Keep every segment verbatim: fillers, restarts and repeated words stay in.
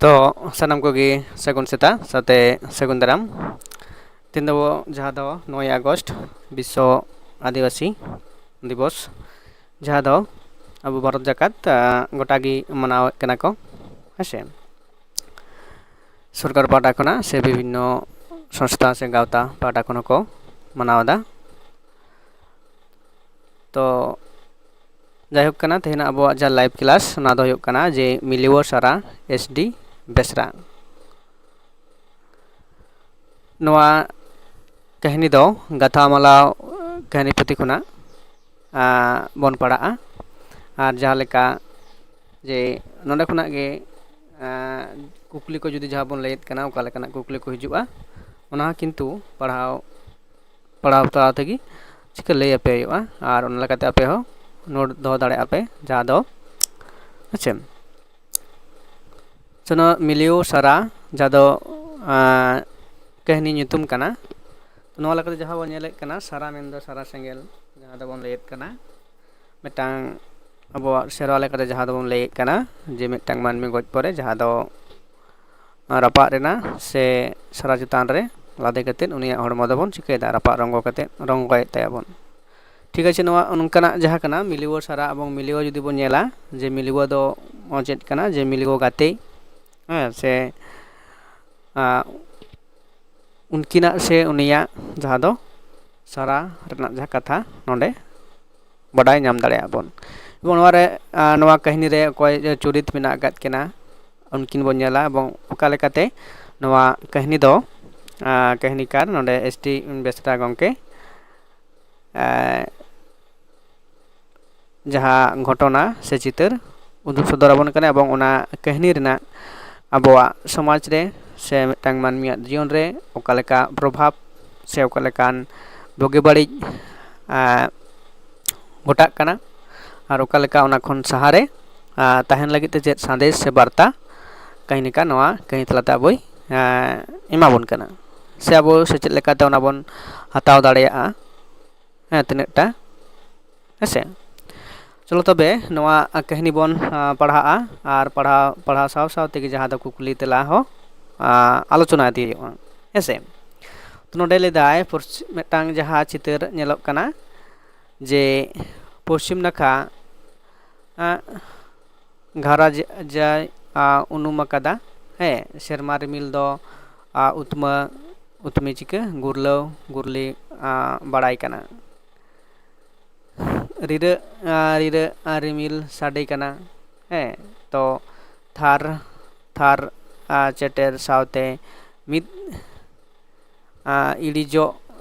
ᱛᱚ ᱥᱟᱱᱟᱢ ᱠᱚᱜᱮ ᱥᱟᱹᱜᱩᱱ ᱥᱮᱛᱟᱜ ᱥᱟᱶᱛᱮ ᱥᱟᱹᱜᱩᱱ ᱫᱟᱨᱟᱢ᱾ ᱛᱮᱦᱮᱧ ᱫᱚ ᱡᱟᱦᱟᱸ ᱫᱚ ᱱᱚᱭ ᱟᱜᱚᱥᱴ ᱵᱤᱥᱥᱚ ᱟᱹᱫᱤᱵᱟᱹᱥᱤ ᱫᱤᱵᱚᱥ, ᱡᱟᱦᱟᱸ ᱫᱚ ᱟᱵᱚ ᱵᱷᱟᱨᱚᱛ ᱡᱟᱠᱟᱛ ᱜᱚᱴᱟ ᱜᱮ ᱢᱟᱱᱟᱣᱮᱫ ᱠᱟᱱᱟ ᱠᱚ, ᱦᱮᱸ ᱥᱮ᱾ ᱥᱚᱨᱠᱟᱨ ᱯᱟᱦᱴᱟ ᱠᱷᱚᱱᱟᱜ ᱥᱮ ᱵᱤᱵᱷᱤᱱᱱᱚ ᱥᱚᱝᱥᱛᱷᱟ ᱥᱮ ᱜᱟᱶᱛᱟ ᱯᱟᱦᱴᱟ ᱠᱷᱚᱱ ᱦᱚᱸᱠᱚ ᱢᱟᱱᱟᱣ ᱮᱫᱟ᱾ ᱛᱚ ᱡᱟᱭᱦᱳᱠ ᱠᱟᱱᱟ, ᱛᱮᱦᱮᱧᱟᱜ ᱟᱵᱚᱣᱟᱜ ᱡᱟᱦᱟᱸ ᱞᱟᱭᱤᱵᱷ ᱠᱞᱟᱥ, ᱚᱱᱟ ᱫᱚ ᱦᱩᱭᱩᱜ ᱠᱟᱱᱟ ᱡᱮ ᱢᱤᱞᱤᱣᱚ ᱥᱟᱨᱟ, ᱮᱥ ᱰᱤ ᱵᱮᱥᱨᱟ᱾ ᱱᱚᱣᱟ ᱠᱟᱹᱦᱱᱤ ᱫᱚ ᱜᱟᱛᱷᱟᱢᱟᱞᱟ ᱠᱟᱹᱦᱱᱤ ᱯᱩᱛᱷᱤ ᱠᱷᱚᱱᱟᱜ ᱵᱚᱱ ᱯᱟᱲᱦᱟᱜᱼᱟ᱾ ᱟᱨ ᱡᱟᱦᱟᱸ ᱞᱮᱠᱟ ᱡᱮ ᱱᱚᱰᱮ ᱠᱷᱚᱱᱟᱜ ᱜᱮ ᱠᱩᱠᱞᱤ ᱠᱚ ᱡᱩᱫᱤ ᱡᱟᱦᱟᱸ ᱵᱚᱱ ᱞᱟᱹᱭᱮᱫ ᱠᱟᱱᱟ, ᱚᱠᱟ ᱞᱮᱠᱟᱱᱟᱜ ᱠᱩᱠᱞᱤ ᱠᱚ ᱦᱤᱡᱩᱜᱼᱟ, ᱚᱱᱟ ᱦᱚᱸ ᱠᱤᱱᱛᱩ ᱯᱟᱲᱦᱟᱣ ᱯᱟᱲᱦᱟᱣ ᱛᱟᱞᱟ ᱛᱮᱜᱮ ᱪᱤᱠᱟᱹ ᱞᱟᱹᱭ ᱟᱯᱮ ᱦᱩᱭᱩᱜᱼᱟ᱾ ᱟᱨ ᱚᱱᱟ ᱞᱮᱠᱟᱛᱮ ᱟᱯᱮ ᱦᱚᱸ ᱱᱳᱴ ᱫᱚᱦᱚ ᱫᱟᱲᱮᱭᱟᱜᱼᱟ ᱯᱮ, ᱡᱟᱦᱟᱸ ᱫᱚ ᱦᱮᱸ ᱥᱮ᱾ ᱥᱮ ᱱᱚᱣᱟ ᱢᱤᱞᱤᱣ ᱥᱟᱨᱟ, ᱡᱟᱦᱟᱸ ᱫᱚ ᱠᱟᱹᱦᱱᱤ ᱧᱩᱛᱩᱢ ᱠᱟᱱᱟ᱾ ᱱᱚᱣᱟ ᱞᱮᱠᱟᱛᱮ ᱡᱟᱦᱟᱸ ᱵᱚᱱ ᱧᱮᱞᱮᱫ ᱠᱟᱱᱟ, ᱥᱟᱨᱟ ᱢᱮᱱᱫᱚ ᱥᱟᱨᱟ ᱥᱮᱸᱜᱮᱞ, ᱡᱟᱦᱟᱸ ᱫᱚᱵᱚᱱ ᱞᱟᱹᱭᱮᱫ ᱠᱟᱱᱟ, ᱢᱤᱫᱴᱟᱝ ᱟᱵᱚᱣᱟᱜ ᱥᱮᱨᱣᱟ ᱞᱮᱠᱟᱛᱮ ᱡᱟᱦᱟᱸ ᱫᱚᱵᱚᱱ ᱞᱟᱹᱭᱮᱫ ᱠᱟᱱᱟ ᱡᱮ ᱢᱤᱫᱴᱟᱝ ᱢᱟᱹᱱᱢᱤ ᱜᱚᱡ ᱯᱚᱨᱮ ᱡᱟᱦᱟᱸ ᱫᱚ ᱨᱟᱯᱟᱜ ᱨᱮᱱᱟᱜ ᱥᱮ ᱥᱟᱨᱟ ᱪᱮᱛᱟᱱ ᱨᱮ ᱞᱟᱫᱮ ᱠᱟᱛᱮᱫ ᱩᱱᱤᱭᱟᱜ ᱦᱚᱲᱢᱚ ᱫᱚᱵᱚᱱ ᱪᱤᱠᱟᱹᱭᱮᱫᱟ, ᱨᱟᱯᱟᱜ ᱨᱚᱝᱜᱚ ᱠᱟᱛᱮᱫ ᱨᱚᱝᱜᱚᱭᱮᱫ ᱛᱟᱭᱟᱵᱚᱱ᱾ ᱴᱷᱤᱠ ᱟᱪᱷᱮ, ᱱᱚᱣᱟ ᱱᱚᱝᱠᱟᱱᱟᱜ ᱡᱟᱦᱟᱸ ᱠᱟᱱᱟ ᱢᱤᱞᱤᱣᱚ ᱥᱟᱨᱟ ᱮᱵᱚᱝ ᱢᱤᱞᱤᱣᱚ ᱡᱩᱫᱤ ᱵᱚᱱ ᱧᱮᱞᱟ, ᱡᱮ ᱢᱤᱞᱤᱣᱚ ᱫᱚ ᱪᱮᱫ ᱠᱟᱱᱟ, ᱡᱮ ᱢᱤᱞᱤᱣᱚ ᱜᱟᱛᱮ, ᱦᱮᱸ ᱥᱮ, ᱩᱱᱠᱤᱱᱟᱜ ᱥᱮ ᱩᱱᱤᱭᱟᱜ ᱡᱟᱦᱟᱸ ᱫᱚ ᱥᱟᱨᱟ ᱨᱮᱱᱟᱜ ᱡᱟᱦᱟᱸ ᱠᱟᱛᱷᱟ ᱱᱚᱰᱮ ᱵᱟᱰᱟᱭ ᱧᱟᱢ ᱫᱟᱲᱮᱭᱟᱜᱼᱟ ᱵᱚᱱ᱾ ᱮᱵᱚᱝ ᱱᱚᱣᱟ ᱨᱮ ᱱᱚᱣᱟ ᱠᱟᱹᱦᱱᱤ ᱨᱮ ᱚᱠᱚᱭ ᱪᱚᱨᱤᱛ ᱢᱮᱱᱟᱜ ᱟᱠᱟᱫ ᱠᱤᱱᱟ, ᱩᱱᱠᱤᱱ ᱵᱚᱱ ᱧᱮᱞᱟ ᱮᱵᱚᱝ ᱚᱠᱟ ᱞᱮᱠᱟᱛᱮ ᱱᱚᱣᱟ ᱠᱟᱹᱦᱱᱤ ᱫᱚ ᱠᱟᱹᱦᱱᱤᱠᱟᱨ ᱱᱚᱰᱮ ᱮᱥ ᱴᱤ ᱵᱮᱥᱨᱟ ᱜᱚᱢᱠᱮ ᱡᱟᱦᱟᱸ ᱜᱷᱚᱴᱚᱱᱟ ᱥᱮ ᱪᱤᱛᱟᱹᱨ ᱩᱫᱩᱜ ᱥᱚᱫᱚᱨ ᱟᱵᱚᱱ ᱠᱟᱱᱟ ᱮᱵᱚᱝ ᱚᱱᱟ ᱠᱟᱹᱦᱱᱤ ᱨᱮᱱᱟᱜ ᱟᱵᱚᱣᱟᱜ ᱥᱚᱢᱟᱡᱽ ᱨᱮ ᱥᱮ ᱢᱤᱫᱴᱟᱝ ᱢᱟᱹᱱᱢᱤᱭᱟᱜ ᱡᱤᱭᱚᱱ ᱨᱮ ᱚᱠᱟ ᱞᱮᱠᱟ ᱯᱨᱚᱵᱷᱟᱵᱽ ᱥᱮ ᱚᱠᱟ ᱞᱮᱠᱟᱱ ᱵᱩᱜᱤ ᱵᱟᱹᱲᱤᱡ ᱜᱷᱚᱴᱟᱜ ᱠᱟᱱᱟ ᱟᱨ ᱚᱠᱟ ᱞᱮᱠᱟ ᱚᱱᱟ ᱠᱷᱚᱱ ᱥᱟᱦᱟᱨᱮ ᱛᱟᱦᱮᱱ ᱞᱟᱹᱜᱤᱫ ᱛᱮ ᱪᱮᱫ ᱥᱟᱸᱫᱮᱥ ᱥᱮ ᱵᱟᱨᱛᱟ ᱠᱟᱹᱦᱱᱤᱠᱟᱨ ᱱᱚᱣᱟ ᱠᱟᱹᱦᱱᱤ ᱛᱟᱞᱟᱛᱮ ᱟᱵᱚᱭ ᱮᱢᱟᱵᱚᱱ ᱠᱟᱱᱟ, ᱥᱮ ᱟᱵᱚ ᱥᱮᱪᱮᱫ ᱞᱮᱠᱟᱛᱮ ᱚᱱᱟ ᱵᱚᱱ ᱦᱟᱛᱟᱣ ᱫᱟᱲᱮᱭᱟᱜᱼᱟ᱾ ᱦᱮᱸ, ᱛᱤᱱᱟᱹᱜ ᱴᱟ, ᱦᱮᱸ ᱥᱮ᱾ ᱪᱚᱞᱚ ᱛᱚᱵᱮ ᱱᱚᱣᱟ ᱠᱟᱹᱦᱱᱤ ᱵᱚᱱ ᱯᱟᱲᱦᱟᱜᱼᱟ ᱟᱨ ᱯᱟᱲᱦᱟᱣ ᱯᱟᱲᱦᱟᱣ ᱥᱟᱶ ᱥᱟᱶ ᱛᱮᱜᱮ ᱡᱟᱦᱟᱸ ᱫᱚ ᱠᱩᱠᱞᱤ ᱛᱮᱞᱟ ᱦᱚᱸ ᱟᱞᱳᱪᱚᱱᱟ ᱤᱫᱤ ᱦᱩᱭᱩᱜᱼᱟ᱾ ᱦᱮᱸᱥᱮ? ᱛᱚ ᱱᱚᱰᱮ ᱞᱟᱹᱭᱫᱟᱭ ᱯᱚᱥᱪᱤ- ᱢᱤᱫᱴᱟᱝ ᱡᱟᱦᱟᱸ ᱪᱤᱛᱟᱹᱨ ᱧᱮᱞᱚᱜ ᱠᱟᱱᱟ ᱡᱮ ᱯᱚᱥᱪᱤᱢ ᱱᱟᱠᱷᱟ ᱜᱷᱟᱨᱟ ᱡᱟᱭ ᱩᱱᱩᱢ ᱟᱠᱟᱫᱟ᱾ ᱦᱮᱸ, ᱥᱮᱨᱢᱟ ᱨᱤᱢᱤᱞ ᱫᱚ ᱩᱛᱢᱟᱹ ᱩᱛᱢᱤ ᱪᱤᱠᱟᱹ ᱜᱩᱨᱞᱟᱹᱣ ᱜᱩᱨᱞᱤ ᱵᱟᱲᱟᱭ ᱠᱟᱱᱟ᱾ ᱨᱤᱨᱟᱹᱜ ᱨᱤᱨᱟᱹᱜ ᱨᱤᱢᱤᱞ ᱥᱟᱰᱮ ᱠᱟᱱᱟ᱾ ᱦᱮᱸ, ᱛᱚ ᱛᱷᱟᱨ ᱛᱷᱟᱨ ᱪᱮᱴᱮᱨ ᱥᱟᱶᱛᱮ ᱢᱤᱫ ᱤᱲᱤᱡᱚᱜ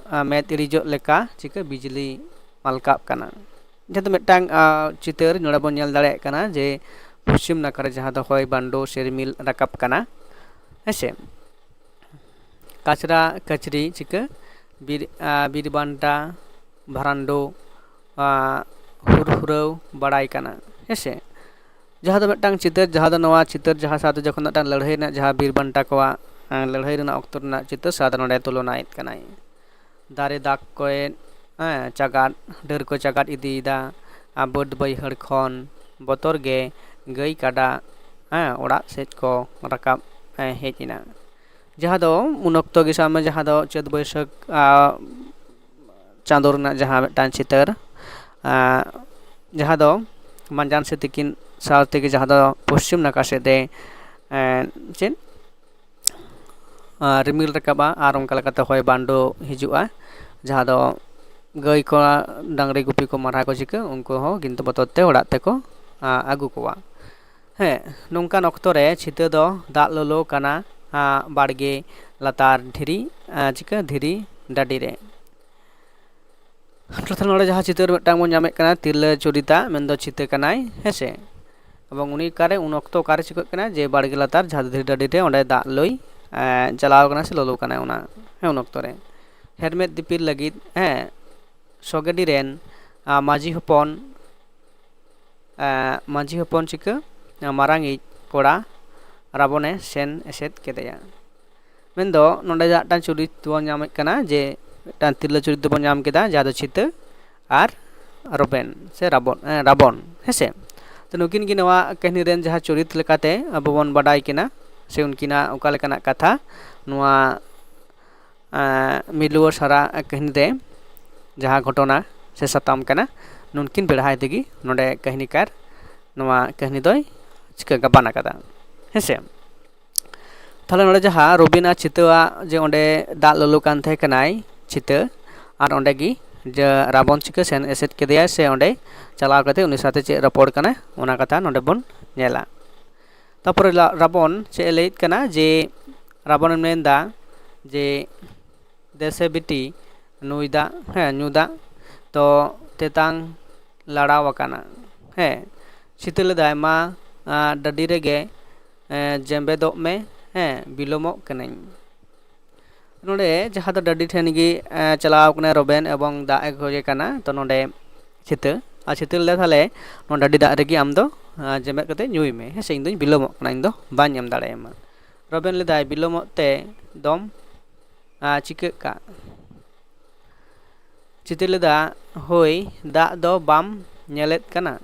ᱢᱮᱫ ᱤᱲᱤᱡᱚᱜ ᱞᱮᱠᱟ ᱪᱤᱠᱟᱹ ᱵᱤᱡᱽᱞᱤ ᱢᱟᱞᱠᱟᱜ ᱠᱟᱱᱟ᱾ ᱡᱟᱦᱟᱸ ᱫᱚ ᱢᱤᱫᱴᱟᱝ ᱪᱤᱛᱟᱹᱨ ᱱᱚᱰᱮ ᱵᱚᱱ ᱧᱮᱞ ᱫᱟᱲᱮᱭᱟᱜ ᱠᱟᱱᱟ ᱡᱮ ᱯᱚᱥᱪᱤᱢ ᱱᱟᱠᱷᱟ ᱨᱮ ᱡᱟᱦᱟᱸ ᱫᱚ ᱦᱚᱭ ᱵᱟᱱᱰᱳ ᱥᱮ ᱨᱤᱢᱤᱞ ᱨᱟᱠᱟᱵ ᱠᱟᱱᱟ᱾ ᱦᱮᱸᱥᱮ? ᱠᱟᱪᱨᱟ ᱠᱟᱪᱨᱤ ᱪᱤᱠᱟᱹ ᱵᱤᱨ ᱵᱤᱨ ᱵᱟᱱᱴᱟ ᱵᱷᱟᱨᱟᱱᱰᱳ ᱦᱩᱨᱦᱩᱨᱟᱹᱣ ᱵᱟᱲᱟᱭ ᱠᱟᱱᱟ᱾ ᱦᱮᱸᱥᱮ? ᱡᱟᱦᱟᱸ ᱫᱚ ᱢᱤᱫᱴᱟᱝ ᱪᱤᱛᱟᱹᱨ, ᱡᱟᱦᱟᱸ ᱫᱚ ᱱᱚᱣᱟ ᱪᱤᱛᱟᱹᱨ ᱡᱟᱦᱟᱸ ᱥᱟᱶᱛᱮ ᱡᱚᱠᱷᱚᱱ ᱢᱤᱫᱴᱟᱝ ᱞᱟᱹᱲᱦᱟᱹᱭ ᱨᱮᱱᱟᱜ ᱡᱟᱦᱟᱸ ᱵᱤᱨ ᱵᱟᱱᱴᱟ ᱠᱚᱣᱟᱜ ᱞᱟᱹᱲᱦᱟᱹᱭ ᱨᱮᱱᱟᱜ ᱚᱠᱛᱚ ᱨᱮᱱᱟᱜ ᱪᱤᱛᱟᱹᱨ ᱥᱟᱶᱛᱮ ᱱᱚᱰᱮ ᱛᱩᱞᱚᱱᱟᱭᱮᱫ ᱠᱟᱱᱟᱭ᱾ ᱫᱟᱨᱮ ᱫᱟᱜ ᱠᱚᱭᱮ ᱦᱮᱸ ᱪᱟᱜᱟᱫ ᱰᱟᱹᱨ ᱠᱚ ᱪᱟᱜᱟᱫ ᱤᱫᱤᱭᱮᱫᱟ᱾ ᱟᱨ ᱵᱟᱹᱫᱽ ᱵᱟᱹᱭᱦᱟᱹᱲ ᱠᱷᱚᱱ ᱵᱚᱛᱚᱨ ᱜᱮ ᱜᱟᱹᱭ ᱠᱟᱰᱟ ᱦᱮᱸ ᱚᱲᱟᱜ ᱥᱮᱫ ᱠᱚ ᱨᱟᱠᱟᱵ ᱦᱮᱡ ᱮᱱᱟ᱾ ᱡᱟᱦᱟᱸ ᱫᱚ ᱩᱱ ᱚᱠᱛᱚ ᱜᱮ ᱥᱟᱵ ᱢᱮ ᱡᱟᱦᱟᱸ ᱫᱚ ᱪᱟᱹᱛ ᱵᱟᱹᱭᱥᱟᱹᱠᱷ ᱪᱟᱸᱫᱳ ᱨᱮᱱᱟᱜ ᱡᱟᱦᱟᱸ ᱢᱤᱫᱴᱟᱝ ᱪᱤᱛᱟᱹᱨ ᱡᱟᱦᱟᱸ ᱫᱚ ᱢᱟᱸᱡᱟᱱ ᱥᱮ ᱛᱤᱠᱤᱱ ᱥᱟᱶ ᱛᱮᱜᱮ ᱡᱟᱦᱟᱸ ᱫᱚ ᱯᱚᱥᱪᱤᱢ ᱱᱟᱠᱷᱟ ᱥᱮᱫ ᱮ ᱪᱮᱫ ᱨᱤᱢᱤᱞ ᱨᱟᱠᱟᱵᱼᱟ ᱟᱨ ᱚᱱᱠᱟ ᱞᱮᱠᱟᱛᱮ ᱦᱚᱭ ᱵᱟᱱᱰᱳ ᱦᱤᱡᱩᱜᱼᱟ᱾ ᱡᱟᱦᱟᱸ ᱫᱚ ᱜᱟᱹᱭ ᱠᱚ ᱰᱟᱝᱨᱤ ᱜᱩᱯᱤ ᱠᱚ ᱢᱟᱨᱦᱟ ᱠᱚ ᱪᱤᱠᱟᱹ ᱩᱱᱠᱩ ᱦᱚᱸ ᱠᱤᱱᱛᱩ ᱵᱚᱛᱚᱨ ᱛᱮ ᱚᱲᱟᱜ ᱛᱮᱠᱚ ᱟᱹᱜᱩ ᱠᱚᱣᱟ᱾ ᱦᱮᱸ, ᱱᱚᱝᱠᱟᱱ ᱚᱠᱛᱚ ᱨᱮ ᱪᱷᱤᱛᱟᱹ ᱫᱚ ᱫᱟᱜ ᱞᱚᱞᱚ ᱠᱟᱱᱟ ᱵᱟᱲᱜᱮ ᱞᱟᱛᱟᱨ ᱫᱷᱤᱨᱤ ᱪᱤᱠᱟᱹ ᱫᱷᱤᱨᱤ ᱰᱟᱹᱰᱤ ᱨᱮ᱾ ᱛᱟᱦᱞᱮ ᱱᱚᱰᱮ ᱡᱟᱦᱟᱸ ᱪᱤᱛᱟᱹᱨ ᱢᱤᱫᱴᱟᱝ ᱵᱚᱱ ᱧᱟᱢᱮᱫ ᱠᱟᱱᱟ ᱛᱤᱨᱞᱟᱹ ᱪᱚᱨᱤᱛᱟ ᱢᱮᱱᱫᱚ ᱪᱷᱤᱛᱟᱹ ᱠᱟᱱᱟᱭ᱾ ᱦᱮᱸᱥᱮ? ᱮᱵᱚᱝ ᱩᱱᱤ ᱚᱠᱟᱨᱮ ᱩᱱ ᱚᱠᱛᱚ ᱚᱠᱟᱨᱮ ᱪᱤᱠᱟᱹᱜ ᱠᱟᱱᱟ ᱡᱮ ᱵᱟᱲᱜᱮ ᱞᱟᱛᱟᱨ ᱡᱟᱦᱟᱸ ᱫᱷᱤᱨᱤ ᱰᱟᱹᱰᱤ ᱨᱮ ᱚᱸᱰᱮ ᱫᱟᱜ ᱞᱩᱭ ᱪᱟᱞᱟᱣ ᱠᱟᱱᱟ ᱥᱮ ᱞᱚᱞᱚ ᱠᱟᱱᱟᱭ ᱚᱱᱟ ᱦᱮᱸ ᱩᱱ ᱚᱠᱛᱚ ᱨᱮ᱾ ᱦᱮᱨᱢᱮᱫ ᱫᱤᱯᱤᱞ ᱞᱟᱹᱜᱤᱫ ᱦᱮᱸ ᱥᱚᱜᱮᱰᱤ ᱨᱮᱱ ᱢᱟᱹᱡᱷᱤ ᱦᱚᱯᱚᱱ ᱢᱟᱹᱡᱷᱤ ᱦᱚᱯᱚᱱ ᱪᱤᱠᱟᱹ ᱢᱟᱨᱟᱝᱤᱡ ᱠᱚᱲᱟ ᱨᱟᱵᱚᱱᱮ ᱥᱮᱱ ᱮᱥᱮᱫ ᱠᱮᱫᱮᱭᱟ᱾ ᱢᱮᱱᱫᱚ ᱱᱚᱰᱮ ᱢᱤᱫᱴᱟᱝ ᱪᱩᱨᱤᱛ ᱵᱚᱱ ᱧᱟᱢᱮᱫ ᱠᱟᱱᱟ ᱡᱮ ᱢᱤᱫᱴᱟᱝ ᱛᱤᱨᱞᱟᱹ ᱪᱩᱨᱤᱛ ᱫᱚᱵᱚᱱ ᱧᱟᱢ ᱠᱮᱫᱟ ᱡᱟᱦᱟᱸ ᱫᱚ ᱪᱷᱤᱛᱟᱹ ᱟᱨ ᱨᱚᱵᱮᱱ ᱥᱮ ᱨᱟᱵᱚᱱ, ᱮ, ᱨᱟᱵᱚᱱ, ᱦᱮᱸᱥᱮ᱾ ᱛᱚ ᱱᱩᱠᱤᱱ ᱜᱮ ᱱᱚᱣᱟ ᱠᱟᱹᱦᱱᱤ ᱨᱮᱱ ᱡᱟᱦᱟᱸ ᱪᱚᱨᱤᱛ ᱞᱮᱠᱟᱛᱮ ᱟᱵᱚ ᱵᱚᱱ ᱵᱟᱰᱟᱭ ᱠᱤᱱᱟ, ᱥᱮ ᱩᱱᱠᱤᱱᱟᱜ ᱚᱠᱟ ᱞᱮᱠᱟᱱᱟᱜ ᱠᱟᱛᱷᱟ ᱱᱚᱣᱟ, ᱮ, ᱢᱤᱞᱩᱣᱟᱹ ᱥᱟᱨᱟ ᱠᱟᱹᱦᱱᱤ ᱨᱮ ᱡᱟᱦᱟᱸ ᱜᱷᱚᱴᱚᱱᱟ ᱥᱮ ᱥᱟᱛᱟᱢ ᱠᱟᱱᱟ, ᱱᱩᱱᱠᱤᱱ ᱵᱮᱲᱦᱟᱭ ᱛᱮᱜᱮ ᱱᱚᱰᱮ ᱠᱟᱹᱦᱱᱤᱠᱟᱨ ᱱᱚᱣᱟ ᱠᱟᱹᱦᱱᱤ ᱫᱚᱭ ᱪᱤᱠᱟᱹ ᱜᱟᱵᱟᱱ ᱟᱠᱟᱫᱟ, ᱦᱮᱸᱥᱮ᱾ ᱛᱟᱦᱞᱮ ᱱᱚᱰᱮ ᱡᱟᱦᱟᱸ ᱨᱚᱵᱤᱱ ᱟᱨ ᱪᱷᱤᱛᱟᱹᱣᱟᱜ ᱡᱮ ᱚᱸᱰᱮ ᱫᱟᱜ ᱞᱚᱞᱚ ᱠᱟᱱ ᱛᱟᱦᱮᱸ ᱠᱟᱱᱟᱭ ᱪᱷᱤᱛᱟᱹ, ᱟᱨ ᱚᱸᱰᱮ ᱜᱮ ᱡᱮ ᱨᱟᱵᱚᱱ ᱪᱤᱠᱟᱹ ᱥᱮᱱ ᱮᱥᱮᱫ ᱠᱮᱫᱮᱭᱟ, ᱥᱮ ᱚᱸᱰᱮ ᱪᱟᱞᱟᱣ ᱠᱟᱛᱮ ᱩᱱᱤ ᱥᱟᱶᱛᱮ ᱪᱮᱫ ᱨᱚᱯᱚᱲ ᱠᱟᱱᱟ, ᱚᱱᱟ ᱠᱟᱛᱷᱟ ᱱᱚᱰᱮ ᱵᱚᱱ ᱧᱮᱞᱟ᱾ ᱛᱟᱯᱚᱨᱮ ᱞᱟ-, ᱨᱟᱵᱚᱱ ᱪᱮᱫ ᱮ ᱞᱟᱹᱭᱮᱫ ᱠᱟᱱᱟ ᱡᱮ, ᱨᱟᱵᱚᱱᱮ ᱢᱮᱱᱫᱟ ᱡᱮ, "ᱫᱮᱥᱮ ᱵᱤᱴᱤ, ᱱᱩᱭ ᱫᱟᱜ, ᱦᱮᱸ, ᱧᱩ ᱫᱟᱜ ᱛᱚ ᱛᱮᱛᱟᱝ ᱞᱟᱲᱟᱣ ᱟᱠᱟᱱᱟ, ᱦᱮᱸ, ᱥᱤᱛᱟᱹ ᱞᱮᱫᱟᱭ, ᱢᱟ, ᱟᱸ, ᱰᱟᱹᱰᱤ ᱨᱮᱜᱮ, ᱮᱸ, ᱡᱮᱢᱵᱮᱫᱚᱜ ᱢᱮ, ᱦᱮᱸ, ᱵᱤᱞᱚᱢᱚᱜ ᱠᱟᱹᱱᱟᱹᱧ᱾" ᱱᱚᱰᱮ ᱡᱟᱦᱟᱸ ᱫᱚ ᱰᱟᱹᱰᱤ ᱴᱷᱮᱱ ᱜᱮ, ᱮᱸ, ᱪᱟᱞᱟᱣ ᱠᱟᱱᱟᱭ ᱨᱚᱵᱮᱱ ᱮᱵᱚᱝ ᱫᱟᱜ ᱮ ᱠᱷᱚᱡᱮ ᱠᱟᱱᱟ, ᱛᱚ ᱱᱚᱰᱮ ᱥᱤᱛᱟᱹ, ᱟᱨ ᱥᱤᱛᱟᱹ ᱞᱮᱫᱟ, "ᱛᱟᱦᱞᱮ ᱱᱚᱣᱟ ᱰᱟᱹᱰᱤ ᱫᱟᱜ ᱨᱮᱜᱮ ᱟᱢ ᱫᱚ, ᱟᱸ, ᱡᱮᱢᱮᱫ ᱠᱟᱛᱮ ᱧᱩᱭ ᱢᱮ, ᱦᱮᱸ ᱥᱮ, ᱤᱧ ᱫᱚᱧ ᱵᱤᱞᱚᱢᱚᱜ ᱠᱟᱱᱟ, ᱤᱧ ᱫᱚ ᱵᱟᱹᱧ ᱮᱢ ᱫᱟᱲᱮᱭᱟᱢᱟ᱾" ᱨᱚᱵᱮᱱ ᱞᱮᱫᱟᱭ, "ᱵᱤᱞᱚᱢᱚᱜ ᱛᱮ ᱫᱚᱢ, ᱟᱸ, ᱪᱤᱠᱟᱹᱜ ᱠᱟᱜ?" ᱪᱤᱛᱟᱹ ᱞᱮᱫᱟ, "ᱦᱳᱭ, ᱫᱟᱜ ᱫᱚ ᱵᱟᱢ ᱧᱮᱞᱮᱫ ᱠᱟᱱᱟ?"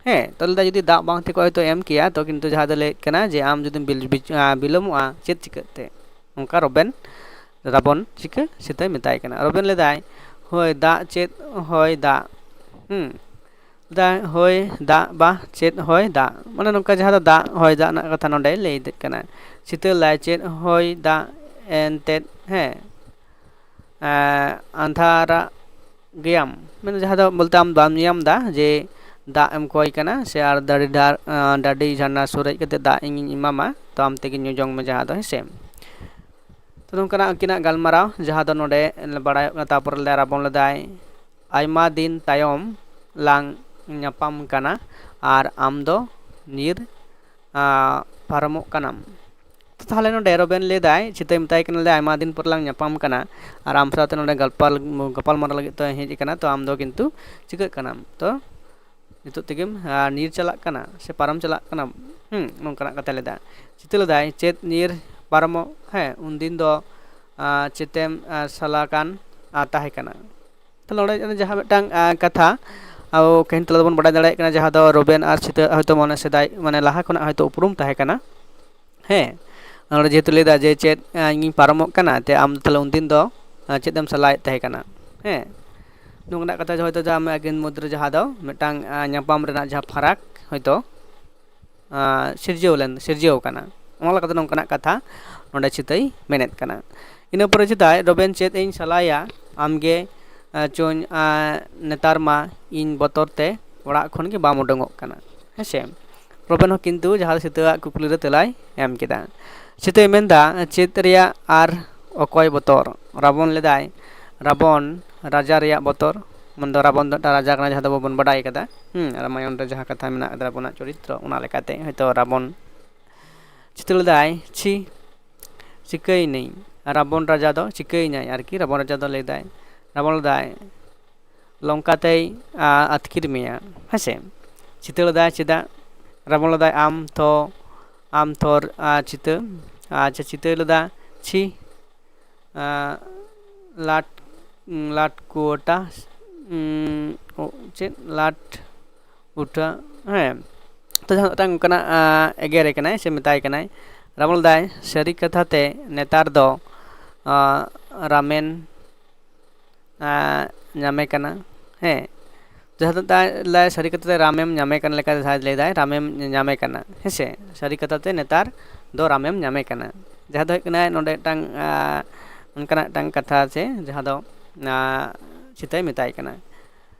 ᱦᱮᱸ, ᱛᱚ ᱞᱮᱫᱟ ᱡᱩᱫᱤ ᱫᱟᱜ ᱵᱟᱝ ᱛᱟᱦᱮᱸ ᱠᱚᱜᱼᱟ ᱦᱚᱭᱛᱳ ᱮᱢ ᱠᱮᱭᱟ, ᱛᱚ ᱠᱤᱱᱛᱩ ᱡᱟᱦᱟᱸ ᱫᱚ ᱞᱟᱹᱭᱮᱫ ᱠᱟᱱᱟ ᱡᱮ ᱟᱢ ᱡᱩᱫᱤᱢ ᱵᱤᱞ-, ᱵᱤᱪ-, ᱟᱸ, ᱵᱤᱞᱚᱢᱚᱜᱼᱟ ᱪᱮᱫ ᱪᱤᱠᱟᱹᱜ ᱛᱮ? ᱚᱱᱠᱟ ᱨᱚᱵᱮᱱ, ᱨᱟᱵᱚᱱ ᱪᱤᱠᱟᱹ ᱥᱤᱛᱟᱹᱭ ᱢᱮᱛᱟᱭ ᱠᱟᱱᱟ᱾ ᱨᱚᱵᱮᱱ ᱞᱮᱫᱟᱭ, "ᱦᱳᱭ, ᱫᱟᱜ ᱪᱮᱫ ᱦᱳᱭ ᱫᱟᱜ, ᱦᱩᱸ, ᱫᱟᱜ ᱦᱳᱭ ᱫᱟᱜ ᱵᱟ ᱪᱮᱫ ᱦᱳᱭ ᱫᱟᱜ", ᱢᱟᱱᱮ ᱱᱚᱝᱠᱟ ᱡᱟᱦᱟᱸ ᱫᱚ ᱫᱟᱜ ᱦᱚᱭ ᱫᱟᱜ ᱨᱮᱱᱟᱜ ᱠᱟᱛᱷᱟ ᱱᱚᱰᱮ ᱞᱟᱹᱭ ᱤᱫᱤᱜ ᱠᱟᱱᱟ᱾ ᱥᱤᱛᱟᱹ ᱞᱮᱫᱟᱭ, "ᱪᱮᱫ ᱦᱳᱭ ᱫᱟᱜ ᱮᱱᱛᱮᱫ, ᱦᱮᱸ, ᱮᱸ, ᱟᱸᱫᱷᱟᱨᱟᱜ ᱜᱮᱭᱟᱢ", ᱢᱟᱱᱮ ᱡᱟᱦᱟᱸ ᱫᱚ ᱵᱚᱞᱛᱮ ᱟᱢ ᱵᱟᱢ ᱧᱮᱧᱟᱢ ᱮᱫᱟ ᱡᱮ ᱫᱟᱜ ᱮᱢ ᱠᱚᱭ ᱠᱟᱱᱟ ᱥᱮ ᱟᱨ ᱰᱟᱹᱰᱤ ᱰᱟᱨ-, ᱟᱸ, ᱰᱟᱹᱰᱤ ᱡᱷᱟᱨᱱᱟ ᱥᱩᱨ ᱦᱮᱡ ᱠᱟᱛᱮ ᱫᱟᱜ ᱤᱧᱤᱧ ᱮᱢᱟᱢᱟ, ᱛᱚ ᱟᱢ ᱛᱮᱜᱮ ᱧᱩ ᱡᱚᱝ ᱢᱮ ᱡᱟᱦᱟᱸ ᱫᱚ, ᱦᱮᱸ ᱥᱮ᱾ ᱛᱚ ᱱᱚᱝᱠᱟᱱᱟᱜ ᱩᱱᱠᱤᱱᱟᱜ ᱜᱟᱞᱢᱟᱨᱟᱣ ᱡᱟᱦᱟᱸ ᱫᱚ ᱱᱚᱰᱮ ᱵᱟᱲᱟᱭᱚᱜ ᱠᱟᱱᱟ᱾ ᱛᱟᱨᱯᱚᱨᱮ ᱞᱮᱫᱟᱭ ᱨᱟᱵᱚᱱ ᱞᱮᱫᱟᱭ, "ᱟᱭᱢᱟ ᱫᱤᱱ ᱛᱟᱭᱚᱢ ᱞᱟᱝ ᱧᱟᱯᱟᱢ ᱠᱟᱱᱟ ᱟᱨ ᱟᱢ ᱫᱚ ᱧᱤᱨ, ᱟᱸ, ᱯᱟᱨᱚᱢᱚᱜ ᱠᱟᱱᱟᱢ᱾" ᱛᱚ ᱛᱟᱦᱞᱮ ᱱᱚᱰᱮ ᱨᱚᱵᱮᱱ ᱞᱟᱹᱭᱫᱟᱭ, ᱪᱷᱤᱛᱟᱹᱭ ᱢᱮᱛᱟᱭ ᱠᱟᱱᱟ, ᱞᱟᱹᱭᱫᱟᱭ, "ᱟᱭᱢᱟ ᱫᱤᱱ ᱯᱚᱨ ᱞᱟᱝ ᱧᱟᱯᱟᱢ ᱠᱟᱱᱟ ᱟᱨ ᱟᱢ ᱥᱟᱶᱛᱮ ᱱᱚᱰᱮ ᱜᱟᱯᱟᱞ, ᱜᱟᱯᱟᱞ ᱢᱟᱨᱟᱣ ᱞᱟᱹᱜᱤᱫ ᱛᱮ ᱦᱮᱡ ᱟᱠᱟᱱᱟ, ᱛᱚ ᱟᱢ ᱫᱚ ᱠᱤᱱᱛᱩ ᱪᱤᱠᱟᱹᱜ ᱠᱟᱱᱟᱢ? ᱛᱚ ᱱᱤᱛᱚᱜ ᱛᱮᱜᱮᱢ, ᱟᱸ, ᱧᱤᱨ ᱪᱟᱞᱟᱜ ᱠᱟᱱᱟ ᱥᱮ ᱯᱟᱨᱚᱢ ᱪᱟᱞᱟᱜ ᱠᱟᱱᱟᱢ?" ᱦᱩᱸ, ᱱᱚᱝᱠᱟᱱᱟᱜ ᱠᱟᱛᱷᱟ ᱞᱮᱫᱟ᱾ ᱪᱤᱛᱟᱹ ᱞᱮᱫᱟᱭ, "ᱪᱮᱫ ᱧᱤᱨ ᱯᱟᱨᱚᱢᱚᱜ? ᱦᱮᱸ, ᱩᱱᱫᱤᱱ ᱫᱚ, ᱟᱸ, ᱪᱮᱛᱮᱢ, ᱟᱸ, ᱥᱟᱞᱟ ᱠᱟᱱ, ᱟᱸ, ᱛᱟᱦᱮᱸ ᱠᱟᱱᱟ?" ᱛᱟᱦᱞᱮ ᱱᱚᱰᱮ ᱡᱟᱦᱟᱸ ᱢᱤᱫᱴᱟᱝ ᱠᱟᱛᱷᱟ ᱟᱵᱚ ᱠᱟᱹᱦᱱᱤ ᱛᱟᱞᱟ ᱛᱮᱵᱚᱱ ᱵᱟᱰᱟᱭ ᱫᱟᱲᱮᱭᱟᱜ ᱠᱟᱱᱟ, ᱡᱟᱦᱟᱸ ᱫᱚ ᱨᱳᱵᱮᱱ ᱟᱨ ᱪᱷᱤᱛᱟᱹ ᱦᱚᱭᱛᱳ ᱢᱚᱱᱮ ᱥᱮᱫᱟᱭ ᱢᱟᱱᱮ ᱞᱟᱦᱟ ᱠᱷᱚᱱᱟᱜ ᱦᱚᱭᱛᱳ ᱩᱯᱨᱩᱢ ᱛᱟᱦᱮᱸ ᱠᱟᱱᱟ᱾ ᱦᱮᱸ, ᱱᱚᱰᱮ ᱡᱮᱦᱮᱛᱩ ᱞᱟᱹᱭᱫᱟ ᱡᱮ ᱪᱮᱫ ᱤᱧᱤᱧ ᱯᱟᱨᱚᱢᱚᱜ ᱠᱟᱱᱟ, ᱛᱮ ᱟᱢ ᱛᱟᱦᱞᱮ ᱩᱱᱫᱤᱱ ᱫᱚ ᱪᱮᱫ ᱮᱢ ᱥᱟᱞᱟᱭᱮᱫ ᱛᱟᱦᱮᱸ ᱠᱟᱱᱟ? ᱦᱮᱸ, ᱱᱚᱝᱠᱟᱱᱟᱜ ᱠᱟᱛᱷᱟ ᱡᱮ ᱦᱚᱭᱛᱳ ᱡᱟᱦᱟᱸ ᱟᱹᱠᱤᱱ ᱢᱚᱫᱽᱫᱷᱮ ᱨᱮ ᱡᱟᱦᱟᱸ ᱫᱚ ᱢᱤᱫᱴᱟᱝ ᱧᱟᱯᱟᱢ ᱨᱮᱱᱟᱜ ᱡᱟᱦᱟᱸ ᱯᱷᱟᱨᱟᱠ ᱦᱚᱭᱛᱳ ᱥᱤᱨᱡᱟᱹᱣ ᱞᱮᱱ ᱥᱤᱨᱡᱟᱹᱣ ᱠᱟᱱᱟ᱾ ᱚᱱᱟ ᱞᱮᱠᱟᱛᱮ ᱱᱚᱝᱠᱟᱱᱟᱜ ᱠᱟᱛᱷᱟ ᱱᱚᱰᱮ ᱪᱷᱤᱛᱟᱹᱭ ᱢᱮᱱᱮᱫ ᱠᱟᱱᱟ᱾ ᱤᱱᱟᱹ ᱯᱚᱨᱮ ᱪᱮᱫᱟᱭ, ᱨᱳᱵᱮᱱ ᱪᱮᱫ ᱤᱧ ᱥᱟᱞᱟᱭᱟ, ᱟᱢᱜᱮ ᱪᱚᱧ ᱱᱮᱛᱟᱨ ᱢᱟ ᱤᱧ ᱵᱚᱛᱚᱨ ᱛᱮ ᱚᱲᱟᱜ ᱠᱷᱚᱱ ᱜᱮ ᱵᱟᱢ ᱩᱰᱩᱝᱚᱜ ᱠᱟᱱᱟ᱾ ᱦᱮᱸᱥᱮ, ᱨᱳᱵᱮᱱ ᱦᱚᱸ ᱠᱤᱱᱛᱩ ᱡᱟᱦᱟᱸ ᱫᱚ ᱪᱷᱤᱛᱟᱹᱣᱟᱜ ᱠᱩᱠᱞᱤ ᱨᱮ ᱛᱮᱞᱟᱭ ᱮᱢ ᱠᱮᱫᱟ᱾ ᱪᱷᱤᱛᱟᱹᱭ ᱢᱮᱱᱫᱟ, ᱪᱮᱫ ᱨᱮᱭᱟᱜ ᱟᱨ ᱚᱠᱚᱭ ᱵᱚᱛᱚᱨ? ᱨᱟᱵᱚᱱ ᱞᱮᱫᱟᱭ, ᱨᱟᱵᱚᱱ ᱨᱟᱡᱟ ᱨᱮᱭᱟᱜ ᱵᱚᱛᱚᱨ᱾ ᱢᱮᱱᱫᱚ ᱨᱟᱵᱚᱱ ᱫᱚ ᱢᱤᱫᱴᱟᱝ ᱨᱟᱡᱟ ᱠᱟᱱᱟ, ᱡᱟᱦᱟᱸ ᱫᱚ ᱵᱚᱱ ᱵᱟᱰᱟᱭ ᱠᱟᱫᱟ᱾ ᱦᱩᱸ, ᱨᱟᱢᱟᱭᱚᱱ ᱨᱮ ᱡᱟᱦᱟᱸ ᱠᱟᱛᱷᱟ ᱢᱮᱱᱟᱜ ᱠᱟᱫᱟ ᱨᱟᱵᱚᱱᱟᱜ ᱪᱚᱨᱤᱛᱨᱚ, ᱚᱱᱟ ᱞᱮᱠᱟᱛᱮ ᱦᱚᱭᱛᱳ ᱨᱟᱵᱚᱱ ᱪᱷᱤᱛᱟᱹ ᱞᱮᱫᱟᱭ, ᱪᱷᱤ, ᱪᱤᱠᱟᱹᱭᱱᱟᱹᱧ? ᱨᱟᱵᱚᱱ ᱨᱟᱡᱟ ᱫᱚ ᱪᱤᱠᱟᱹᱭᱱᱟᱭ ᱟᱨᱠᱤ? ᱨᱟᱵᱚᱱ ᱨᱟᱡᱟ ᱫᱚ ᱞᱟᱹᱭᱫᱟᱭ, ᱨᱟᱵᱚᱱ ᱞᱮᱫᱟᱭ, ᱞᱚᱝᱠᱟ ᱛᱮᱭ ᱟᱛᱠᱤᱨ ᱢᱮᱭᱟ᱾ ᱦᱮᱸᱥᱮ, ᱪᱷᱤᱛᱟᱹ ᱞᱮᱫᱟᱭ ᱪᱮᱫᱟᱜ? ᱨᱟᱵᱚᱱ ᱞᱮᱫᱟᱭ, ᱟᱢ ᱛᱚ ᱟᱢ ᱛᱚ ᱪᱷᱤᱛᱟᱹ ᱟᱪᱪᱷᱟ ᱪᱷᱤᱛᱟᱹ ᱞᱮᱫᱟ, ᱪᱷᱤ, ᱞᱟᱴ ᱞᱟᱴ ᱠᱩᱣᱟᱹᱴᱟ ᱪᱮᱫ ᱞᱟᱴ ᱩᱴᱷᱟᱹ᱾ ᱦᱮᱸ, ᱛᱚ ᱡᱟᱦᱟᱸ ᱢᱤᱫᱴᱟᱝ ᱚᱱᱠᱟᱱᱟᱜ ᱮᱜᱮᱨᱮ ᱠᱟᱱᱟᱭ ᱥᱮ ᱢᱮᱛᱟᱭ ᱠᱟᱱᱟᱭ, ᱨᱟᱵᱚᱱ ᱞᱮᱫᱟᱭ, ᱥᱟᱹᱨᱤ ᱠᱟᱛᱷᱟ ᱛᱮ ᱱᱮᱛᱟᱨ ᱫᱚ ᱨᱟᱢᱮᱱ ᱧᱟᱢᱮ ᱠᱟᱱᱟ᱾ ᱦᱮᱸ, ᱡᱟᱦᱟᱸ ᱫᱚ ᱞᱟᱹᱭ ᱥᱟᱹᱨᱤ ᱠᱟᱛᱷᱟ ᱛᱮ ᱨᱟᱢᱮᱢ ᱧᱟᱢᱮ ᱠᱟᱱᱟ ᱞᱮᱠᱟ ᱡᱟᱦᱟᱸᱭ ᱞᱟᱹᱭᱫᱟᱭ, ᱨᱟᱢᱮᱢ ᱧᱟᱢᱮ ᱠᱟᱱᱟ᱾ ᱦᱮᱸ ᱥᱮ, ᱥᱟᱹᱨᱤ ᱠᱟᱛᱷᱟ ᱛᱮ ᱱᱮᱛᱟᱨ ᱫᱚ ᱨᱟᱢᱮᱢ ᱧᱟᱢᱮ ᱠᱟᱱᱟ᱾ ᱡᱟᱦᱟᱸ ᱫᱚ ᱦᱩᱭᱩᱜ ᱠᱟᱱᱟ ᱱᱚᱰᱮ ᱢᱤᱫᱴᱟᱝ ᱚᱱᱠᱟᱱᱟᱜ ᱢᱤᱫᱴᱟᱝ ᱠᱟᱛᱷᱟ ᱥᱮ ᱡᱟᱦᱟᱸ ᱫᱚ ᱪᱮᱛᱟᱭ ᱢᱮᱛᱟᱭ ᱠᱟᱱᱟ,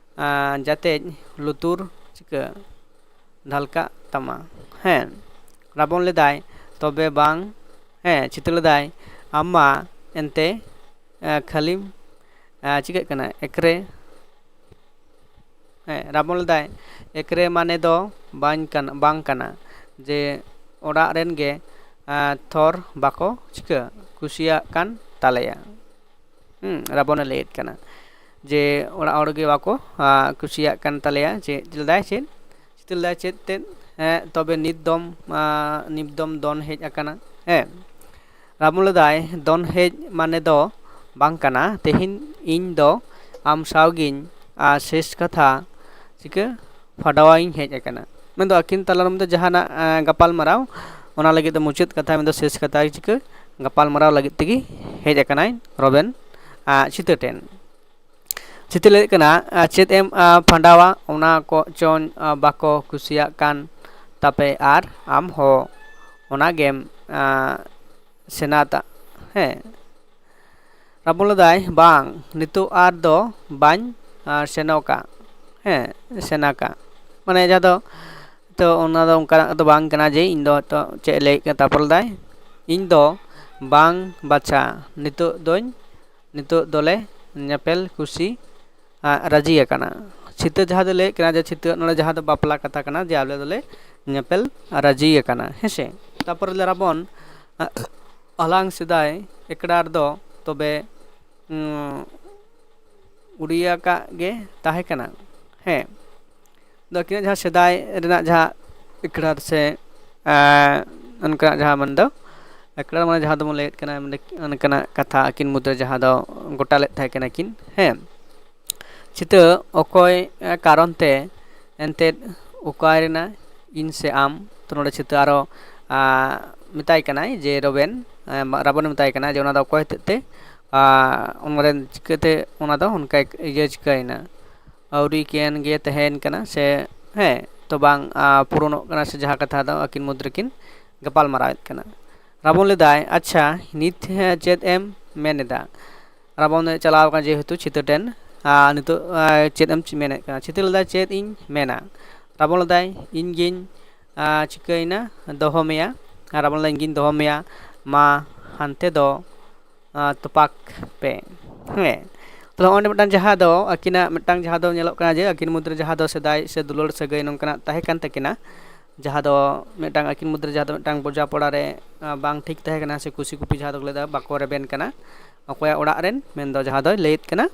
ᱡᱟᱛᱮ ᱞᱩᱛᱩᱨ ᱪᱤᱠᱟᱹ ᱰᱷᱟᱞᱠᱟᱜ ᱛᱟᱢᱟ᱾ ᱦᱮᱸ, ᱨᱟᱵᱚᱱ ᱞᱮᱫᱟᱭ, ᱛᱚᱵᱮ ᱵᱟᱝ᱾ ᱦᱮᱸ, ᱪᱷᱤᱛᱟᱹ ᱞᱮᱫᱟᱭ, ᱟᱢ ᱢᱟ ᱮᱱᱛᱮ ᱠᱷᱟᱹᱞᱤᱢ ᱪᱤᱠᱟᱹᱜ ᱠᱟᱱᱟ, ᱮᱠᱨᱮ᱾ ᱦᱮᱸ, ᱨᱟᱵᱚᱱ ᱞᱮᱫᱟᱭ, ᱮᱠᱨᱮ ᱢᱟᱱᱮ ᱫᱚ ᱵᱟᱝ ᱠᱟᱱᱟ, ᱵᱟᱝ ᱠᱟᱱᱟ ᱡᱮ ᱚᱲᱟᱜ ᱨᱮᱱ ᱜᱮ ᱛᱷᱚᱨ ᱵᱟᱠᱚ ᱪᱤᱠᱟᱹ ᱠᱩᱥᱤᱭᱟᱜ ᱠᱟᱱ ᱛᱟᱞᱮᱭᱟ᱾ ᱦᱩᱸ, ᱨᱟᱵᱚᱱᱮ ᱞᱟᱹᱭᱮᱫ ᱠᱟᱱᱟ ᱡᱮ ᱚᱲᱟᱜ ᱦᱚᱲ ᱜᱮ ᱵᱟᱠᱚ ᱠᱩᱥᱤᱭᱟᱜ ᱠᱟᱱ ᱛᱟᱞᱮᱭᱟ᱾ ᱪᱮᱫ ᱞᱮᱫᱟᱭ? ᱪᱮᱫ ᱪᱤᱛᱟᱹ ᱞᱮᱫᱟᱭ? ᱪᱮᱫ ᱛᱮᱫ? ᱦᱮᱸ, ᱛᱚᱵᱮ ᱱᱤᱛ ᱫᱚᱢ ᱱᱤᱛ ᱫᱚᱢ ᱫᱚᱱ ᱦᱮᱡ ᱟᱠᱟᱱᱟ᱾ ᱦᱮᱸ, ᱨᱟᱵᱚᱱ ᱞᱮᱫᱟᱭ, ᱫᱚᱱ ᱦᱮᱡ ᱢᱟᱱᱮ ᱫᱚ ᱵᱟᱝ ᱠᱟᱱᱟ, ᱛᱮᱦᱮᱧ ᱤᱧ ᱫᱚ ᱟᱢ ᱥᱟᱶ ᱜᱤᱧ ᱟᱨ ᱥᱮᱥ ᱠᱟᱛᱷᱟ ᱪᱤᱠᱟᱹ ᱯᱷᱟᱰᱟᱣᱟᱧ ᱦᱮᱡ ᱟᱠᱟᱱᱟ᱾ ᱢᱮᱱᱫᱚ ᱟᱹᱠᱤᱱ ᱛᱟᱞᱟ ᱨᱮ ᱡᱟᱦᱟᱱᱟᱜ ᱜᱟᱯᱟᱞ ᱢᱟᱨᱟᱣ, ᱚᱱᱟ ᱞᱟᱹᱜᱤᱫ ᱫᱚ ᱢᱩᱪᱟᱹᱫ ᱠᱟᱛᱷᱟ, ᱢᱮᱱᱫᱚ ᱥᱮᱥ ᱠᱟᱛᱷᱟ ᱪᱤᱠᱟᱹ ᱜᱟᱯᱟᱞ ᱢᱟᱨᱟᱣ ᱞᱟᱹᱜᱤᱫ ᱛᱮᱜᱮ ᱦᱮᱡ ᱟᱠᱟᱱᱟᱭ ᱨᱚᱵᱮᱱ ᱪᱷᱤᱛᱟᱹ ᱴᱷᱮᱱ᱾ ᱪᱷᱤᱛᱟᱹ ᱞᱟᱹᱭᱮᱫ ᱠᱟᱱᱟ, ᱪᱮᱫ ᱮᱢ ᱯᱷᱟᱸᱰᱟᱣᱟ, ᱚᱱᱟ ᱠᱚ ᱪᱚᱧ ᱵᱟᱠᱚ ᱠᱩᱥᱤᱭᱟᱜ ᱠᱟᱱ ᱛᱟᱯᱮ, ᱟᱨ ᱟᱢ ᱦᱚᱸ ᱚᱱᱟ ᱜᱮᱢ ᱥᱮᱱᱟᱛᱟ᱾ ᱦᱮᱸ, ᱨᱟᱵᱚᱱ ᱞᱟᱹᱭᱫᱟᱭ, ᱵᱟᱝ, ᱱᱤᱛᱚᱜ ᱟᱨ ᱫᱚ ᱵᱟᱹᱧ ᱥᱮᱱᱚᱜᱼᱟ᱾ ᱦᱮᱸ, ᱥᱮᱱᱟᱠᱟ, ᱢᱟᱱᱮ ᱡᱟᱦᱟᱸ ᱫᱚ, ᱛᱚ ᱚᱱᱟ ᱫᱚ ᱚᱱᱠᱟᱱᱟᱜ ᱫᱚ ᱵᱟᱝ ᱠᱟᱱᱟ ᱡᱮ ᱤᱧ ᱫᱚ ᱛᱚ ᱪᱮᱫ ᱮ ᱞᱟᱹᱭᱮᱫ ᱠᱟᱱᱟ᱾ ᱛᱟᱨᱯᱚᱨ ᱞᱟᱹᱭᱫᱟᱭ, ᱤᱧ ᱫᱚ ᱵᱟᱝ ᱵᱟᱪᱷᱟ, ᱱᱤᱛᱚᱜ ᱫᱚᱧ, ᱱᱤᱛᱚᱜ ᱫᱚᱞᱮ ᱧᱮᱯᱮᱞ ᱠᱩᱥᱤ ᱨᱟᱹᱡᱤ ᱟᱠᱟᱱᱟ᱾ ᱪᱷᱤᱛᱟᱹ ᱡᱟᱦᱟᱸ ᱫᱚ ᱞᱟᱹᱭᱮᱫ ᱠᱟᱱᱟ ᱡᱮ ᱪᱷᱤᱛᱟᱹ ᱱᱚᱰᱮ ᱡᱟᱦᱟᱸ ᱫᱚ ᱵᱟᱯᱞᱟ ᱠᱟᱛᱷᱟ ᱠᱟᱱᱟ, ᱡᱮ ᱟᱞᱮ ᱫᱚᱞᱮ ᱧᱮᱯᱮᱞ ᱨᱟᱹᱡᱤ ᱟᱠᱟᱱᱟ, ᱦᱮᱸ ᱥᱮ᱾ ᱛᱟᱨᱯᱚᱨᱮ ᱞᱟᱹᱭ ᱨᱟᱵᱚᱱ, ᱟᱞᱟᱝ ᱥᱮᱫᱟᱭ ᱮᱠᱲᱟᱨ ᱫᱚ ᱛᱚᱵᱮ ᱩᱰᱤᱭᱟ ᱠᱟᱜ ᱜᱮ ᱛᱟᱦᱮᱸ ᱠᱟᱱᱟ᱾ ᱦᱮᱸ, ᱫᱚ ᱟᱹᱠᱤᱱᱟᱜ ᱡᱟᱦᱟᱸ ᱥᱮᱫᱟᱭ ᱨᱮᱱᱟᱜ ᱡᱟᱦᱟᱸ ᱮᱠᱲᱟᱨ ᱥᱮ ᱚᱱᱠᱟᱱᱟᱜ ᱡᱟᱦᱟᱸ ᱢᱮᱱᱫᱚ ᱮᱠᱲᱟᱨ ᱢᱟᱱᱮ ᱡᱟᱦᱟᱸ ᱫᱚᱵᱚᱱ ᱞᱟᱹᱭᱮᱫ ᱠᱟᱱᱟ ᱚᱱᱠᱟᱱᱟᱜ ᱠᱟᱛᱷᱟ ᱟᱹᱠᱤᱱ ᱢᱩᱫᱽᱨᱮ ᱡᱟᱦᱟᱸ ᱫᱚ ᱜᱚᱴᱟ ᱞᱮᱫ ᱛᱟᱦᱮᱸ ᱠᱟᱱᱟ ᱠᱤᱱ᱾ ᱦᱮᱸ, ᱪᱷᱤᱛᱟᱹ ᱚᱠᱚᱭ ᱠᱟᱨᱚᱱ ᱛᱮ ᱮᱱᱛᱮᱫ ᱚᱠᱟᱭ ᱨᱮᱱᱟ ᱤᱧ ᱥᱮ ᱟᱢ? ᱛᱚ ᱱᱚᱰᱮ ᱪᱷᱤᱛᱟᱹ ᱟᱨᱚ ᱢᱮᱛᱟᱭ ᱠᱟᱱᱟᱭ ᱡᱮ ᱨᱚᱵᱮᱱ, ᱨᱟᱵᱚᱱᱮ ᱢᱮᱛᱟᱭ ᱠᱟᱱᱟ ᱡᱮ ᱚᱱᱟ ᱫᱚ ᱚᱠᱚᱭ ᱦᱚᱛᱮᱡ ᱛᱮ, ᱚᱱᱟ ᱨᱮᱱ ᱪᱤᱠᱟᱹᱛᱮ ᱚᱱᱟ ᱫᱚ ᱚᱱᱠᱟ ᱤᱭᱟᱹ ᱪᱤᱠᱟᱹᱭᱮᱱᱟ, ᱟᱹᱣᱨᱤ ᱠᱮᱱ ᱜᱮ ᱛᱟᱦᱮᱸᱭᱮᱱ ᱠᱟᱱᱟ ᱥᱮ, ᱦᱮᱸ, ᱛᱚ ᱵᱟᱝ ᱯᱩᱨᱚᱱᱚᱜ ᱠᱟᱱᱟ ᱥᱮ ᱡᱟᱦᱟᱸ ᱠᱟᱛᱷᱟ ᱫᱚ ᱟᱹᱠᱤᱱ ᱢᱩᱫᱽ ᱨᱮᱠᱤᱱ ᱜᱟᱯᱟᱞ ᱢᱟᱨᱟᱣᱮᱫ ᱠᱟᱱᱟ᱾ ᱨᱟᱵᱚᱱ ᱞᱟᱹᱭᱫᱟᱭ, ᱟᱪᱪᱷᱟ, ᱱᱤᱛ ᱪᱮᱫ ᱮᱢ ᱢᱮᱱ ᱮᱫᱟ? ᱨᱟᱵᱚᱱ ᱫᱚᱭ ᱪᱟᱞᱟᱣ ᱟᱠᱟᱱᱟ ᱡᱮᱦᱮᱛᱩ ᱪᱷᱤᱛᱟᱹ ᱴᱷᱮᱱ, ᱟᱨ ᱱᱤᱛᱚᱜ ᱪᱮᱫ ᱮᱢ ᱢᱮᱱᱮᱫ ᱠᱟᱱᱟ? ᱪᱷᱤᱛᱟᱹ ᱞᱟᱹᱭᱫᱟᱭ, ᱪᱮᱫ ᱤᱧ ᱢᱮᱱᱟ? ᱨᱟᱵᱚᱱ ᱞᱟᱹᱭᱫᱟᱭ, ᱤᱧ ᱜᱤᱧ ᱪᱤᱠᱟᱹᱭᱮᱱᱟ, ᱫᱚᱦᱚ ᱢᱮᱭᱟ᱾ ᱨᱟᱵᱚᱱ ᱞᱟᱹᱭᱫᱟᱭ, ᱤᱧ ᱜᱤᱧ ᱫᱚᱦᱚ ᱢᱮᱭᱟ, ᱢᱟ ᱦᱟᱱᱛᱮ ᱫᱚ ᱛᱚᱯᱟᱜᱽ ᱯᱮ᱾ ᱦᱮᱸ, ᱛᱟᱦᱞᱮ ᱱᱚᱜᱼᱚᱭ ᱢᱤᱫᱴᱟᱝ ᱡᱟᱦᱟᱸ ᱫᱚ ᱟᱹᱠᱤᱱᱟᱜ ᱢᱤᱫᱴᱟᱝ ᱡᱟᱦᱟᱸ ᱫᱚ ᱧᱮᱞᱚᱜ ᱠᱟᱱᱟ ᱡᱮ ᱟᱹᱠᱤᱱ ᱢᱩᱫᱽᱨᱮ ᱡᱟᱦᱟᱸ ᱫᱚ ᱥᱮᱫᱟᱭ ᱥᱮ ᱫᱩᱞᱟᱹᱲ ᱥᱟᱹᱜᱟᱹᱭ ᱱᱚᱝᱠᱟᱱᱟᱜ ᱛᱟᱦᱮᱸ ᱠᱟᱱ ᱛᱟᱹᱠᱤᱱᱟ, ᱡᱟᱦᱟᱸ ᱫᱚ ᱢᱤᱫᱴᱟᱝ ᱟᱹᱠᱤᱱ ᱢᱩᱫᱽᱨᱮ ᱡᱟᱦᱟᱸ ᱫᱚ ᱢᱤᱫᱴᱟᱝ ᱵᱚᱡᱟᱯᱚᱲᱟ ᱨᱮ ᱵᱟᱝ ᱴᱷᱤᱠ ᱛᱟᱦᱮᱸ ᱠᱟᱱᱟ ᱥᱮ ᱠᱩᱥᱤ ᱠᱩᱯᱤ ᱡᱟᱦᱟᱸ ᱫᱚᱠᱚ ᱞᱟᱹᱭᱫᱟ ᱵᱟᱠᱚ ᱨᱮᱵᱮᱱ ᱠᱟᱱᱟ ᱚᱠᱚᱭᱟᱜ ᱚᱲᱟᱜ ᱨᱮᱱ, ᱢᱮᱱᱫᱚ ᱡᱟᱦᱟᱸ ᱫᱚᱭ ᱞᱟᱹᱭᱮᱫ ᱠᱟᱱᱟ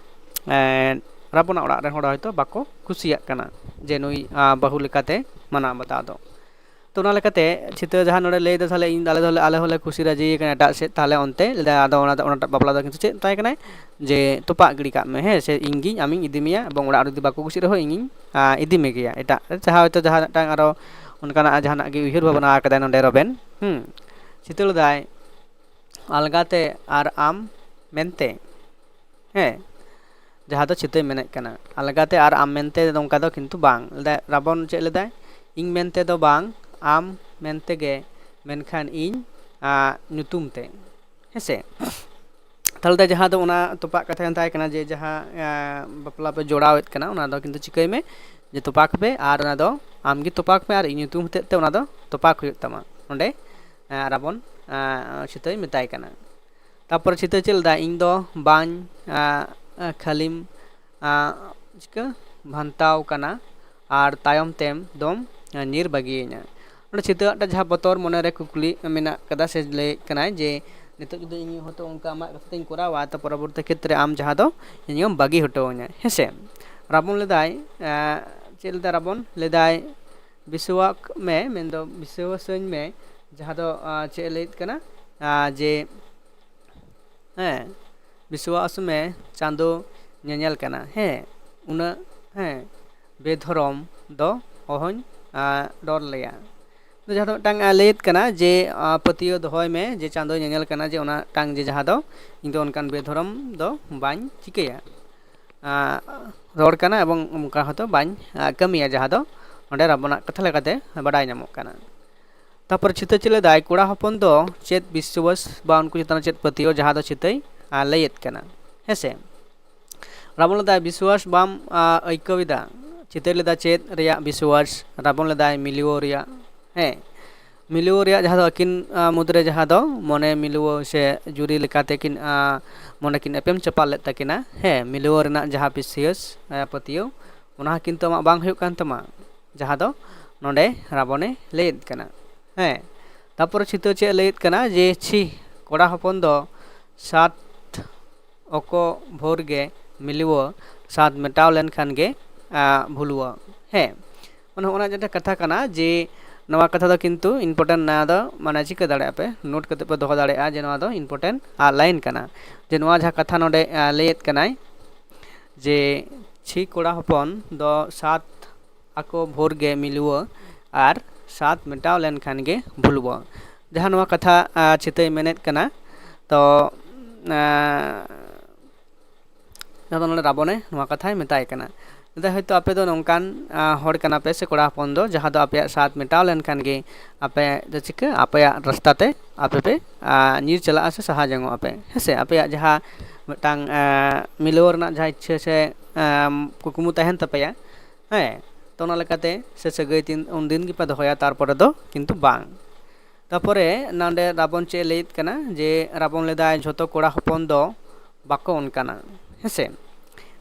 ᱨᱟᱵᱚᱱᱟᱜ ᱚᱲᱟᱜ ᱨᱮᱱ ᱦᱚᱲ ᱦᱚᱭᱛᱳ ᱵᱟᱠᱚ ᱠᱩᱥᱤᱭᱟᱜ ᱠᱟᱱᱟ ᱡᱮ ᱱᱩᱭ ᱵᱟᱹᱦᱩ ᱞᱮᱠᱟᱛᱮ ᱢᱟᱱᱟᱣ ᱵᱟᱛᱟᱣ ᱫᱚ᱾ ᱛᱚ ᱚᱱᱟ ᱞᱮᱠᱟᱛᱮ ᱪᱷᱤᱛᱟᱹ ᱡᱟᱦᱟᱸ ᱱᱚᱰᱮ ᱞᱟᱹᱭ ᱮᱫᱟ, ᱛᱟᱦᱚᱞᱮ ᱤᱧ, ᱟᱞᱮ ᱫᱚᱞᱮ, ᱟᱞᱮ ᱦᱚᱸᱞᱮ ᱠᱩᱥᱤ ᱨᱟᱹᱡᱤ ᱟᱠᱟᱱᱟ ᱮᱴᱟᱜ ᱥᱮᱫ, ᱛᱟᱦᱚᱞᱮ ᱚᱱᱛᱮ ᱞᱟᱹᱭ ᱮᱫᱟ, ᱟᱫᱚ ᱚᱱᱟ ᱫᱚ, ᱚᱱᱟᱴᱟᱜ ᱵᱟᱯᱞᱟ ᱫᱚ ᱠᱤᱱᱛᱩ ᱪᱮᱫ ᱢᱮᱛᱟᱭ ᱠᱟᱱᱟᱭ ᱡᱮ ᱛᱚᱯᱟᱜ ᱜᱤᱰᱤ ᱠᱟᱜ ᱢᱮ, ᱦᱮᱸ ᱥᱮ, ᱤᱧ ᱜᱤᱧ ᱟᱢᱤᱧ ᱤᱫᱤ ᱢᱮᱭᱟ, ᱮᱵᱚᱝ ᱚᱲᱟᱜ ᱨᱮ ᱡᱩᱫᱤ ᱵᱟᱠᱚ ᱠᱩᱥᱤᱜ ᱨᱮᱦᱚᱸ ᱤᱧᱤᱧ ᱟᱸ, ᱤᱫᱤ ᱢᱮᱜᱮᱭᱟ ᱮᱴᱟᱜ ᱨᱮ, ᱡᱟᱦᱟᱸ ᱦᱚᱭᱛᱳ ᱡᱟᱦᱟᱸ ᱢᱤᱫᱴᱟᱝ ᱟᱨᱚ ᱚᱱᱠᱟᱱᱟᱜ ᱡᱟᱦᱟᱱᱟᱜ ᱜᱮ ᱩᱭᱦᱟᱹᱨ ᱵᱷᱟᱵᱽᱱᱟ ᱟᱠᱟᱫᱟᱭ ᱱᱚᱰᱮ ᱨᱚᱵᱮᱱ᱾ ᱦᱩᱸ, ᱪᱷᱤᱛᱟᱹ ᱞᱮᱫᱟᱭ, "ᱟᱞᱜᱟᱛᱮ ᱟᱨ ᱟᱢ ᱢᱮᱱᱛᱮ", ᱦᱮᱸ, ᱡᱟᱦᱟᱸ ᱫᱚ ᱪᱷᱤᱛᱟᱹᱭ ᱢᱮᱱᱮᱫ ᱠᱟᱱᱟ, "ᱟᱞᱜᱟᱛᱮ ᱟᱨ ᱟᱢ ᱢᱮᱱᱛᱮ ᱱᱚᱝᱠᱟ ᱫᱚ ᱠᱤᱱᱛᱩ ᱵᱟᱝ", ᱞᱟᱹᱭᱫᱟᱭ ᱨᱟᱵᱚᱱ ᱪᱮᱫ ᱞᱮᱫᱟᱭ, "ᱤᱧ ᱢᱮᱱᱛᱮ ᱫᱚ ᱵᱟᱝ, ᱟᱢ ᱢᱮᱱᱛᱮ ᱜᱮ, ᱢᱮᱱᱠᱷᱟᱱ ᱤᱧ ᱟᱸ, ᱧᱩᱛᱩᱢ ᱛᱮ", ᱦᱮᱸ ᱥᱮ᱾ ᱛᱟᱦᱚᱞᱮ ᱫᱚ ᱡᱟᱦᱟᱸ ᱫᱚ ᱚᱱᱟ ᱛᱚᱯᱟᱜ ᱠᱟᱛᱷᱟ ᱢᱮᱛᱟᱭ ᱠᱟᱱᱟ ᱡᱮ ᱡᱟᱦᱟᱸ ᱟᱸ, ᱵᱟᱯᱞᱟ ᱯᱮ ᱡᱚᱲᱟᱣᱮᱫ ᱠᱟᱱᱟ, ᱚᱱᱟ ᱫᱚ ᱠᱤᱱᱛᱩ ᱪᱤᱠᱟᱹᱭ ᱢᱮ ᱡᱮ ᱛᱚᱯᱟᱜᱽ ᱯᱮ, ᱟᱨ ᱚᱱᱟ ᱫᱚ ᱟᱢ ᱜᱮ ᱛᱚᱯᱟᱜᱽ ᱢᱮ, ᱟᱨ ᱤᱧ ᱧᱩᱛᱩᱢ ᱦᱚᱛᱮᱡ ᱛᱮ ᱚᱱᱟ ᱫᱚ ᱛᱚᱯᱟᱜᱽ ᱦᱩᱭᱩᱜ ᱛᱟᱢᱟ᱾ ᱚᱸᱰᱮ ᱟᱸ, ᱨᱟᱵᱚᱱ ᱟᱸ, ᱪᱷᱤᱛᱟᱹᱭ ᱢᱮᱛᱟᱭ ᱠᱟᱱᱟ᱾ ᱛᱟᱨᱯᱚᱨ ᱪᱷᱤᱛᱟᱹ ᱪᱮᱫ ᱞᱮᱫᱟ, "ᱤᱧ ᱫᱚ ᱵᱟᱹᱧ ᱟᱸ, ᱠᱷᱟᱹᱞᱤᱢ ᱟᱸ, ᱪᱤᱠᱟᱹ ᱵᱷᱟᱱᱛᱟᱣ ᱠᱟᱱᱟ, ᱟᱨ ᱛᱟᱭᱚᱢ ᱛᱮᱢ ᱫᱚᱢ ᱧᱤᱨ ᱵᱟᱹᱜᱤᱭᱟᱹᱧᱟ᱾" ᱚᱸᱰᱮ ᱪᱷᱤᱛᱟᱹ ᱟᱜ ᱡᱟᱦᱟᱸ ᱵᱚᱛᱚᱨ ᱢᱚᱱᱮᱨᱮ ᱠᱩᱠᱞᱤ ᱢᱮᱱᱟᱜ ᱠᱟᱫᱟ, ᱥᱮ ᱞᱟᱹᱭᱮᱫ ᱠᱟᱱᱟᱭ ᱡᱮ ᱱᱤᱛᱚᱜ ᱡᱩᱫᱤ ᱤᱧ ᱦᱚᱭᱛᱳ ᱚᱱᱠᱟ ᱟᱢᱟᱜ ᱠᱟᱛᱷᱟ ᱛᱤᱧ ᱠᱚᱨᱟᱣᱟ, ᱛᱚ ᱯᱚᱨᱚᱵᱚᱨᱛᱤ ᱠᱷᱮᱛᱨᱮ ᱟᱢ ᱡᱟᱦᱟᱸ ᱫᱚ ᱤᱧᱮᱢ ᱵᱟᱹᱜᱤ ᱦᱚᱴᱚ ᱟᱹᱧᱟ, ᱦᱮᱸ ᱥᱮ᱾ ᱨᱟᱵᱚᱱ ᱞᱮᱫᱟᱭ, ᱮᱸ, ᱪᱮᱫ ᱞᱮᱫᱟ ᱨᱟᱵᱚᱱ? ᱞᱮᱫᱟᱭ, "ᱵᱤᱥᱣᱟᱥ ᱢᱮ", ᱢᱮᱱᱫᱚ ᱵᱤᱥᱣᱟᱥᱟᱹᱧ ᱢᱮ, ᱡᱟᱦᱟᱸ ᱫᱚ, ᱟᱸ, ᱪᱮᱫ ᱮ ᱞᱟᱹᱭᱮᱫ ᱠᱟᱱᱟ, ᱟᱸ, ᱡᱮ ᱦᱮᱸ, ᱵᱤᱥᱣᱟᱥ ᱢᱮ, ᱪᱟᱸᱫᱚ ᱧᱮᱧᱮᱞ ᱠᱟᱱᱟ᱾ ᱦᱮᱸ, ᱩᱱᱟᱹᱜ, ᱦᱮᱸ, ᱵᱮᱫᱷᱚᱨᱚᱢ ᱫᱚ ᱚᱦᱚᱧ, ᱟᱸ, ᱨᱚᱲ ᱞᱮᱭᱟ᱾ ᱡᱟᱦᱟᱸ ᱫᱚ ᱢᱤᱫᱴᱟᱝ, ᱟᱸ, ᱞᱟᱹᱭᱮᱫ ᱠᱟᱱᱟ ᱡᱮ, ᱟᱸ, ᱯᱟᱹᱛᱭᱟᱹᱣ ᱫᱚᱦᱚᱭ ᱢᱮ ᱡᱮ ᱪᱟᱸᱫᱚᱭ ᱧᱮᱧᱮᱞ ᱠᱟᱱᱟ, ᱡᱮ ᱚᱱᱟ ᱢᱤᱫᱴᱟᱝ ᱡᱮ ᱡᱟᱦᱟᱸ ᱫᱚ ᱤᱧ ᱫᱚ ᱚᱱᱠᱟᱱ ᱵᱮᱫᱷᱚᱨᱚᱢ ᱫᱚ ᱵᱟᱹᱧ ᱪᱤᱠᱟᱹᱭᱟ, ᱟᱸ, ᱨᱚᱲ ᱠᱟᱱᱟ, ᱮᱵᱚᱝ ᱚᱱᱠᱟ ᱦᱚᱸᱛᱚ ᱵᱟᱹᱧ, ᱟᱸ, ᱠᱟᱹᱢᱤᱭᱟ, ᱡᱟᱦᱟᱸ ᱫᱚ ᱚᱸᱰᱮ ᱨᱟᱵᱚᱱᱟᱜ ᱠᱟᱛᱷᱟ ᱞᱮᱠᱟᱛᱮ ᱵᱟᱰᱟᱭ ᱧᱟᱢᱚᱜ ᱠᱟᱱᱟ᱾ ᱛᱟᱨᱯᱚᱨ ᱪᱷᱤᱛᱟᱹ ᱪᱮᱫ ᱞᱮᱫᱟᱭ, ᱠᱚᱲᱟ ᱦᱚᱯᱚᱱ ᱫᱚ ᱪᱮᱫ ᱵᱤᱥᱣᱟᱥ ᱵᱟ ᱩᱱᱠᱩ ᱪᱮᱛᱟᱱ ᱨᱮ ᱪᱮᱫ ᱯᱟᱹᱛᱭᱟᱹᱣ, ᱡᱟᱦᱟᱸ ᱫᱚ ᱪᱷᱤᱛᱟᱹᱭ, ᱟᱸ, ᱞᱟᱹᱭᱮᱫ ᱠᱟᱱᱟ, ᱦᱮᱸ ᱥᱮ᱾ ᱨᱟᱵᱚᱱ ᱞᱮᱫᱟᱭ, "ᱵᱤᱥᱣᱟᱥ ᱵᱟᱢ, ᱟᱸ, ᱟᱹᱭᱠᱟᱹᱣ ᱮᱫᱟ?" ᱪᱷᱤᱛᱟᱹ ᱞᱮᱫᱟ, "ᱪᱮᱫ ᱨᱮᱭᱟᱜ ᱵᱤᱥᱣᱟᱥ?" ᱨᱟᱵᱚᱱ ᱞᱮᱫᱟᱭ, "ᱢᱤᱞᱣᱟᱹ ᱨᱮᱭᱟᱜ", ᱦᱮᱸ, ᱢᱤᱞᱣᱟᱹ ᱨᱮᱭᱟᱜ, ᱡᱟᱦᱟᱸ ᱫᱚ ᱟᱹᱠᱤᱱ, ᱟᱸ, ᱢᱩᱫᱽᱨᱮ ᱡᱟᱦᱟᱸ ᱫᱚ ᱢᱚᱱᱮ ᱢᱤᱞᱣᱟᱹ ᱥᱮ ᱡᱩᱨᱤ ᱞᱮᱠᱟᱛᱮ ᱠᱤᱱ, ᱟᱸ, ᱢᱚᱱᱮ ᱠᱤᱱ ᱮᱯᱮᱢ ᱪᱟᱯᱟᱞ ᱞᱮᱫ ᱛᱟᱹᱠᱤᱱᱟ, ᱦᱮᱸ, ᱢᱤᱞᱣᱟᱹ ᱨᱮᱱᱟᱜ ᱡᱟᱦᱟᱸ ᱵᱤᱥᱣᱟᱥ, ᱟᱸ, ᱯᱟᱹᱛᱭᱟᱹᱣ, ᱚᱱᱟ ᱦᱚᱸ ᱠᱤᱱᱛᱩ ᱟᱢᱟᱜ ᱵᱟᱝ ᱦᱩᱭᱩᱜ ᱠᱟᱱ ᱛᱟᱢᱟ, ᱡᱟᱦᱟᱸ ᱫᱚ ᱱᱚᱰᱮ ᱨᱟᱵᱚᱱᱮ ᱞᱟᱹᱭᱮᱫ ᱠᱟᱱᱟ᱾ ᱦᱮᱸ, ᱛᱟᱨᱯᱚᱨᱮ ᱪᱷᱤᱛᱟᱹ ᱪᱮᱫ ᱞᱟᱹᱭᱮᱫ ᱠᱟᱱᱟ ᱡᱮ, "ᱪᱷᱤ, ᱠᱚᱲᱟ ᱦᱚᱯᱚᱱ ᱫᱚ ᱥᱟᱛ ᱚᱠᱚ ᱵᱷᱳᱨ ᱜᱮ ᱢᱤᱞᱣᱟᱹ, ᱥᱟᱛ ᱢᱮᱴᱟᱣ ᱞᱮᱱᱠᱷᱟᱱ ᱜᱮ, ᱟᱸ, ᱵᱷᱩᱞᱣᱟᱹ᱾" ᱦᱮᱸ, ᱢᱟᱱᱮ ᱦᱚᱸᱜᱼᱚ ᱱᱟ ᱡᱮᱴᱟ ᱠᱟᱛᱷᱟ ᱠᱟᱱᱟ ᱡᱮ, ᱱᱚᱣᱟ ᱠᱟᱛᱷᱟ ᱫᱚ ᱠᱤᱱᱛᱩ important, ᱱᱚᱣᱟ ᱫᱚ ᱢᱟᱱᱮ ᱪᱤᱠᱟᱹ ᱫᱟᱲᱮᱭᱟᱜᱼᱟ ᱯᱮ, note ᱠᱟᱛᱮ ᱯᱮ ᱫᱚᱦᱚ ᱫᱟᱲᱮᱭᱟᱜᱼᱟ ᱡᱮ ᱱᱚᱣᱟ ᱫᱚ important ᱟᱨ line ᱠᱟᱱᱟ᱾ ᱡᱮ ᱱᱚᱣᱟ ᱡᱟᱦᱟᱸ ᱠᱟᱛᱷᱟ ᱱᱚᱰᱮ ᱞᱟᱹᱭᱮᱫ ᱠᱟᱱᱟᱭ ᱡᱮ ᱪᱷᱤ ᱠᱚᱲᱟ ᱦᱚᱯᱚᱱ ᱫᱚ ᱥᱟᱛ ᱟᱠᱚ ᱵᱷᱳᱨ ᱜᱮ ᱢᱤᱞᱩᱣᱟᱹ ᱟᱨ ᱥᱟᱛ ᱢᱮᱴᱟᱣ ᱞᱮᱱᱠᱷᱟᱱ ᱜᱮ ᱵᱷᱩᱞᱩᱣᱟᱹ᱾ ᱡᱟᱦᱟᱸ ᱱᱚᱣᱟ ᱠᱟᱛᱷᱟ ᱪᱤᱛᱟᱹᱭ ᱢᱮᱱᱮᱫ ᱠᱟᱱᱟ, ᱛᱚ ᱡᱟᱦᱟᱸ ᱫᱚ ᱱᱚᱰᱮ ᱨᱟᱵᱚᱱᱮ ᱱᱚᱣᱟ ᱠᱟᱛᱷᱟᱭ ᱢᱮᱛᱟᱭ ᱠᱟᱱᱟ᱾ ᱢᱮᱱᱫᱟᱭ, ᱦᱚᱭᱛᱳ ᱟᱯᱮ ᱫᱚ ᱱᱚᱝᱠᱟᱱ ᱦᱚᱲ ᱠᱟᱱᱟ ᱯᱮ ᱥᱮ ᱠᱚᱲᱟ ᱦᱚᱯᱚᱱ ᱫᱚ, ᱡᱟᱦᱟᱸ ᱫᱚ ᱟᱯᱮᱭᱟᱜ ᱥᱟᱛ ᱢᱮᱴᱟᱣ ᱞᱮᱱᱠᱷᱟᱱ ᱜᱮ ᱟᱯᱮ ᱫᱚ ᱪᱤᱠᱟᱹ, ᱟᱯᱮᱭᱟᱜ ᱨᱟᱥᱛᱟ ᱛᱮ ᱟᱯᱮ ᱯᱮ ᱧᱤᱨ ᱪᱟᱞᱟᱜᱼᱟ ᱥᱮ ᱥᱟᱦᱟ ᱡᱚᱝᱚᱜ ᱟᱯᱮ, ᱦᱮᱸ ᱥᱮ? ᱟᱯᱮᱭᱟᱜ ᱡᱟᱦᱟᱸ ᱢᱤᱫᱴᱟᱝ ᱢᱤᱞᱟᱹᱣ ᱨᱮᱱᱟᱜ ᱡᱟᱦᱟᱸ ᱤᱪᱪᱷᱟᱹ ᱥᱮ ᱠᱩᱠᱢᱩ ᱛᱟᱦᱮᱱ ᱛᱟᱯᱮᱭᱟ, ᱦᱮᱸ, ᱛᱚ ᱚᱱᱟ ᱞᱮᱠᱟᱛᱮ ᱥᱮ ᱥᱟᱹᱜᱟᱹᱭ ᱛᱤᱱ ᱩᱱᱫᱤᱱ ᱜᱮᱯᱮ ᱫᱚᱦᱚᱭᱟ, ᱛᱟᱨᱯᱚᱨᱮ ᱫᱚ ᱠᱤᱱᱛᱩ ᱵᱟᱝ᱾ ᱛᱟᱯᱚᱨᱮ ᱱᱚᱰᱮ ᱨᱟᱵᱚᱱ ᱪᱮᱫ ᱮ ᱞᱟᱹᱭᱮᱫ ᱠᱟᱱᱟ ᱡᱮ ᱨᱟᱵᱚᱱ ᱞᱟᱹᱭᱫᱟᱭ ᱡᱷᱚᱛᱚ ᱠᱚᱲᱟ ᱦᱚᱯᱚᱱ ᱫᱚ ᱵᱟᱠᱚ ᱚᱱᱠᱟᱱᱟ, ᱦᱮᱸᱥᱮ?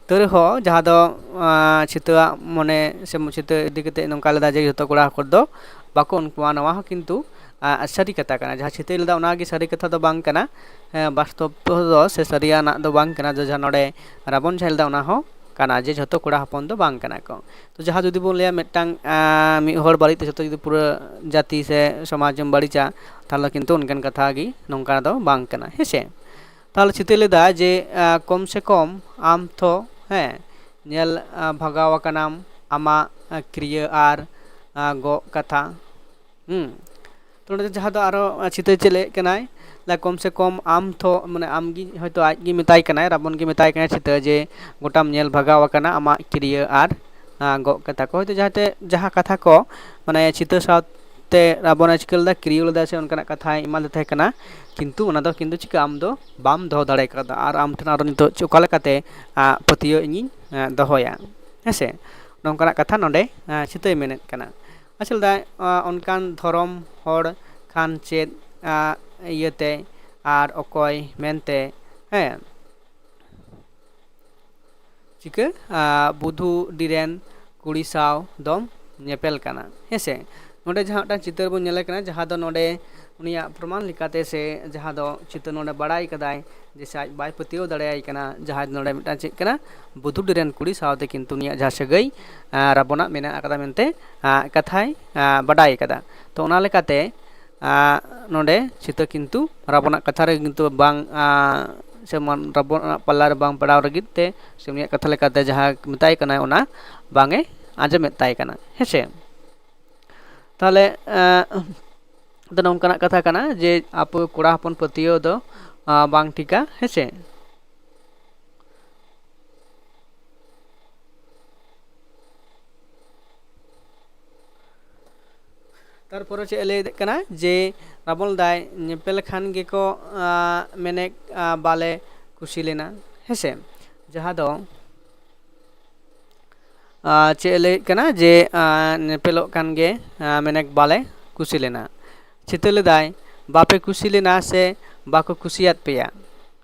ᱛᱟᱹᱣ ᱨᱮᱦᱚᱸ ᱡᱟᱦᱟᱸ ᱫᱚ ᱪᱷᱤᱛᱟᱹᱣᱟᱜ ᱢᱚᱱᱮ ᱥᱮ ᱪᱷᱤᱛᱟᱹ ᱤᱫᱤ ᱠᱟᱛᱮ ᱱᱚᱝᱠᱟ ᱞᱮᱫᱟ ᱡᱮ ᱡᱷᱚᱛᱚ ᱠᱚᱲᱟ ᱦᱚᱯᱚᱱ ᱫᱚ ᱵᱟᱠᱚ ᱚᱱᱠᱟᱱᱟ, ᱱᱚᱣᱟ ᱦᱚᱸ ᱠᱤᱱᱛᱩ ᱥᱟᱹᱨᱤ ᱠᱟᱛᱷᱟ ᱠᱟᱱᱟ᱾ ᱡᱟᱦᱟᱸ ᱪᱷᱤᱛᱟᱹᱭ ᱞᱮᱫᱟ ᱚᱱᱟᱜᱮ ᱥᱟᱹᱨᱤ ᱠᱟᱛᱷᱟ ᱫᱚ ᱵᱟᱝ ᱠᱟᱱᱟ, ᱵᱟᱥᱛᱚᱵ ᱫᱚ ᱥᱮ ᱥᱟᱹᱨᱤᱭᱟᱱᱟᱜ ᱫᱚ ᱵᱟᱝ ᱠᱟᱱᱟ᱾ ᱡᱟᱦᱟᱸ ᱱᱚᱰᱮ ᱨᱟᱵᱚᱱ ᱡᱟᱦᱟᱸ ᱞᱮᱫᱟ ᱚᱱᱟ ᱦᱚᱸ ᱠᱟᱱᱟ ᱡᱮ ᱡᱷᱚᱛᱚ ᱠᱚᱲᱟ ᱦᱚᱯᱚᱱ ᱫᱚ ᱵᱟᱝ ᱠᱟᱱᱟ ᱠᱚ᱾ ᱛᱚ ᱡᱟᱦᱟᱸ ᱡᱩᱫᱤ ᱵᱚᱱ ᱞᱟᱹᱭᱟ ᱢᱤᱫᱴᱟᱝ ᱢᱤᱫ ᱦᱚᱲ ᱵᱟᱹᱲᱤᱡ ᱛᱮ ᱡᱷᱚᱛᱚ ᱡᱩᱫᱤ ᱯᱩᱨᱟᱹ ᱡᱟᱹᱛᱤ ᱥᱮ ᱥᱚᱢᱟᱡᱽ ᱮᱢ ᱵᱟᱹᱲᱤᱡᱟ, ᱛᱟᱦᱚᱞᱮ ᱠᱤᱱᱛᱩ ᱚᱱᱠᱟᱱ ᱠᱟᱛᱷᱟ ᱜᱮ ᱱᱚᱝᱠᱟ ᱫᱚ ᱵᱟᱝ ᱠᱟᱱᱟ, ᱦᱮᱸ ᱥᱮ? ᱛᱟᱦᱚᱞᱮ ᱪᱷᱤᱛᱟᱹᱭ ᱞᱮᱫᱟ ᱡᱮ ᱠᱚᱢ ᱥᱮ ᱠᱚᱢ ᱟᱢ ᱛᱚ, ᱦᱮᱸ, ᱧᱮᱞ ᱵᱷᱟᱜᱟᱣ ᱟᱠᱟᱱᱟᱢ ᱟᱢᱟᱜ ᱠᱨᱤᱭᱟᱹ ᱟᱨ ᱜᱚᱜ ᱠᱟᱛᱷᱟ᱾ ᱦᱩᱸ᱾ ᱛᱚ ᱱᱚᱰᱮ ᱡᱟᱦᱟᱸ ᱫᱚ ᱟᱨᱚ ᱪᱷᱤᱛᱟᱹ ᱪᱮᱫ ᱞᱟᱹᱭᱮᱫ ᱠᱟᱱᱟᱭ, ᱞᱟ ᱠᱚᱢ ᱥᱮ ᱠᱚᱢ ᱟᱢ ᱛᱷᱚ, ᱢᱟᱱᱮ ᱟᱢ ᱜᱮ ᱦᱚᱭᱛᱳ ᱟᱡ ᱜᱮ ᱢᱮᱛᱟᱭ ᱠᱟᱱᱟᱭ, ᱨᱟᱵᱚᱱ ᱜᱮ ᱢᱮᱛᱟᱭ ᱠᱟᱱᱟᱭ ᱪᱷᱤᱛᱟᱹ ᱡᱮ ᱜᱚᱴᱟᱢ ᱧᱮᱞ ᱵᱷᱟᱜᱟᱣ ᱟᱠᱟᱱᱟ ᱟᱢᱟᱜ ᱠᱤᱨᱤᱭᱟᱹ ᱟᱨ ᱜᱚᱜ ᱠᱟᱛᱷᱟ ᱠᱚ᱾ ᱦᱚᱭᱛᱳ ᱡᱟᱦᱟᱸᱛᱮ ᱡᱟᱦᱟᱸ ᱠᱟᱛᱷᱟ ᱠᱚ ᱢᱟᱱᱮ ᱪᱷᱤᱛᱟᱹ ᱥᱟᱶᱛᱮ ᱨᱟᱵᱚᱱᱮ ᱪᱤᱠᱟᱹ ᱞᱮᱫᱟ, ᱠᱤᱨᱤᱭᱟᱹ ᱞᱮᱫᱟ ᱥᱮ ᱚᱱᱠᱟᱱᱟᱜ ᱠᱟᱛᱷᱟᱭ ᱮᱢᱟᱫᱮ ᱛᱟᱦᱮᱸ ᱠᱟᱱᱟ, ᱠᱤᱱᱛᱩ ᱚᱱᱟ ᱫᱚ ᱠᱤᱱᱛᱩ ᱪᱤᱠᱟᱹ ᱟᱢ ᱫᱚ ᱵᱟᱢ ᱫᱚᱦᱚ ᱫᱟᱲᱮ ᱠᱟᱣᱫᱟ ᱟᱨ ᱟᱢ ᱴᱷᱮᱱ ᱟᱨᱚ ᱱᱤᱛᱚᱜ ᱪᱮᱫ, ᱚᱠᱟ ᱞᱮᱠᱟᱛᱮ ᱯᱟᱹᱛᱭᱟᱹᱣ ᱤᱧᱤᱧ ᱫᱚᱦᱚᱭᱟ, ᱦᱮᱸ ᱥᱮ? ᱱᱚᱝᱠᱟᱱᱟᱜ ᱠᱟᱛᱷᱟ ᱱᱚᱰᱮ ᱪᱷᱤᱛᱟᱹᱭ ᱢᱮᱱᱮᱫ ᱠᱟᱱᱟ᱾ ᱟᱪᱪᱷᱟ, ᱞᱟᱹᱭᱫᱟᱭ ᱚᱱᱠᱟᱱ ᱫᱷᱚᱨᱚᱢ ᱦᱚᱲ ᱠᱷᱟᱱ ᱪᱮᱫ ᱤᱭᱟᱹᱛᱮ ᱟᱨ ᱚᱠᱚᱭ ᱢᱮᱱᱛᱮ, ᱦᱮᱸ, ᱪᱤᱠᱟᱹ ᱵᱩᱫᱷᱩ ᱰᱤᱨᱮᱱ ᱠᱩᱲᱤ ᱥᱟᱶ ᱫᱚᱢ ᱧᱮᱯᱮᱞ ᱠᱟᱱᱟ, ᱦᱮᱸ ᱥᱮ? ᱱᱚᱰᱮ ᱡᱟᱦᱟᱸ ᱢᱤᱫᱴᱟᱝ ᱪᱤᱛᱟᱹᱨ ᱵᱚᱱ ᱧᱮᱞᱮ ᱠᱟᱱᱟ, ᱡᱟᱦᱟᱸ ᱫᱚ ᱱᱚᱰᱮ ᱩᱱᱤᱭᱟᱜ ᱯᱨᱚᱢᱟᱱ ᱞᱮᱠᱟᱛᱮ ᱥᱮ ᱡᱟᱦᱟᱸ ᱫᱚ ᱪᱤᱛᱟᱹᱨ ᱱᱚᱰᱮ ᱵᱟᱲᱟᱭ ᱠᱟᱫᱟᱭ ᱡᱮ ᱥᱮ ᱟᱡ ᱵᱟᱭ ᱯᱟᱹᱛᱭᱟᱹᱣ ᱫᱟᱲᱮᱭᱟᱭ ᱠᱟᱱᱟ, ᱡᱟᱦᱟᱸᱭ ᱱᱚᱰᱮ ᱢᱤᱫᱴᱟᱝ ᱪᱮᱫ ᱠᱟᱱᱟ, ᱵᱩᱫᱷᱩᱰᱤ ᱨᱮᱱ ᱠᱩᱲᱤ ᱥᱟᱶᱛᱮ ᱠᱤᱱᱛᱩ ᱩᱱᱤᱭᱟᱜ ᱡᱟᱦᱟᱸ ᱥᱟᱹᱜᱟᱹᱭ ᱟᱸ, ᱨᱟᱵᱚᱱᱟᱜ ᱢᱮᱱᱟᱜ ᱟᱠᱟᱫᱟ ᱢᱮᱱᱛᱮ ᱟᱸ, ᱠᱟᱛᱷᱟᱭ ᱟᱸ, ᱵᱟᱰᱟᱭ ᱠᱟᱫᱟ᱾ ᱛᱚ ᱚᱱᱟ ᱞᱮᱠᱟᱛᱮ ᱟᱸ, ᱱᱚᱰᱮ ᱪᱤᱛᱟᱹ ᱠᱤᱱᱛᱩ ᱨᱟᱵᱚᱱᱟᱜ ᱠᱟᱛᱷᱟ ᱨᱮ ᱠᱤᱱᱛᱩ ᱵᱟᱝ ᱟᱸ, ᱥᱮ ᱢᱟᱱ ᱨᱟᱵᱚᱱᱟᱜ ᱯᱟᱞᱞᱟ ᱨᱮ ᱵᱟᱝ ᱯᱟᱲᱟᱣ ᱞᱟᱹᱜᱤᱫ ᱛᱮ ᱥᱮ ᱩᱱᱤᱭᱟᱜ ᱠᱟᱛᱷᱟ ᱞᱮᱠᱟᱛᱮ ᱡᱟᱦᱟᱸ ᱢᱮᱛᱟᱭ ᱠᱟᱱᱟᱭ ᱚᱱᱟ ᱵᱟᱝ ᱮ ᱟᱸᱡᱚᱢᱮᱫ ᱛᱟᱭ ᱠᱟᱱᱟ, ᱦᱮᱸᱥᱮ᱾ ᱛᱟᱦᱚᱞᱮ ᱟᱸ, ᱫᱚ ᱱᱚᱝᱠᱟᱱᱟᱜ ᱠᱟᱛᱷᱟ ᱠᱟᱱᱟ ᱡᱮ ᱟᱵᱚ ᱠᱚᱲᱟ ᱦᱚᱯᱚᱱ ᱯᱟᱹᱛᱭᱟᱹᱣ ᱫᱚ ᱟᱸ, ᱵᱟᱝ ᱴᱷᱤᱠᱟ, ᱦᱮᱸᱥᱮ᱾ ᱛᱟᱨᱯᱚᱨᱮ ᱪᱮᱫ ᱮ ᱞᱟᱹᱭᱮᱫ ᱠᱟᱱᱟ ᱡᱮ ᱨᱟᱵᱚᱱ ᱞᱟᱹᱭᱫᱟᱭ ᱧᱮᱯᱮᱞ ᱠᱷᱟᱱ ᱜᱮᱠᱚ ᱟᱸ, ᱢᱮᱱᱮᱫ ᱟᱸ, ᱵᱟᱞᱮ ᱠᱩᱥᱤ ᱞᱮᱱᱟ, ᱦᱮᱸᱥᱮ᱾ ᱡᱟᱦᱟᱸ ᱫᱚ ᱟᱸ, ᱪᱮᱫ ᱮ ᱞᱟᱹᱭᱮᱫ ᱠᱟᱱᱟ ᱡᱮ ᱟᱸ, ᱧᱮᱯᱮᱞᱚᱜ ᱠᱟᱱ ᱜᱮ ᱟᱸ, ᱢᱮᱱᱮᱫ ᱵᱟᱞᱮ ᱠᱩᱥᱤ ᱞᱮᱱᱟ᱾ ᱪᱤᱛᱟᱹ ᱞᱮᱫᱟᱭ ᱵᱟᱯᱮ ᱠᱩᱥᱤ ᱞᱮᱱᱟ ᱥᱮ ᱵᱟᱠᱚ ᱠᱩᱥᱤᱭᱟᱫ ᱯᱮᱭᱟ?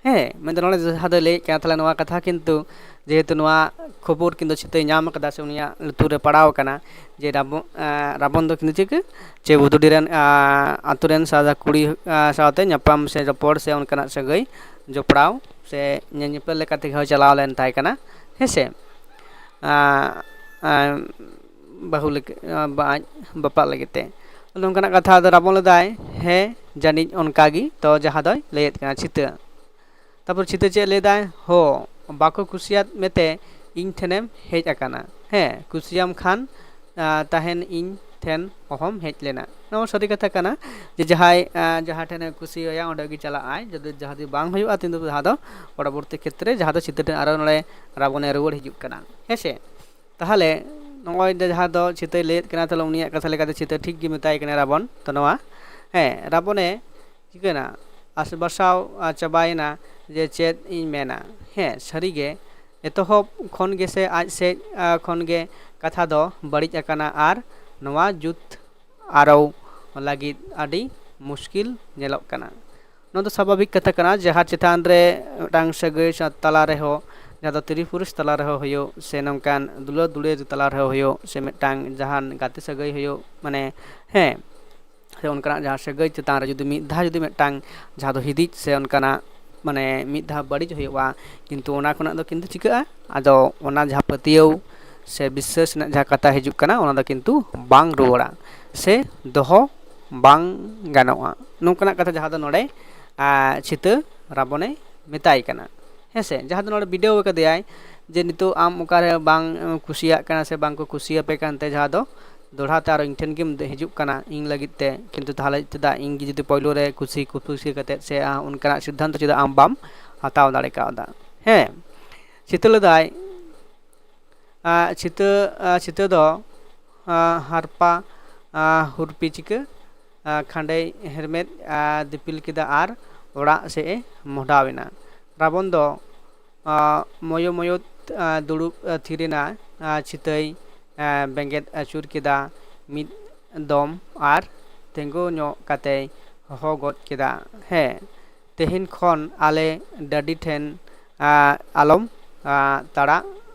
ᱦᱮᱸ, ᱢᱮᱱᱫᱚ ᱱᱚᱰᱮ ᱡᱟᱦᱟᱸ ᱫᱚᱭ ᱞᱟᱹᱭᱮᱫ ᱠᱟᱱᱟ, ᱛᱟᱦᱚᱞᱮ ᱱᱚᱣᱟ ᱠᱟᱛᱷᱟ ᱠᱤᱱᱛᱩ ᱡᱮᱦᱮᱛᱩ ᱱᱚᱣᱟ ᱠᱷᱚᱵᱚᱨ ᱠᱤᱱᱛᱩ ᱪᱤᱛᱟᱹᱭ ᱧᱟᱢ ᱠᱟᱫᱟ ᱥᱮ ᱩᱱᱤᱭᱟᱜ ᱞᱩᱛᱩᱨ ᱨᱮ ᱯᱟᱲᱟᱣ ᱟᱠᱟᱱᱟ ᱡᱮ ᱨᱟᱵᱚ-, ᱟᱸ, ᱨᱟᱵᱚᱱ ᱫᱚ ᱠᱤᱱᱛᱩ ᱪᱤᱠᱟᱹ ᱪᱮ ᱵᱩᱫᱷᱩᱰᱤ ᱨᱮᱱ ᱟᱸ, ᱟᱛᱳ ᱨᱮᱱ ᱥᱟᱫᱟ ᱠᱩᱲᱤ ᱟᱸ, ᱥᱟᱶᱛᱮ ᱧᱟᱯᱟᱢ ᱥᱮ ᱨᱚᱯᱚᱲ ᱥᱮ ᱚᱱᱠᱟᱱᱟᱜ ᱥᱟᱹᱜᱟᱹᱭ ᱡᱚᱯᱲᱟᱣ ᱥᱮ ᱧᱮ-, ᱧᱮᱯᱮᱞ ᱞᱮᱠᱟᱛᱮ ᱦᱚᱸ ᱪᱟᱞᱟᱣ ᱞᱮᱱ ᱛᱟᱭ ᱠᱟᱱᱟ, ᱦᱮᱸ ᱥᱮ᱾ ᱟᱸ, ᱟᱸ, ᱵᱟᱹᱦᱩ ᱞᱟᱹᱜᱤᱫ, ᱟᱸ, ᱵᱟ-, ᱟᱡ ᱵᱟᱯᱞᱟᱜ ᱞᱟᱹᱜᱤᱫ ᱛᱮ᱾ ᱱᱚᱝᱠᱟᱱᱟᱜ ᱠᱟᱛᱷᱟ ᱟᱫᱚ ᱨᱟᱵᱚᱱ ᱞᱮᱫᱟᱭ, ᱦᱮᱸ, ᱡᱟᱹᱱᱤᱡ ᱚᱱᱠᱟ ᱜᱮ᱾ ᱛᱚ ᱡᱟᱦᱟᱸ ᱫᱚᱭ ᱞᱟᱹᱭᱮᱫ ᱠᱟᱱᱟ ᱪᱤᱛᱟᱹ᱾ ᱛᱟᱨᱯᱚᱨ ᱪᱤᱛᱟᱹ ᱪᱮᱫ ᱞᱟᱹᱭᱫᱟᱭ? ᱦᱚ, ᱵᱟᱠᱚ ᱠᱩᱥᱤᱭᱟᱫ ᱢᱮᱛᱮ ᱤᱧ ᱴᱷᱮᱱᱮᱢ ᱦᱮᱡ ᱟᱠᱟᱱᱟ᱾ ᱦᱮᱸ, ᱠᱩᱥᱤᱭᱟᱢ ᱠᱷᱟᱱ, ᱟᱸ, ᱛᱟᱦᱮᱱ ᱤᱧ ᱴᱷᱮᱱ ᱚᱦᱚᱢ ᱦᱮᱡ ᱞᱮᱱᱟ᱾ ᱱᱚᱣᱟ ᱥᱟᱹᱨᱤ ᱠᱟᱛᱷᱟ ᱠᱟᱱᱟ ᱡᱮ ᱡᱟᱦᱟᱸᱭ, ᱟᱸ, ᱡᱟᱦᱟᱸ ᱴᱷᱮᱱᱮ ᱠᱩᱥᱤᱭᱟᱭᱟ ᱚᱸᱰᱮ ᱜᱮ ᱪᱟᱞᱟᱜ ᱟᱭ᱾ ᱡᱩᱫᱤ ᱡᱟᱦᱟᱸ ᱡᱩᱫᱤ ᱵᱟᱝ ᱦᱩᱭᱩᱜᱼᱟ, ᱛᱤᱱ ᱫᱚ ᱡᱟᱦᱟᱸ ᱫᱚ ᱯᱚᱨᱚᱵᱚᱨᱛᱤ ᱠᱷᱮᱛᱨᱮ ᱡᱟᱦᱟᱸ ᱫᱚ ᱪᱤᱛᱟᱹ ᱴᱷᱮᱱ ᱟᱨᱚ ᱱᱚᱰᱮ ᱨᱟᱵᱚᱱᱮ ᱨᱩᱣᱟᱹᱲ ᱦᱤᱡᱩᱜ ᱠᱟᱱᱟ, ᱦᱮᱸ ᱥᱮ᱾ ᱛᱟᱦᱚᱞᱮ ᱱᱚᱜᱼᱚᱭ ᱡᱮ ᱡᱟᱦᱟᱸ ᱫᱚ ᱪᱤᱛᱟᱹᱭ ᱞᱟᱹᱭᱮᱫ ᱠᱟᱱᱟ, ᱛᱟᱦᱚᱞᱮ ᱩᱱᱤᱭᱟᱜ ᱠᱟᱛᱷᱟ ᱞᱮᱠᱟᱛᱮ ᱪᱤᱛᱟᱹ ᱴᱷᱤᱠ ᱜᱮ ᱢᱮᱛᱟᱭ ᱠᱟᱱᱟ ᱨᱟᱵᱚᱱ᱾ ᱛᱚ ᱱᱚᱣᱟ, ᱦᱮᱸ, ᱨᱟᱵᱚᱱᱮ ᱪᱤᱠᱟᱹᱭᱮᱱᱟ? ᱟᱥᱵᱟᱥᱟᱣ, ᱟ, ᱪᱟᱵᱟᱭᱮᱱᱟ ᱡᱮ ᱪᱮᱫ ᱤᱧ ᱢᱮᱱᱟ᱾ ᱦᱮᱸ, ᱥᱟᱹᱨᱤᱜᱮ ᱮᱛᱚᱦᱚᱵ ᱠᱷᱚᱱ ᱜᱮᱥᱮ ᱟᱡ ᱥᱮᱫ, ᱟ, ᱠᱷᱚᱱ ᱜᱮ ᱠᱟᱛᱷᱟ ᱫᱚ ᱵᱟᱹᱲᱤᱡ ᱟᱠᱟᱱᱟ ᱟᱨ ᱱᱚᱣᱟ ᱡᱩᱛ ᱟᱨᱚ ᱞᱟᱹᱜᱤᱫ ᱟᱹᱰᱤ ᱢᱩᱥᱠᱤᱞ ᱧᱮᱞᱚᱜ ᱠᱟᱱᱟ᱾ ᱱᱚᱣᱟ ᱫᱚ ᱥᱟᱵᱷᱟᱵᱤᱠ ᱠᱟᱛᱷᱟ ᱠᱟᱱᱟ, ᱡᱟᱦᱟᱸ ᱪᱮᱛᱟᱱ ᱨᱮ ᱢᱤᱫᱴᱟᱝ ᱥᱟᱹᱜᱟᱹᱭ ᱥᱟ-, ᱛᱟᱞᱟ ᱨᱮᱦᱚᱸ ᱡᱟᱦᱟᱸ ᱫᱚ ᱛᱤᱨᱤ ᱯᱩᱨᱩᱥ ᱛᱟᱞᱟ ᱨᱮᱦᱚᱸ ᱦᱩᱭᱩᱜ, ᱥᱮ ᱱᱚᱝᱠᱟᱱ ᱫᱩᱞᱟᱹᱲ ᱫᱩᱞᱟᱹᱲ ᱛᱟᱞᱟ ᱨᱮᱦᱚᱸ ᱦᱩᱭᱩᱜ, ᱥᱮ ᱢᱤᱫᱴᱟᱝ ᱡᱟᱦᱟᱱ ᱜᱟᱛᱮ ᱥᱟᱹᱜᱟᱹᱭ ᱦᱩᱭᱩᱜ, ᱢᱟᱱᱮ, ᱦᱮᱸ, ᱥᱮ ᱚᱱᱠᱟᱱᱟᱜ ᱡᱟᱦᱟᱸ ᱥᱟᱹᱜᱟᱹᱭ ᱪᱮᱛᱟᱱ ᱨᱮ ᱡᱩᱫᱤ ᱢᱤᱫ ᱫᱷᱟᱣ ᱡᱩᱫᱤ ᱢᱤᱫᱴᱟᱝ ᱡᱟᱦᱟᱸ ᱫᱚ ᱦᱤᱫᱤᱡ ᱥᱮ ᱚᱱᱠᱟᱱᱟᱜ, ᱢᱟᱱᱮ, ᱢᱤᱫ ᱫᱷᱟᱣ ᱵᱟᱹᱲᱤᱡ ᱦᱩᱭᱩᱜᱼᱟ, ᱠᱤᱱᱛᱩ ᱚᱱᱟ ᱠᱷᱚᱱᱟᱜ ᱫᱚ ᱠᱤᱱᱛᱩ ᱪᱤᱠᱟᱹᱜᱼᱟ? ᱟᱫᱚ ᱚᱱᱟ ᱡᱟᱦᱟᱸ ᱯᱟᱹᱛᱭᱟᱹᱣ ᱥᱮ ᱵᱤᱥᱥᱟᱹᱥ ᱨᱮᱱᱟᱜ ᱡᱟᱦᱟᱸ ᱠᱟᱛᱷᱟ ᱦᱤᱡᱩᱜ ᱠᱟᱱᱟ, ᱚᱱᱟ ᱫᱚ ᱠᱤᱱᱛᱩ ᱵᱟᱝ ᱨᱩᱣᱟᱹᱲᱟ ᱥᱮ ᱫᱚᱦᱚ ᱵᱟᱝ ᱜᱟᱱᱚᱜᱼᱟ᱾ ᱱᱚᱝᱠᱟᱱᱟᱜ ᱠᱟᱛᱷᱟ ᱡᱟᱦᱟᱸ ᱫᱚ ᱱᱚᱰᱮ, ᱟ, ᱪᱷᱤᱛᱟᱹ ᱨᱟᱵᱚᱱᱮ ᱢᱮᱛᱟᱭ ᱠᱟᱱᱟ᱾ ᱦᱮᱸ ᱥᱮ, ᱡᱟᱦᱟᱸ ᱫᱚ ᱱᱚᱰᱮ ᱵᱤᱰᱟᱹᱣ ᱟᱠᱟᱫᱮᱭᱟᱭ ᱡᱮ ᱱᱤᱛᱚᱜ ᱟᱢ ᱚᱠᱟᱨᱮ ᱵᱟᱝ, ᱮ, ᱠᱩᱥᱤᱭᱟᱜ ᱠᱟᱱᱟ ᱥᱮ ᱵᱟᱝ ᱠᱚ ᱠᱩᱥᱤᱭᱟᱯᱮ ᱠᱟᱱᱛᱮ, ᱡᱟᱦᱟᱸ ᱫᱚ ᱫᱚᱦᱲᱟ ᱛᱮ ᱟᱨᱚ ᱤᱧ ᱴᱷᱮᱱ ᱜᱮᱢ ᱦᱤᱡᱩᱜ ᱠᱟᱱᱟ ᱤᱧ ᱞᱟᱹᱜᱤᱫ ᱛᱮ, ᱠᱤᱱᱛᱩ ᱛᱟᱦᱚᱞᱮ ᱪᱮᱫᱟᱜ ᱤᱧ ᱜᱮ ᱡᱩᱫᱤ ᱯᱳᱭᱞᱳ ᱨᱮ ᱠᱩᱥᱤ ᱠᱩᱯᱩᱥᱤ ᱠᱟᱛᱮᱫ ᱥᱮ, ᱟ, ᱚᱱᱠᱟᱱᱟᱜ ᱥᱤᱫᱽᱫᱷᱟᱱᱛᱚ ᱪᱮᱫᱟᱜ ᱟᱢ ᱵᱟᱢ ᱦᱟᱛᱟᱣ ᱫᱟᱲᱮ ᱠᱟᱣᱫᱟ? ᱦᱮᱸ, ᱪᱷᱤᱛᱟᱹ ᱞᱮᱫᱟᱭ, ᱟ, ᱪᱷᱤᱛᱟᱹ, ᱟ, ᱪᱷᱤᱛᱟᱹ ᱫᱚ, ᱟ, ᱦᱟᱨᱯᱟ, ᱟ, ᱦᱩᱨᱯᱤ ᱪᱤᱠᱟᱹ, ᱟ, ᱠᱷᱟᱸᱰᱮᱭ ᱦᱮᱨᱢᱮᱫ, ᱟ, ᱫᱤᱯᱤᱞ ᱠᱮᱫᱟ ᱟᱨ ᱚᱲᱟᱜ ᱥᱮᱫ ᱮ ᱢᱚᱦᱰᱟᱣ ᱮᱱᱟ᱾ ᱨᱟᱵᱚᱱ ᱫᱚ, ᱟ, ᱢᱚᱭᱚ ᱢᱚᱭᱚ, ᱟ, ᱫᱩᱲᱩᱵ, ᱟ, ᱛᱷᱤᱨ ᱮᱱᱟ, ᱟ, ᱪᱷᱤᱛᱟᱹᱭ, ᱟ, ᱵᱮᱸᱜᱮᱫ ᱟᱹᱪᱩᱨ ᱠᱮᱫᱟ ᱢᱤᱫ ᱫᱚᱢ ᱟᱨ ᱛᱤᱸᱜᱩ ᱧᱚᱜ ᱠᱟᱛᱮᱭ ᱦᱚᱦᱚ ᱜᱚᱫ ᱠᱮᱫᱟ, ᱦᱮᱸ, ᱛᱮᱦᱮᱧ ᱠᱷᱚᱱ ᱟᱞᱮ ᱰᱟᱹᱰᱤ ᱴᱷᱮᱱ, ᱟ, ᱟᱞᱚᱢ, ᱟ, ᱛᱟᱲᱟᱜ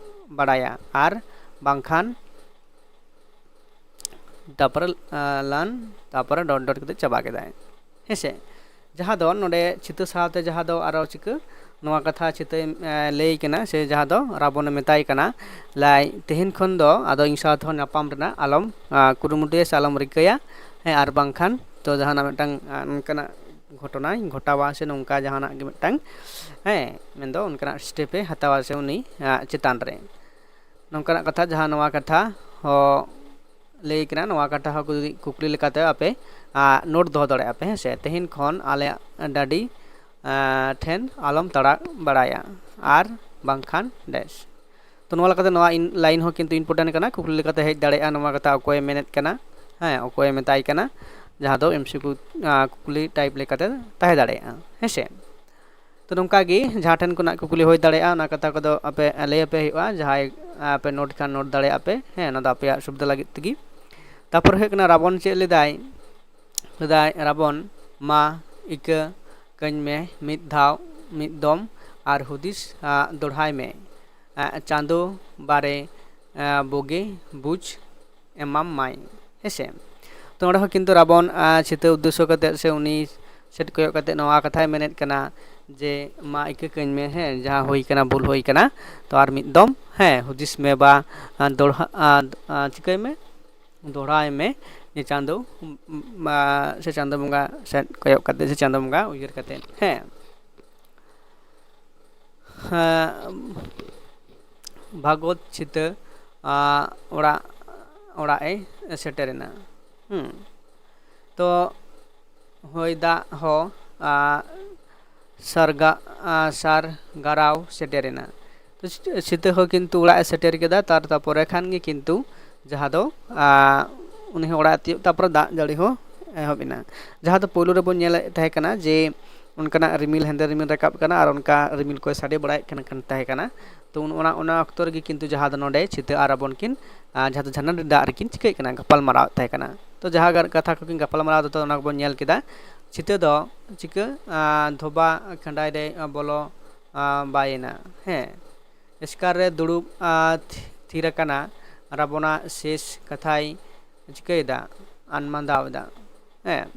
ᱵᱟᱲᱟᱭᱟ, ᱟᱨ ᱵᱟᱝᱠᱷᱟᱱ ᱛᱟᱨᱯᱚᱨᱮ, ᱟ, ᱞᱟᱱ, ᱛᱟᱨᱯᱚᱨᱮ ᱰᱚᱴ ᱰᱚᱴ ᱠᱟᱛᱮ ᱪᱟᱵᱟ ᱠᱮᱫᱟᱭ᱾ ᱦᱮᱸᱥᱮ, ᱡᱟᱦᱟᱸ ᱫᱚ ᱱᱚᱰᱮ ᱪᱷᱤᱛᱟᱹ ᱥᱟᱶᱛᱮ ᱡᱟᱦᱟᱸ ᱫᱚ ᱟᱨᱚ ᱪᱤᱠᱟᱹ, ᱱᱚᱣᱟ ᱠᱟᱛᱷᱟ ᱪᱷᱤᱛᱟᱹᱭ, ᱮ, ᱞᱟᱹᱭ ᱠᱟᱱᱟ, ᱥᱮ ᱡᱟᱦᱟᱸ ᱫᱚ ᱨᱟᱵᱚᱱᱮ ᱢᱮᱛᱟᱭ ᱠᱟᱱᱟ, ᱞᱟᱭ, ᱛᱮᱦᱮᱧ ᱠᱷᱚᱱ ᱫᱚ ᱟᱫᱚ ᱤᱧ ᱥᱟᱶ ᱛᱮᱦᱚᱸ ᱧᱟᱯᱟᱢ ᱨᱮᱱᱟᱜ ᱟᱞᱚᱢ, ᱟ, ᱠᱩᱨᱩᱢᱩᱴᱩᱭᱟ ᱥᱮ ᱟᱞᱚᱢ ᱨᱤᱠᱟᱹᱭᱟ᱾ ᱦᱮᱸ, ᱟᱨ ᱵᱟᱝᱠᱷᱟᱱ ᱛᱚ ᱡᱟᱦᱟᱱᱟᱜ ᱢᱤᱫᱴᱟᱝ, ᱟ, ᱚᱱᱠᱟᱱᱟᱜ ᱜᱷᱚᱴᱚᱱᱟᱭ ᱜᱷᱚᱴᱟᱣᱟ ᱥᱮ ᱱᱚᱝᱠᱟ ᱡᱟᱦᱟᱱᱟᱜ ᱜᱮ ᱢᱤᱫᱴᱟᱝ, ᱦᱮᱸ, ᱢᱮᱱᱫᱚ ᱚᱱᱠᱟᱱᱟᱜ ᱥᱴᱮᱯᱮ ᱦᱟᱛᱟᱣᱟ ᱥᱮ ᱩᱱᱤ, ᱟ, ᱪᱮᱛᱟᱱ ᱨᱮ᱾ ᱱᱚᱝᱠᱟᱱᱟᱜ ᱠᱟᱛᱷᱟ, ᱡᱟᱦᱟᱸ ᱱᱚᱣᱟ ᱠᱟᱛᱷᱟ ᱦᱚᱸ ᱞᱟᱹᱭ ᱠᱟᱱᱟ, ᱱᱚᱣᱟ ᱠᱟᱛᱷᱟ ᱦᱚᱸ ᱡᱩᱫᱤ ᱠᱩᱠᱞᱤ ᱞᱮᱠᱟᱛᱮ ᱟᱯᱮ, ᱟ, ᱱᱳᱴ ᱫᱚᱦᱚ ᱫᱟᱲᱮᱭᱟᱜᱼᱟ ᱯᱮ, ᱦᱮᱸ ᱥᱮ? ᱛᱮᱦᱮᱧ ᱠᱷᱚᱱ ᱟᱞᱮᱭᱟᱜ ᱰᱟᱹᱰᱤ, ᱟ, ᱴᱷᱮᱱ ᱟᱞᱚᱢ ᱛᱟᱲᱟᱜ ᱵᱟᱲᱟᱭᱟ, ᱟᱨ ᱵᱟᱝᱠᱷᱟᱱ ᱰᱮᱥ᱾ ᱛᱚ, ᱱᱚᱣᱟ ᱞᱮᱠᱟᱛᱮ ᱱᱚᱣᱟ ᱤᱱ-, ᱞᱟᱭᱤᱱ ᱦᱚᱸ ᱠᱤᱱᱛᱩ ᱤᱢᱯᱚᱨᱴᱮᱱᱴ ᱠᱟᱱᱟ, ᱠᱩᱠᱞᱤ ᱞᱮᱠᱟᱛᱮ ᱦᱮᱡ ᱫᱟᱲᱮᱭᱟᱜᱼᱟ ᱱᱚᱣᱟ ᱠᱟᱛᱷᱟ ᱚᱠᱚᱭᱮ ᱢᱮᱱᱮᱫ ᱠᱟᱱᱟ, ᱦᱮᱸ, ᱚᱠᱚᱭᱮ ᱢᱮᱛᱟᱭ ᱠᱟᱱᱟ, ᱡᱟᱦᱟᱸ ᱫᱚ ᱮᱢᱥᱤᱠᱤᱭᱩ, ᱟ, ᱠᱩᱠᱞᱤ ᱴᱟᱭᱤᱯ ᱞᱮᱠᱟᱛᱮ ᱛᱟᱦᱮᱸ ᱫᱟᱲᱮᱭᱟᱜᱼᱟ, ᱦᱮᱸ ᱥᱮ? ᱛᱚ, ᱱᱚᱝᱠᱟ ᱜᱮ ᱡᱟᱦᱟᱸ ᱴᱷᱮᱱ ᱠᱷᱚᱱᱟᱜ ᱠᱩᱠᱞᱤ ᱦᱩᱭ ᱫᱟᱲᱮᱭᱟᱜᱼᱟ, ᱚᱱᱟ ᱠᱟᱛᱷᱟ ᱠᱚᱫᱚ ᱟᱯᱮ ᱞᱟᱹᱭ ᱟᱯᱮ ᱦᱩᱭᱩᱜᱼᱟ᱾ ᱡᱟᱦᱟᱸᱭ ᱟᱯᱮ ᱱᱳᱴ ᱠᱷᱟᱱ ᱱᱳᱴ ᱫᱟᱲᱮᱭᱟᱜᱼᱟ ᱯᱮ, ᱦᱮᱸ, ᱚᱱᱟ ᱫᱚ ᱟᱯᱮᱭᱟᱜ ᱥᱩᱵᱤᱫᱷᱟ ᱞᱟᱹᱜᱤᱫ ᱛᱮᱜᱮ᱾ ᱛᱟᱨᱯᱚᱨ ᱦᱩᱭᱩᱜ ᱠᱟᱱᱟ, ᱨᱟᱵᱚᱱ ᱪᱮᱫ ᱞᱮᱫᱟᱭ? ᱞᱮᱫᱟᱭ, ᱨᱟᱵᱚᱱ, ᱢᱟ ᱤᱠᱟᱹ ᱠᱟᱹᱧ ᱢᱮ ᱢᱤᱫ ᱫᱷᱟᱣ, ᱢᱤᱫ ᱫᱚᱢ, ᱟᱨ ᱦᱩᱫᱤᱥ ᱟᱸ, ᱫᱚᱲᱦᱟᱭ ᱢᱮ᱾ ᱟᱸ, ᱪᱟᱸᱫᱚ ᱵᱟᱨᱮ ᱟᱸ, ᱵᱩᱜᱤ ᱵᱩᱡᱽ ᱮᱢᱟᱢ ᱢᱟᱭ᱾ ᱦᱮᱸᱥᱮ? ᱛᱚ ᱚᱸᱰᱮ ᱦᱚᱸ ᱠᱤᱱᱛᱩ ᱨᱟᱵᱚᱱ ᱟᱸ, ᱪᱷᱤᱛᱟᱹ ᱩᱫᱽᱫᱮᱥᱥᱚ ᱠᱟᱛᱮᱫ ᱥᱮ ᱩᱱᱤ ᱥᱮᱫ ᱠᱚᱭᱚᱜ ᱠᱟᱛᱮᱫ ᱱᱚᱣᱟ ᱠᱟᱛᱷᱟᱭ ᱢᱮᱱᱮᱫ ᱠᱟᱱᱟ ᱡᱮ, ᱢᱟ ᱤᱠᱟᱹ ᱠᱟᱹᱧ ᱢᱮ, ᱦᱮᱸ, ᱡᱟᱦᱟᱸ ᱦᱩᱭ ᱠᱟᱱᱟ, ᱵᱷᱩᱞ ᱦᱩᱭ ᱠᱟᱱᱟ, ᱛᱚ ᱟᱨ ᱢᱤᱫ ᱫᱚᱢ, ᱦᱮᱸ, ᱦᱩᱫᱤᱥ ᱢᱮ ᱵᱟ ᱟᱸ, ᱫᱚᱲᱦᱟ ᱟᱸ, ᱟᱸ, ᱪᱤᱠᱟᱹᱭ ᱢᱮ, ᱫᱚᱦᱲᱟᱭ ᱢᱮ ᱡᱮ ᱪᱟᱸᱫᱚ ᱩᱢ, ᱩᱢ, ᱟᱸ, ᱥᱮ ᱪᱟᱸᱫᱚ ᱵᱚᱸᱜᱟ ᱥᱮᱫ ᱠᱚᱭᱚᱜ ᱠᱟᱛᱮᱫ ᱥᱮ ᱪᱟᱸᱫᱚ ᱵᱚᱸᱜᱟ ᱩᱭᱦᱟᱹᱨ ᱠᱟᱛᱮᱫ, ᱦᱮᱸ᱾ ᱦᱮᱸ, ᱵᱷᱟᱜᱚᱛ ᱪᱷᱤᱛᱟᱹ ᱟᱸ, ᱚᱲᱟᱜ ᱚᱲᱟᱜ ᱮ ᱥᱮᱴᱮᱨᱮᱱᱟ᱾ ᱦᱩᱸ᱾ ᱛᱚ ᱦᱚᱭ ᱫᱟᱜ ᱦᱚᱸ ᱟᱸ, ᱥᱟᱨᱜᱟ ᱟᱸ, ᱥᱟᱨ ᱜᱟᱨᱟᱣ ᱥᱮᱴᱮᱨᱮᱱᱟ᱾ ᱛᱚ ᱥᱤ- ᱥᱤᱛᱟᱹ ᱦᱚᱸ ᱠᱤᱱᱛᱩ ᱚᱲᱟᱜ ᱮ ᱥᱮᱴᱮᱨ ᱠᱮᱫᱟ, ᱛᱟᱨ ᱛᱟᱯᱚᱨᱮ ᱠᱷᱟᱱ ᱜᱮ ᱠᱤᱱᱛᱩ ᱡᱟᱦᱟᱸ ᱫᱚ ᱟᱸ, ᱩᱱᱤ ᱦᱚᱸ ᱚᱲᱟᱜ ᱮ ᱛᱤᱭᱳᱜ, ᱛᱟᱯᱚᱨᱮ ᱫᱟᱜ ᱡᱟᱹᱲᱤ ᱦᱚᱸ ᱮᱦᱚᱵ ᱮᱱᱟ᱾ ᱡᱟᱦᱟᱸ ᱫᱚ ᱯᱳᱭᱞᱳ ᱨᱮᱵᱚᱱ ᱧᱮᱞᱮᱫ ᱛᱟᱦᱮᱸ ᱠᱟᱱᱟ ᱡᱮ ᱚᱱᱠᱟᱱᱟᱜ ᱨᱤᱢᱤᱞ, ᱦᱮᱸᱫᱮ ᱨᱤᱢᱤᱞ ᱨᱟᱠᱟᱵ ᱠᱟᱱᱟ ᱟᱨ ᱚᱱᱠᱟ ᱨᱤᱢᱤᱞ ᱠᱚᱭ ᱥᱟᱰᱮ ᱵᱟᱲᱟᱭᱮᱫ ᱠᱟᱱ ᱠᱟᱱ ᱛᱟᱦᱮᱸ ᱠᱟᱱᱟ᱾ ᱛᱚ ᱩᱱ- ᱚᱱᱟ ᱚᱱᱟ ᱚᱠᱛᱚ ᱨᱮᱜᱮ ᱠᱤᱱᱛᱩ ᱡᱟᱦᱟᱸ ᱫᱚ ᱱᱚᱰᱮ ᱪᱷᱤᱛᱟᱹ ᱟᱨ ᱨᱟᱵᱚᱱ ᱠᱤᱱ ᱟᱸ, ᱡᱟᱦᱟᱸ ᱫᱚ ᱡᱷᱟᱨᱱᱟ ᱰᱟᱹᱰᱤ ᱫᱟᱜ ᱨᱮᱠᱤᱱ ᱪᱤᱠᱟᱹᱭᱮᱫ ᱠᱟᱱᱟ, ᱜᱟᱯᱟᱞ ᱢᱟᱨᱟᱣᱮᱫ ᱛᱟᱦᱮᱸ ᱠᱟᱱᱟ᱾ ᱛᱚ ᱡᱟᱦᱟᱸ ᱜᱟᱨ- ᱠᱟᱛᱷᱟ ᱠᱚᱠᱤᱱ ᱜᱟᱯᱟᱞ ᱢᱟᱨᱟᱣ ᱮᱫᱟ, ᱛᱚ ᱚᱱᱟ ᱠᱚᱵᱚᱱ ᱧᱮᱞ ᱠᱮᱫᱟ᱾ ᱪᱷᱤᱛᱟᱹ ᱫᱚ ᱪᱤᱠᱟᱹ ᱟᱸ, ᱫᱷᱚᱵᱟ ᱠᱷᱟᱸᱰᱟᱭ ᱨᱮ ᱟᱸ, ᱵᱚᱞᱚ ᱟᱸ, ᱵᱟᱭᱮᱱᱟ᱾ ᱦᱮᱸ, ᱮᱥᱠᱟᱨ ᱨᱮ ᱫᱩᱲᱩᱵ ᱟᱸ, ᱛᱷᱤ- ᱛᱷᱤᱨ ᱟᱠᱟᱱᱟ ᱨᱟᱵᱚᱱᱟᱜ ᱥᱮᱥ ᱠᱟᱛᱷᱟᱭ ᱪᱤᱠᱟᱹᱭᱮᱫᱟ, ᱟᱱᱢᱟᱸᱫᱟᱣ ᱮᱫᱟ᱾ ᱦᱮᱸ,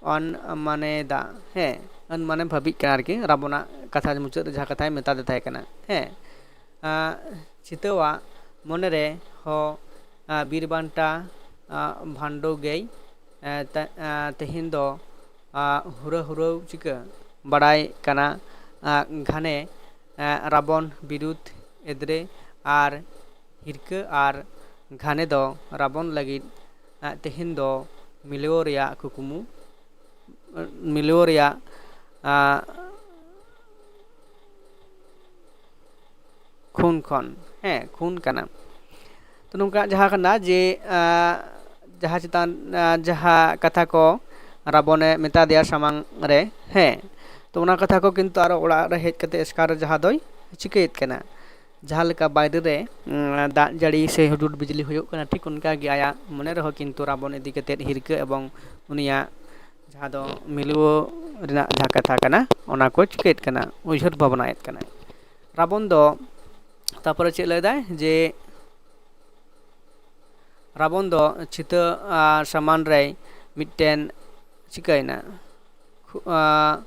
ᱟᱱ ᱢᱟᱱᱮ ᱫᱟ, ᱦᱮᱸ, ᱟᱱ ᱢᱟᱱᱮ ᱵᱷᱟᱹᱵᱤᱜ ᱠᱟᱱᱟ ᱟᱨᱠᱤ, ᱨᱟᱵᱚᱱᱟᱜ ᱠᱟᱛᱷᱟ ᱢᱩᱪᱟᱹᱫ ᱨᱮ ᱡᱟᱦᱟᱸ ᱠᱟᱛᱷᱟᱭ ᱢᱮᱛᱟᱫᱮ ᱛᱟᱦᱮᱸ ᱠᱟᱱᱟ᱾ ᱦᱮᱸ, ᱟᱸ, ᱪᱷᱤᱛᱟᱹᱣᱟᱜ ᱢᱚᱱᱮ ᱨᱮ ᱦᱚᱸ ᱟᱸ, ᱵᱤᱨ ᱵᱟᱱᱴᱟ ᱟᱸ, ᱵᱷᱟᱱᱰᱚ ᱜᱮᱭ ᱮᱸ, ᱛᱮ- ᱟᱸ, ᱛᱮᱦᱮᱧ ᱫᱚ ᱟᱸ, ᱦᱩᱨᱟᱹ ᱦᱩᱨᱟᱹᱣ ᱪᱤᱠᱟᱹ ᱵᱟᱲᱟᱭ ᱠᱟᱱᱟ᱾ ᱟᱸ, ᱜᱷᱟᱱᱮ ᱟᱸ, ᱨᱟᱵᱚᱱ ᱵᱤᱨᱩᱫᱷ ᱮᱫᱽᱨᱮ ᱟᱨ ᱦᱤᱨᱠᱟᱹ ᱟᱨ ᱜᱷᱟᱱᱮ ᱫᱚ ᱨᱟᱵᱚᱱ ᱞᱟᱹᱜᱤᱫ ᱟᱸ, ᱛᱮᱦᱮᱧ ᱫᱚ ᱢᱤᱞᱟᱹᱣ ᱨᱮᱭᱟᱜ ᱠᱩᱠᱢᱩ, ᱢᱤᱞᱟᱹᱣ ᱨᱮᱭᱟᱜ ᱟᱸ, ᱠᱷᱩᱱ ᱠᱷᱚᱱ, ᱦᱮᱸ, ᱠᱷᱩᱱ ᱠᱟᱱᱟ᱾ ᱛᱚ ᱱᱚᱝᱠᱟ ᱡᱟᱦᱟᱸ ᱠᱟᱱᱟ ᱡᱮ ᱟᱸ, ᱡᱟᱦᱟᱸ ᱪᱮᱛᱟᱱ ᱟᱸ, ᱡᱟᱦᱟᱸ ᱠᱟᱛᱷᱟ ᱠᱚ ᱨᱟᱵᱚᱱᱮ ᱢᱮᱛᱟ ᱫᱮᱭᱟ ᱥᱟᱢᱟᱝ ᱨᱮ, ᱦᱮᱸ, ᱛᱚ ᱚᱱᱟ ᱠᱟᱛᱷᱟ ᱠᱚ ᱠᱤᱱᱛᱩ ᱟᱨᱚ ᱚᱲᱟᱜ ᱨᱮ ᱦᱮᱡ ᱠᱟᱛᱮ ᱮᱥᱠᱟᱨ ᱨᱮ ᱡᱟᱦᱟᱸ ᱫᱚᱭ ᱪᱤᱠᱟᱹᱭᱮᱫ ᱠᱟᱱᱟ᱾ ᱡᱟᱦᱟᱸ ᱞᱮᱠᱟ ᱵᱟᱭᱨᱮ ᱨᱮ ᱩᱸ, ᱫᱟᱜ ᱡᱟᱹᱲᱤ ᱥᱮ ᱦᱩᱰᱩᱨ ᱵᱤᱡᱽᱞᱤ ᱦᱩᱭᱩᱜ ᱠᱟᱱᱟ, ᱴᱷᱤᱠ ᱚᱱᱠᱟ ᱜᱮ ᱟᱭᱟᱜ ᱢᱚᱱᱮ ᱨᱮᱦᱚᱸ ᱠᱤᱱᱛᱩ ᱨᱟᱵᱚᱱ ᱤᱫᱤ ᱠᱟᱛᱮ ᱦᱤᱨᱠᱟᱹ ᱮᱵᱚᱝ ᱩᱱᱤᱭᱟᱜ ᱡᱟᱦᱟᱸ ᱫᱚ ᱢᱤᱞᱩᱣᱟᱹ ᱨᱮᱱᱟᱜ ᱡᱟᱦᱟᱸ ᱠᱟᱛᱷᱟ ᱠᱟᱱᱟ, ᱚᱱᱟ ᱠᱚ ᱪᱤᱠᱟᱹᱭᱮᱫ ᱠᱟᱱᱟ, ᱩᱭᱦᱟᱹᱨ ᱵᱷᱟᱵᱽᱱᱟᱭᱮᱫ ᱠᱟᱱᱟᱭ᱾ ᱨᱟᱵᱚᱱ ᱫᱚ ᱛᱟᱨᱯᱚᱨᱮ ᱪᱮᱫ ᱞᱟᱹᱭᱫᱟᱭ ᱡᱮ ᱨᱟᱵᱚᱱ ᱫᱚ ᱪᱷᱤᱛᱟᱹ ᱟᱨ ᱥᱟᱢᱟᱱ ᱨᱮᱭ ᱢᱤᱫᱴᱮᱱ ᱪᱤᱠᱟᱹᱭᱮᱱᱟ, ᱠᱷᱩ-, ᱟᱨ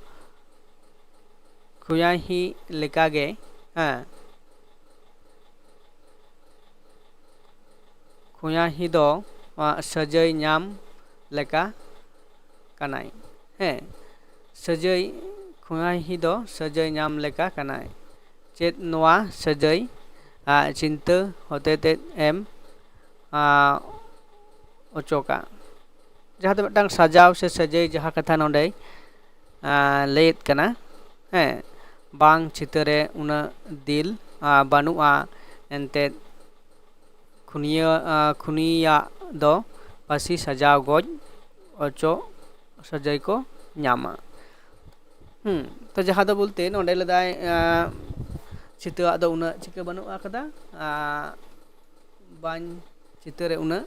ᱠᱷᱩᱭᱟᱦᱤ ᱞᱮᱠᱟᱜᱮ, ᱦᱮᱸ, ᱠᱷᱩᱭᱟᱦᱤ ᱫᱚ, ᱟᱨ ᱥᱟᱹᱡᱟᱹᱭ ᱧᱟᱢ ᱞᱮᱠᱟ ᱠᱟᱱᱟᱭ᱾ ᱦᱮᱸ, ᱥᱟᱹᱡᱟᱹᱭ, ᱠᱷᱩᱭᱟᱦᱤ ᱫᱚ ᱥᱟᱹᱡᱟᱹᱭ ᱧᱟᱢ ᱞᱮᱠᱟ ᱠᱟᱱᱟᱭ᱾ ᱪᱮᱫ ᱱᱚᱣᱟ ᱥᱟᱹᱡᱟᱹᱭ, ᱟᱨ ᱪᱤᱱᱛᱟᱹ ᱦᱚᱛᱮᱛᱮ ᱮᱢ, ᱟᱨ ᱚᱪᱚᱜᱟ? ᱡᱟᱦᱟᱸ ᱫᱚ ᱢᱤᱫᱴᱟᱝ ᱥᱟᱡᱟᱣ ᱥᱮ ᱥᱟᱹᱡᱟᱹᱭ, ᱡᱟᱦᱟᱸ ᱠᱟᱛᱷᱟ ᱱᱚᱰᱮᱭ, ᱟᱨ ᱞᱟᱹᱭᱮᱫ ᱠᱟᱱᱟ, ᱦᱮᱸ, ᱵᱟᱝ ᱪᱷᱤᱛᱟᱹ ᱨᱮ ᱩᱱᱟᱹᱜ ᱫᱤᱞ, ᱟᱨ ᱵᱟᱹᱱᱩᱜᱼᱟ, ᱮᱱᱛᱮᱫ ᱠᱷᱩᱱᱤᱭᱟᱹ-, ᱟᱨ ᱠᱷᱩᱱᱤᱭᱟᱜ ᱫᱚ ᱯᱟᱹᱥᱤ ᱥᱟᱡᱟᱣ ᱜᱚᱡ ᱚᱪᱚ ᱥᱟᱹᱡᱟᱹᱭ ᱠᱚ ᱧᱟᱢᱟ᱾ ᱦᱩᱸ, ᱛᱚ ᱡᱟᱦᱟᱸ ᱫᱚ ᱵᱚᱞᱛᱮ ᱱᱚᱰᱮ ᱞᱟᱹᱭᱫᱟᱭ, ᱟᱨ ᱪᱷᱤᱛᱟᱹᱣᱟᱜ ᱫᱚ ᱩᱱᱟᱹᱜ ᱪᱤᱠᱟᱹ ᱵᱟᱹᱱᱩᱜ ᱟᱠᱟᱫᱟ, ᱟᱨ ᱵᱟᱝ ᱪᱷᱤᱛᱟᱹ ᱨᱮ ᱩᱱᱟᱹᱜ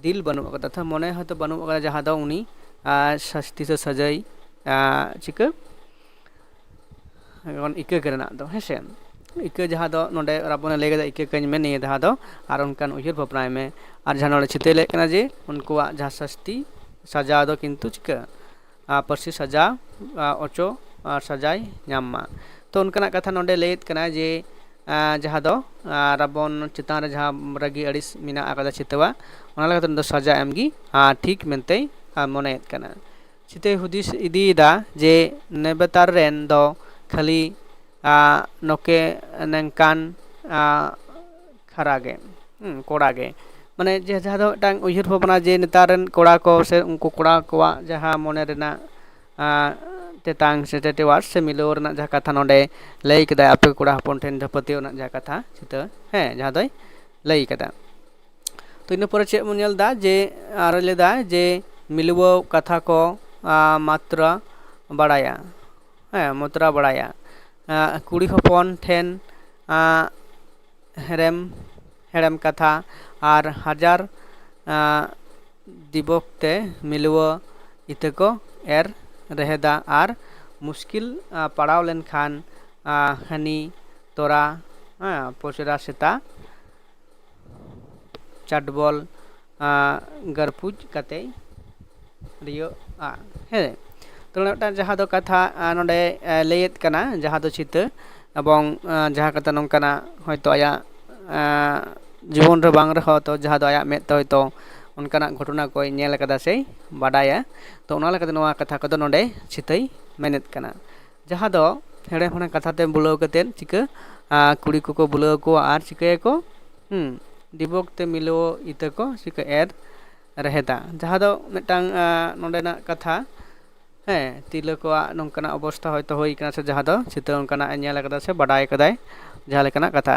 ᱫᱤᱞ ᱵᱟᱹᱱᱩᱜ ᱟᱠᱟᱫᱟ, ᱛᱚ ᱢᱚᱱᱮ ᱦᱚᱭᱛᱳ ᱵᱟᱹᱱᱩᱜ ᱟᱠᱟᱫᱟ, ᱡᱟᱦᱟᱸ ᱫᱚ ᱩᱱᱤ, ᱟᱨ ᱥᱟᱥᱛᱤ ᱥᱮ ᱥᱟᱹᱡᱟᱹᱭ, ᱟᱨ ᱪᱤᱠᱟᱹ ᱡᱮᱢᱚᱱ ᱤᱠᱟᱹ ᱜᱮ ᱨᱮᱱᱟᱜ ᱫᱚ, ᱦᱮᱸ ᱥᱮ? ᱤᱠᱟᱹ ᱡᱟᱦᱟᱸ ᱫᱚ ᱱᱚᱰᱮ ᱨᱟᱵᱚᱱᱮ ᱞᱟᱹᱭ ᱠᱮᱫᱟ, "ᱤᱠᱟᱹ ᱠᱟᱹᱧ ᱢᱮ ᱱᱤᱭᱟᱹ ᱫᱷᱟᱣ ᱫᱚ, ᱟᱨ ᱚᱱᱠᱟᱱ ᱩᱭᱦᱟᱹᱨ ᱵᱷᱟᱵᱽᱱᱟᱭ ᱢᱮ᱾" ᱟᱨ ᱡᱟᱦᱟᱸ ᱱᱚᱰᱮ ᱪᱷᱤᱛᱟᱹᱭ ᱞᱟᱹᱭᱮᱫ ᱠᱟᱱᱟ ᱡᱮ ᱩᱱᱠᱩᱣᱟᱜ ᱡᱟᱦᱟᱸ ᱥᱟᱥᱛᱤ ᱥᱟᱡᱟᱣ ᱫᱚ ᱠᱤᱱᱛᱩ ᱪᱤᱠᱟᱹ, ᱟᱨ ᱯᱟᱹᱨᱥᱤ ᱥᱟᱡᱟᱣ, ᱟᱨ ᱚᱪᱚ, ᱟᱨ ᱥᱟᱡᱟᱭ ᱧᱟᱢ ᱢᱟ᱾ ᱛᱚ ᱚᱱᱠᱟᱱᱟᱜ ᱠᱟᱛᱷᱟ ᱱᱚᱰᱮ ᱞᱟᱹᱭᱮᱫ ᱠᱟᱱᱟ ᱡᱮ, ᱟᱨ ᱡᱟᱦᱟᱸ ᱫᱚ, ᱟᱨ ᱨᱟᱵᱚᱱ ᱪᱮᱛᱟᱱ ᱨᱮ ᱡᱟᱦᱟᱸ ᱨᱟᱹᱜᱤ ᱟᱹᱲᱤᱥ ᱢᱮᱱᱟᱜ ᱟᱠᱟᱫᱟ ᱪᱷᱤᱛᱟᱹᱣᱟᱜ, ᱚᱱᱟ ᱞᱮᱠᱟᱛᱮ ᱩᱱᱤ ᱫᱚ ᱥᱟᱡᱟ ᱮᱢᱜᱮ, ᱟᱨ ᱴᱷᱤᱠ ᱢᱮᱱᱛᱮᱭ, ᱟᱨ ᱢᱚᱱᱮᱭᱮᱫ ᱠᱟᱱᱟ᱾ ᱪᱷᱤᱛᱟᱹᱭ ᱦᱩᱫᱤᱥ ᱤᱫᱤᱭᱮᱫᱟ ᱡᱮ ᱱᱮᱵᱮᱛᱟᱨ ᱨᱮᱱ ᱫᱚ ᱠᱷᱟᱹᱞᱤ, ᱟᱨ ᱱᱚᱠᱮ ᱱᱮᱝᱠᱟᱱ, ᱟᱨ ᱠᱷᱟᱨᱟ ᱜᱮ, ᱦᱩᱸ, ᱠᱚᱲᱟ ᱜᱮ᱾ ᱢᱟᱱᱮ ᱡᱮ ᱡᱟᱦᱟᱸ ᱫᱚ ᱢᱤᱫᱴᱟᱝ ᱩᱭᱦᱟᱹᱨ ᱵᱷᱟᱵᱽᱱᱟ ᱡᱮ ᱱᱮᱛᱟᱨ ᱨᱮᱱ ᱠᱚᱲᱟ ᱠᱚ ᱥᱮ ᱩᱱᱠᱩ ᱠᱚᱲᱟ ᱠᱚᱣᱟᱜ ᱡᱟᱦᱟᱸ ᱢᱚᱱᱮ ᱨᱮᱱᱟᱜ, ᱟᱨ ᱛᱮᱛᱟᱝ ᱥᱮ ᱴᱮᱴᱮᱣᱟᱨ ᱥᱮ ᱢᱤᱞᱟᱹᱣ ᱨᱮᱱᱟᱜ ᱡᱟᱦᱟᱸ ᱠᱟᱛᱷᱟ ᱱᱚᱰᱮ ᱞᱟᱹᱭ ᱠᱮᱫᱟᱭ, ᱟᱯᱮ ᱠᱚᱲᱟ ᱦᱚᱯᱚᱱ ᱴᱷᱮᱱ ᱡᱟᱹᱯᱟᱹᱛᱤᱭᱟᱹᱣ ᱨᱮᱱᱟᱜ ᱡᱟᱦᱟᱸ ᱠᱟᱛᱷᱟ ᱪᱷᱤᱛᱟᱹ, ᱦᱮᱸ, ᱡᱟᱦᱟᱸ ᱫᱚᱭ ᱞᱟᱹᱭ ᱠᱟᱫᱟ᱾ ᱛᱚ ᱤᱱᱟᱹ ᱯᱚᱨᱮ ᱪᱮᱫ ᱵᱚᱱ ᱧᱮᱞ ᱮᱫᱟ ᱡᱮ, ᱟᱨ ᱞᱟᱹᱭ ᱮᱫᱟ ᱡᱮ ᱢᱤᱞᱟᱹᱣ ᱠᱟᱛᱷᱟ ᱠᱚ, ᱟᱨ ᱢᱟᱛᱨᱟ ᱵᱟᱲᱟᱭᱟ, ᱦᱮᱸ, ᱢᱟᱛᱨᱟ ᱵᱟᱲᱟᱭᱟ, ᱟᱨ ᱠᱩᱲᱤ ᱦᱚᱯᱚᱱ ᱴᱷᱮᱱ, ᱟᱨ ᱦᱮᱲᱮᱢ, ᱦᱮᱲᱮᱢ ᱠᱟᱛᱷᱟ ᱟᱨ ᱦᱟᱡᱟᱨ, ᱟᱨ ᱫᱤᱵᱚᱠ ᱛᱮ ᱢᱤᱞᱟᱹᱣ ᱤᱛᱟᱹ ᱠᱚ ᱮᱨ ᱨᱮᱦᱮᱫᱟ ᱟᱨ ᱢᱩᱥᱠᱤᱞ ᱟᱸ, ᱯᱟᱲᱟᱣ ᱞᱮᱱᱠᱷᱟᱱ ᱟᱸ, ᱦᱟᱹᱱᱤ, ᱛᱚᱨᱟ, ᱦᱮᱸ, ᱯᱚᱪᱨᱟ ᱥᱮᱛᱟ, ᱪᱟᱰᱵᱚᱞ ᱟᱸ, ᱜᱟᱨᱯᱩᱡ ᱠᱟᱛᱮᱭ ᱨᱤᱭᱟᱹᱜᱼᱟ᱾ ᱦᱮᱸ, ᱛᱚ ᱱᱚᱰᱮ ᱢᱤᱫᱴᱟᱝ ᱡᱟᱦᱟᱸ ᱫᱚ ᱠᱟᱛᱷᱟ ᱟᱸ, ᱱᱚᱰᱮ ᱮ, ᱞᱟᱹᱭᱮᱫ ᱠᱟᱱᱟ, ᱡᱟᱦᱟᱸ ᱫᱚ ᱪᱤᱛᱟᱹ ᱮᱵᱚᱝ ᱟᱸ, ᱡᱟᱦᱟᱸ ᱠᱟᱛᱷᱟ ᱱᱚᱝᱠᱟᱱᱟᱜ ᱦᱚᱭᱛᱳ ᱟᱭᱟᱜ ᱟᱸ, ᱡᱤᱵᱚᱱ ᱨᱮ ᱵᱟᱝ ᱨᱮᱦᱚᱸ ᱛᱚ ᱡᱟᱦᱟᱸ ᱫᱚ ᱟᱭᱟᱜ ᱢᱮᱫ ᱛᱮ ᱦᱚᱭᱛᱳ ᱚᱱᱠᱟᱱᱟᱜ ᱜᱷᱚᱴᱚᱱᱟ ᱠᱚᱭ ᱧᱮᱞ ᱟᱠᱟᱫᱟ ᱥᱮᱭ ᱵᱟᱰᱟᱭᱟ᱾ ᱛᱚ ᱚᱱᱟ ᱞᱮᱠᱟᱛᱮ ᱱᱚᱣᱟ ᱠᱟᱛᱷᱟ ᱠᱚᱫᱚ ᱱᱚᱰᱮ ᱪᱤᱛᱟᱹᱭ ᱢᱮᱱᱮᱫ ᱠᱟᱱᱟ, ᱡᱟᱦᱟᱸ ᱫᱚ ᱦᱮᱲᱮ ᱦᱚᱲᱮ ᱠᱟᱛᱷᱟ ᱛᱮ ᱵᱩᱞᱟᱹᱣ ᱠᱟᱛᱮᱫ ᱪᱤᱠᱟᱹ ᱟᱸ, ᱠᱩᱲᱤ ᱠᱚᱠᱚ ᱵᱩᱞᱟᱹᱣ ᱠᱚᱣᱟ ᱟᱨ ᱪᱤᱠᱟᱹᱭᱟᱠᱚ? ᱦᱩᱸ, ᱰᱤᱵᱚᱠ ᱛᱮ ᱢᱤᱞᱟᱹᱣ ᱤᱛᱟᱹ ᱠᱚ ᱪᱤᱠᱟᱹ ᱮᱨ ᱨᱮᱦᱮᱫᱟ, ᱡᱟᱦᱟᱸ ᱫᱚ ᱢᱤᱫᱴᱟᱝ ᱟᱸ, ᱱᱚᱰᱮᱱᱟᱜ ᱠᱟᱛᱷᱟ᱾ ᱦᱮᱸ, ᱛᱤᱨᱞᱟᱹ ᱠᱚᱣᱟᱜ ᱱᱚᱝᱠᱟᱱᱟᱜ ᱚᱵᱚᱥᱛᱷᱟ ᱦᱚᱭᱛᱳ ᱦᱩᱭ ᱠᱟᱱᱟ ᱥᱮ ᱡᱟᱦᱟᱸ ᱫᱚ ᱪᱤᱛᱟᱹ ᱚᱱᱠᱟᱱᱟᱜ ᱮ ᱧᱮᱞ ᱟᱠᱟᱫᱟ ᱥᱮ ᱵᱟᱰᱟᱭ ᱟᱠᱟᱫᱟᱭ ᱡᱟᱦᱟᱸ ᱞᱮᱠᱟᱱᱟᱜ ᱠᱟᱛᱷᱟ᱾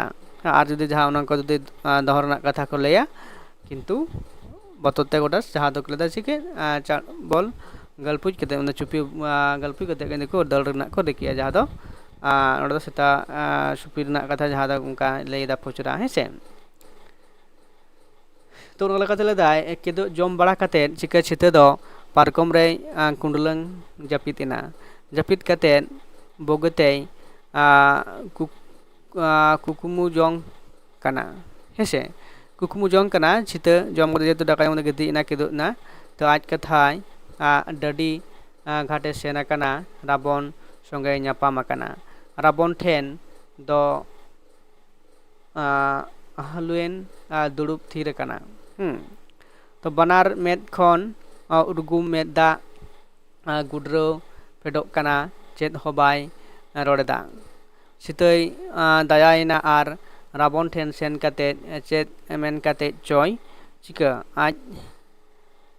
ᱟᱨ ᱡᱩᱫᱤ ᱡᱟᱦᱟᱸ ᱚᱱᱟ ᱠᱚ ᱡᱩᱫᱤ ᱟᱸ, ᱫᱚᱦᱚ ᱨᱮᱱᱟᱜ ᱠᱟᱛᱷᱟ ᱠᱚ ᱞᱟᱹᱭᱟ, ᱠᱤᱱᱛᱩ ᱵᱚᱛᱚᱨ ᱛᱮ ᱜᱚᱴᱟ ᱡᱟᱦᱟᱸ ᱫᱚ ᱞᱟᱹᱭ ᱫᱟ ᱪᱤᱠᱟᱹ ᱟᱸ, ᱪᱟᱰᱵᱚᱞ ᱜᱟᱞᱯᱩᱡ ᱠᱟᱛᱮ ᱚᱱᱟ ᱪᱩᱯᱤ ᱟᱸ, ᱜᱟᱞᱯᱩᱡ ᱠᱟᱛᱮ ᱠᱤᱱᱛᱩ ᱠᱚ ᱫᱟᱹᱲ ᱨᱮᱱᱟᱜ ᱠᱚ ᱨᱤᱠᱟᱹᱭᱟ, ᱡᱟᱦᱟᱸ ᱫᱚ ᱟᱸ, ᱱᱚᱰᱮ ᱫᱚ ᱥᱮᱛᱟ ᱟᱸ, ᱪᱩᱯᱤ ᱨᱮᱱᱟᱜ ᱠᱟᱛᱷᱟ ᱡᱟᱦᱟᱸ ᱫᱚ ᱚᱱᱠᱟ ᱞᱟᱹᱭ ᱮᱫᱟ ᱯᱚᱪᱨᱟ, ᱦᱮᱸ ᱥᱮ᱾ ᱛᱚ ᱚᱱᱟ ᱞᱮᱠᱟᱛᱮ ᱞᱟᱹᱭ ᱫᱟᱭ, ᱠᱮᱫᱳᱜ ᱡᱚᱢ ᱵᱟᱲᱟ ᱠᱟᱛᱮᱫ ᱪᱤᱠᱟᱹ ᱪᱷᱤᱛᱟᱹ ᱫᱚ ᱯᱟᱨᱠᱚᱢ ᱨᱮᱭ ᱟᱸ, ᱠᱩᱸᱰᱞᱟᱹᱝ ᱡᱟᱹᱯᱤᱫ ᱮᱱᱟ᱾ ᱡᱟᱹᱯᱤᱫ ᱠᱟᱛᱮᱫ ᱵᱩᱜᱤᱛᱮᱭ ᱟᱸ, ᱠᱩᱠ- ᱟᱸ, ᱠᱩᱠᱢᱩ ᱡᱚᱝ ᱠᱟᱱᱟ, ᱦᱮᱸᱥᱮ᱾ ᱠᱩᱠᱢᱩ ᱡᱚᱝ ᱠᱟᱱᱟ, ᱪᱷᱤᱛᱟᱹ ᱡᱚᱢ ᱠᱟᱛᱮ ᱡᱮᱦᱮᱛᱩ ᱫᱟᱠᱟ ᱡᱚᱢ ᱠᱟᱛᱮ ᱜᱤᱛᱤᱡ ᱮᱱᱟ, ᱠᱤᱫᱩᱵ ᱮᱱᱟ᱾ ᱛᱚ ᱟᱡ ᱠᱟᱛᱷᱟᱭ ᱟᱸ, ᱰᱟᱹᱰᱤ ᱟᱸ, ᱜᱷᱟᱴᱮ ᱥᱮᱱ ᱟᱠᱟᱱᱟ, ᱨᱟᱵᱚᱱ ᱥᱚᱸᱜᱮᱭ ᱧᱟᱯᱟᱢ ᱟᱠᱟᱱᱟ᱾ ᱨᱟᱵᱚᱱ ᱴᱷᱮᱱ ᱫᱚ ᱟᱸ, ᱦᱟᱹᱞᱩᱭᱮᱱ ᱟᱨ ᱫᱩᱲᱩᱵ ᱛᱷᱤᱨ ᱟᱠᱟᱱᱟ᱾ ᱦᱩᱸ᱾ ᱛᱚ ᱵᱟᱱᱟᱨ ᱢᱮᱫ ᱠᱷᱚᱱ ᱟᱸ, ᱩᱨᱜᱩᱢ ᱢᱮᱫ ᱫᱟᱜ ᱟᱸ, ᱜᱩᱰᱨᱟᱹᱣ ᱯᱷᱮᱰᱚᱜ ᱠᱟᱱᱟ, ᱪᱮᱫ ᱦᱚᱸ ᱵᱟᱭ ᱨᱚᱲ ᱮᱫᱟ᱾ ᱥᱤᱛᱟᱹᱭ ᱟᱸ, ᱫᱟᱭᱟᱭᱮᱱᱟ ᱟᱨ ᱨᱟᱵᱚᱱ ᱴᱷᱮᱱ ᱥᱮᱱ ᱠᱟᱛᱮ ᱪᱮᱫ ᱢᱮᱱ ᱠᱟᱛᱮ ᱪᱚᱭ ᱪᱤᱠᱟᱹ? ᱟᱡ